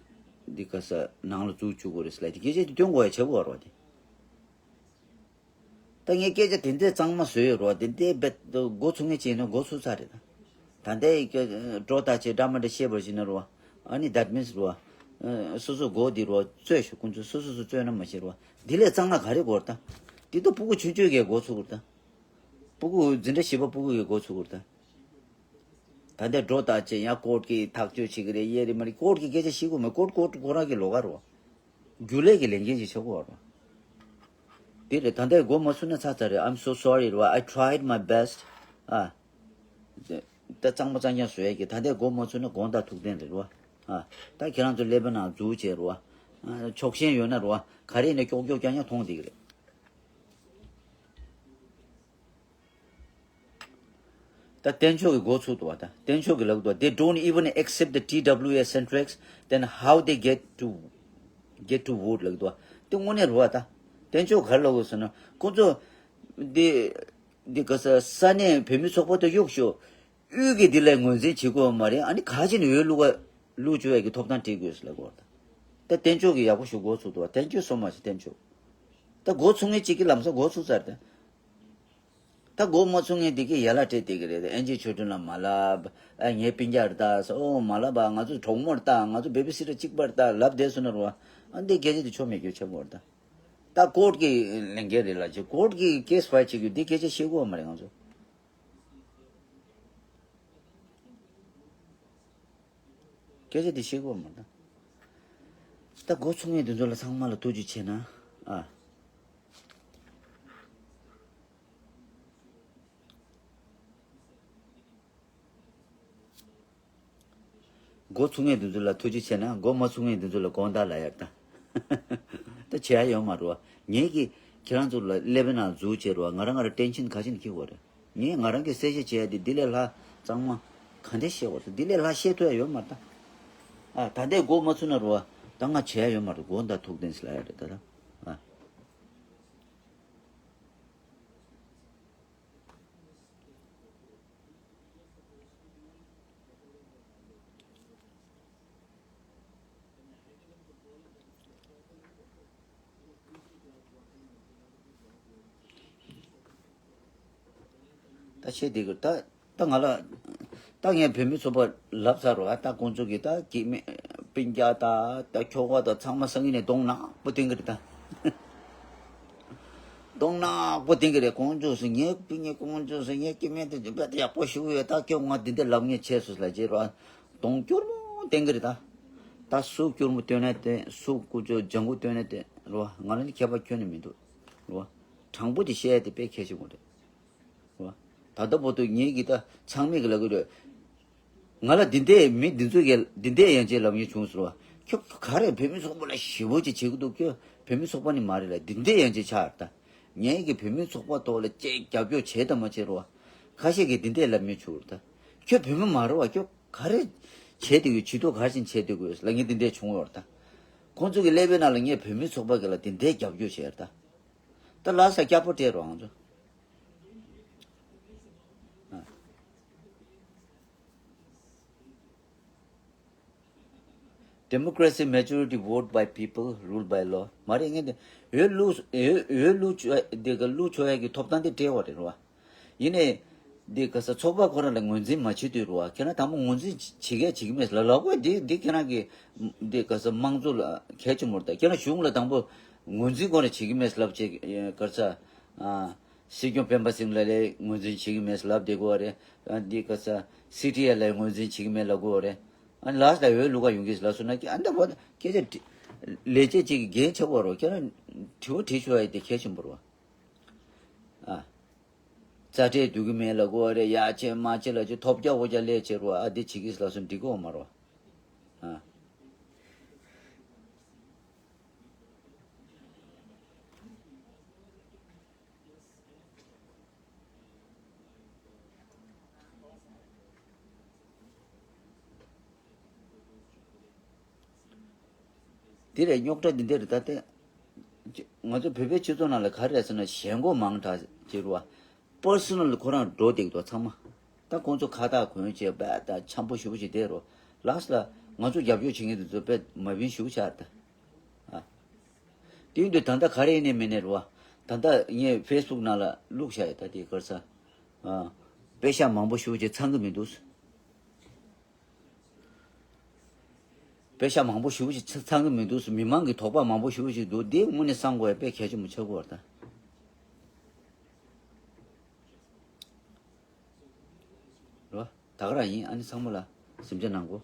འདི་ག་ས་ནང་ལ་འཛུལ་བཅུག་དགོས་རེད་ཟེར་ལབ་དེ་སྐད་ཆ་དེ་སྟོན་དགོས་ཡ་ཆགས་ཀྱི་ཡོད་རེད་བ། དེ་ད་ངས་སྐད་ཆ་དེ་འདྲའི་གཙང་མ་བཟོས་ཡོད་རེད་བ། དེ་འདྲའི་རྦད་མགོ་ཚོས་མཁན་ཅིག་ཡིན་ན་མགོ་ཚོས་ཚར་རེད་ད། ད་ལྟའི་སྒྲོ་བཏགས་བྱས་འདྲ་མི་འདྲ་བཤད་པར་བྱས་ན་རེད་བ། ཨ་ནི་that means རེད་བ། སོ་སོ་མགོ་འདི་རེད་བ་ཚོས་ཤོག་ཁོང་ཚོས་སོ་སོ་སོ་ཚོས་ན་མ་ཤེས་རེད་བ། འདི་ལས་གཙང་མ་ག་རེ་དགོས་རེད་ད། འདི་ད་སྤུ་གུ་ཆུང་ཆུང་གིས་མགོ་ཚོས་ཀྱི་རེད་ད། སྤུ་གུ་འཛིན་གྲྭ་བཞི་པ་སྤུ་གུ་གིས་མགོ་ཚོས་ཀྱི་རེད་ད། ད་ལྟའི་སྒྲོ་བཏགས་བྱས་ཡང་ཀོར་ཊི་གིས་ཐག་གཅོད་བྱེད་ཀྱི་རེད། ཡེ་རེད་མ་རེད། ཀོར་ཊི་གི་སྐད་ཆ་བཤད་དགོས་མེད། ཀོར་ཊི་ཀོར་ཊི་ཁོ་རང་གི་ལོགས་ཀ་རེད་བ། རྒྱུན་ལས་ཀྱི་ལས་འགན་ཞིག་ཆགས་ཀྱི་ཡོད་རེད་བ། དེ་རེད། ད་ལྟའི་མགོ་མ་ཚོས་ན་ཚར་ཚར་རེད། I'm so sorry རེད་བ། I tried my best. ཨ། ད་གཙང་མ་གཙང་རྐྱང་བཟོ་ཡས་ཀྱི། ད་ལྟའི་མགོ་མ་ཚོས་ན་དགོངས་དག་ཐུགས་བདེན་རེད་བ། ཨ། ད་ཁྱེད་རང་ཚོ་ཀླད་པའི་ནང་འཛུལ་བྱས་རེད་བ། ཨ། ཕྱོགས་ཞེན་ཡོད་ན་རེད་བ། ག་རེ་ཡིན་ན་ཀྱོག་ཀྱོག་རྐྱང་རྐྱང་མཐོང་བསྡད་ཀྱི་རེད། ད་བསྟན་ཆོས་ཀྱི་མགོ་ཚོས་འདུག་བ། ད་བསྟན་ཆོས་ཀྱི་ལབ་འདུག་བ། They don't even accept the T W A Centrex, then how they get to, get to vote ལབ་འདུག་བ། དེ་དངོས་གནས་རེད་བ། ད་བསྟན་ཆོས་ག་རེ་ལབ་དགོས་ཟེར་ན། ཁོང་ཚོ་འདི་འདི་ག་ས་ས་གནས་བོད་མི་ཚོགས་པ་དེ་གཡུག་ཞོག་དབུས་ཀྱི་འདི་ལ་ངོས་འཛིན་བྱེད་དགོས་མ་རེད། ཨ་ནི་ག་ཅི་ནས་འོས་བླུག་ག་བླུག་བཅུག་ཡས་ཀྱི་ཐོབ་ཐང་སྤྲད་དགོས་ཟེར་ལབ་དགོས་བ། ད་ད་བསྟན་ཆོས་ཀྱི་ཡག་པོ་ཞིག་མགོ་ཚོས་འདུག་བ། Thank you so much བསྟན་ཆོས། ད་མགོ་ཚོས་མཁན་གཅིག་གིས་ལམ་སང་མགོ་ཚོས་ཚར་ཏེ། ད་མགོ་མ་ཚོས་མཁན་དེ་གས་ཡ་ལ་སྤྲད་བསྡད་ཀྱི་རེད། ཨེན་ཇི་ཆོས་སྒྲོན་ལ་མ་ལབ། ཨ་ངའི་སྤུན་ཀྱག་རེད་ད་ཟེར། ཨོ་མ་ལབ་པ། ང་ཚོ་གྲོགས་མོ་རེད་ད། ང་ཚོ་བེ་བི་སི་ཊར་གཅིག་པ་རེད་ད་ལབ་བསྡད་སོང་ན་རེད་བ། ཨ་འདི་སྐད་ཆ་དེ་ཆོ་མེད་རྒྱུ་ཆེན་པོ་རེད་ད། ད་ཀོརཊ་གི་ལས་འགན་རེད་ལབ་བྱས། ཀོརཊ་གི་ཀེ་སི་ཕའིལ་བྱེད་རྒྱུ་འདི་སྐད་ཆ་བཤད་དགོས་པ་མ་རེད་ང་ཚོ། སྐད་ཆ་དེ་བཤད་དགོས་པ་མ་རེད་ད། ད་མགོ་ཚོས་མཁན་དེ་ཚོ་ལ་ཚང་མ་ལ་ཐུགས་རྗེ་ཆེ་གནང་ཨ། མགོ་ཚོས་མཁན་དེ་ཚོ་ལ་ཐུགས་རྗེ་ཆེ་གནང་། མགོ་མ་ཚོས་མཁན་དེ་ཚོ་ལ་དགོངས་དག་ལབ་ཡ་རེད་ད། ད་བྱེད་ཡ་ཡོད་མ་རེད་བ། ངེད་ཀྱིས་ཁྱེད་རང་ཚོ་ལ་ཀླད་པའི་ནང་འཛུལ་བྱས་རེད་བ། ང་རང་ང་རང་ཊེན་ཤན་ག་ཚོད་འཁྱེར་དགོས་རེད། ངས་ང་རང་གི་གསལ་བཤད་བྱས་ཏེ་འདི་ལས་ལྷག་གཙང་མ་ག་འདྲ་བཤད་དགོས་རེད། འདི་ལས་ལྷག་བཤད་ཐུབ་ཡ་ཡོད་མ་རེད་ད། ཨ་ད་ལྟའི་མགོ་མ་ཚོས་ན་རེད་བ། ད་ང་བྱེད་ཡ་ཡོད་མ་རེད། དགོངས་དག་ཐུགས་བདེན་ཟེར་ལབ་ཡ་རེད་ད་ད། ཨ། ད་བཤད་བསྡད་ཀྱི་ད། ད་ང་ལ། ད་ངས་བོད་མི་ཚོགས་པ་ལབ་ཚར་རོ། ཨ་ད་ཁོང་ཚོ་གིས་ད་སྐྱེ་དམན་སྤུན་ཀྱག་ད་ད་ཁྱོ་ག་ད་ཚང་མ་སང་ཉིན་ནས་གདོང་ནག་པོ་བསྟན་གྱི་རེད་ད། གདོང་ནག་པོ་བསྟན་གྱི་རེད། ཁོང་ཚོས་ངའི་སྤུན་ཉེ། ཁོང་ཚོས་ངའི་སྐྱེ་དམན་དེ་རྦད་དེ་ཡག་པོ་ཞིག་ཡོད། ད་ཁྱོད་ང་འདི་འདྲ་ལབ་མཁན་བྱས་སོང་ལབ་བྱས་རོ། གདོང་སྐྱུར་མོ་བསྟན་གྱི་རེད་ད། ད་སུ་སྐྱུར་མོ་སྟོན་ན་བསྟན། སུ་ཀུ་ཅོ་ལྗང་གུ་སྟོན་ན་བསྟན་རོ། ང་ལ་ནི་ཁྱད་པར་ཁྱོན་ནས་མི་འདུག་རོ། དྲང་པོ་དེ་བཤད་ཡ་དེ་དཔེ་གལ་ཆེན་པོ་རེད་རོ། ད་ལྟ་བར་དུ་ངེད་ཀྱིས་ད་ཚང་མས་ཀྱི་ལབ་ཀྱི་རེད། ང་ལ་འདི་འདྲའི་མི་འདི་ཚོ་གིས་འདི་འདྲའི་ཡང་ཅིག་ལབ་མཁན་བྱུང་ཟེར་བ། ཁྱོད་ག་རེ་བོད་མི་ཚོགས་པ་ལ་ཞེ་པོ་ཅིག་བྱེད་ཀྱི་འདུག་ཁྱོད་བོད་མི་ཚོགས་པ་ནི་མ་རེད་ལ་འདི་འདྲའི་ཡང་ཅིག་ཆགས་རེད་ད། ངེད་ཀྱིས་བོད་མི་ཚོགས་པ་ཐོག་ལ་ཅིག་རྒྱབ་སྐྱོར་བྱས་དང་མ་བྱས་རེད་བ། ཁ་ཤས་ཀྱིས་འདི་འདྲའི་ལབ་མཁན་བྱུང་རེད་ད། ཁྱོད་བོད་མི་མ་རེད་བ། ཁྱོད་ག་རེ་བྱས་བསྡད་ཡོད། བྱེད་ཐུབ་ག་རེ་བྱས་བསྡད་ཡོད་ལབ་མཁན་འདི་འདྲའི་བྱུང་ཡོད་རེད་ད། ཁོང་ཚོ་གི་ཀླད་པའི་ནང་ལ་ངས་བོད་མི་ཚོགས་པ་གི་ལ་འདི་འདྲའི་རྒྱབ་སྐྱོར་བྱས་རེད་ད། ད་ལྷ་ས་སྐྱ་པོ་སྤྲད་རོགས་ང་ཚོ། Democracy, majority vote by people, rule by law. མ་རེད། ངས་འདི་འོས་བླུག་འོས་འོས་བླུག་ཆོག་འདི་ག་བླུག་ཆོག་ཡ་གི་ཐོབ་ཐང་དེ་སྤྲད་པ་རེད་རོ། ཡིན་ནའི་འདི་ག་ས་ཚོགས་པ་ཁོ་རང་ལ་ངོས་འཛིན་མ་བྱེད་དུས་རོ། ཁྱེད་རང་དང་པོ་ངོས་འཛིན་བྱེད་ག་བྱེད་ཀྱི་མེད་ལ་ལབ་དགོས། འདི་འདི་ཁྱེད་རང་གི་འདི་ག་ས་དམངས་གཙོ་ལ་གལ་ཆེན་པོ་རེད་ད། ཁྱེད་རང་གཞུང་ལ་དང་པོ་ངོས་འཛིན་ཁོ་རང་བྱེད་ཀྱི་མེད་ལབ་བྱེད་ག་ས། སྲིད་སྐྱོང་སྤེན་པ་སེང་ལ་ལས་ངོས་འཛིན་བྱེད་ཀྱི་མེད་ལབ་བསྡད་དགོས་པ་རེད། ཨ་འདི་ག་ས་སི་ཊི་ཨེ་ལ་ངོས་འཛིན་བྱེད་ཀྱི་མེད་ལབ་དགོས་པ་རེད། ཨ་ལགས་ལ་འོས་བླུག་ག་ཡོང་གི་ལབ་སོང་ན་ཨ་འདི་བ་སྐད་ཆ་དྲི་ལས་བྱེད་ཅིག་གི་འགན་ཆགས་པ་རོ། ཁྱེད་རང་དྲི་བ་དྲིས་ཆོག་ཡ་དེ་གལ་ཆེན་པོ་རོ། ཨ་རྩ་ཁྲལ་བསྡུ་གི་མེད་ལབ་དགོས་པ་རེད། ཡ་ཆེ་མ་ཆེ་ལབ་ཆེ་ཐོབ་རྒྱག་འོ་རྒྱག་ལས་བྱེད་རོ། ཨ་འདི་བྱེད་ཀྱི་ལབ་སོང་འགྲིག་གི་ཡོད་མ་རོ། ཨ། དེ་རེད། རྙོག་དྲ་འདི་འདྲ་རེད་ད། ལྟ་ང་ཚོ་བོད་པའི་སྤྱི་ཚོགས་ནང་ལ་ག་རེ་རེད་ཟེར་ན་ཞེན་ཁོག་མང་དྲགས་ཅིག་རེད་བ། པར་སོ་ནལ་ཁོ་རང་འགྲོ་བསྡད་འདུག་ཚང་མ། ད་ཁོང་ཚོ་ཁ་བཏགས་གོན་བྱས་པ་ད་འཆམ་པོ་ཞེ་པོ་ཅིག་བསྡད་རོ། ལགས་ལ་ང་ཚོ་རྒྱབ་སྐྱོར་བྱེད་མཁན་དེ་ཚོ་དཔེ་མ་བིན་ཞེ་པོ་ཆགས་ད། ཨ། དེ་ཡིན་དུས་ད་ལྟ་ག་རེ་ཡིན་ནའི་མིན་ནའི་རེད་བ། ད་ལྟ་ངས་ཕེ་སི་བུག་ནང་ལ་བླུགས་བཞག་ཡོད་ད། དེ་ག་རེ་ཟ། ཨ། པེ་ཤག་མང་པོ་ཞེ་པོ་ཅིག་ཚང་གི་མི་འདུག་པེ་ཤག་མང་པོ་ཞེ་པོ་ཅིག་ཚ་ཚང་གི་མི་འདུག་མི་མང་གི་དོགས་པ་མང་པོ་ཞེ་པོ་ཅིག་འདུག་འདི་དངོས་གནས་བསམ་དགོས་ཡ་དཔེ་གལ་ཆེན་པོ་ཆགས་ཀྱི་ཡོད་རེད་ད། རེད་བ། ད་ག་རང་ཡིན། ཨ་ནི་ཚང་མ་ལ་གཟིམ་འཇག་གནང་གོ།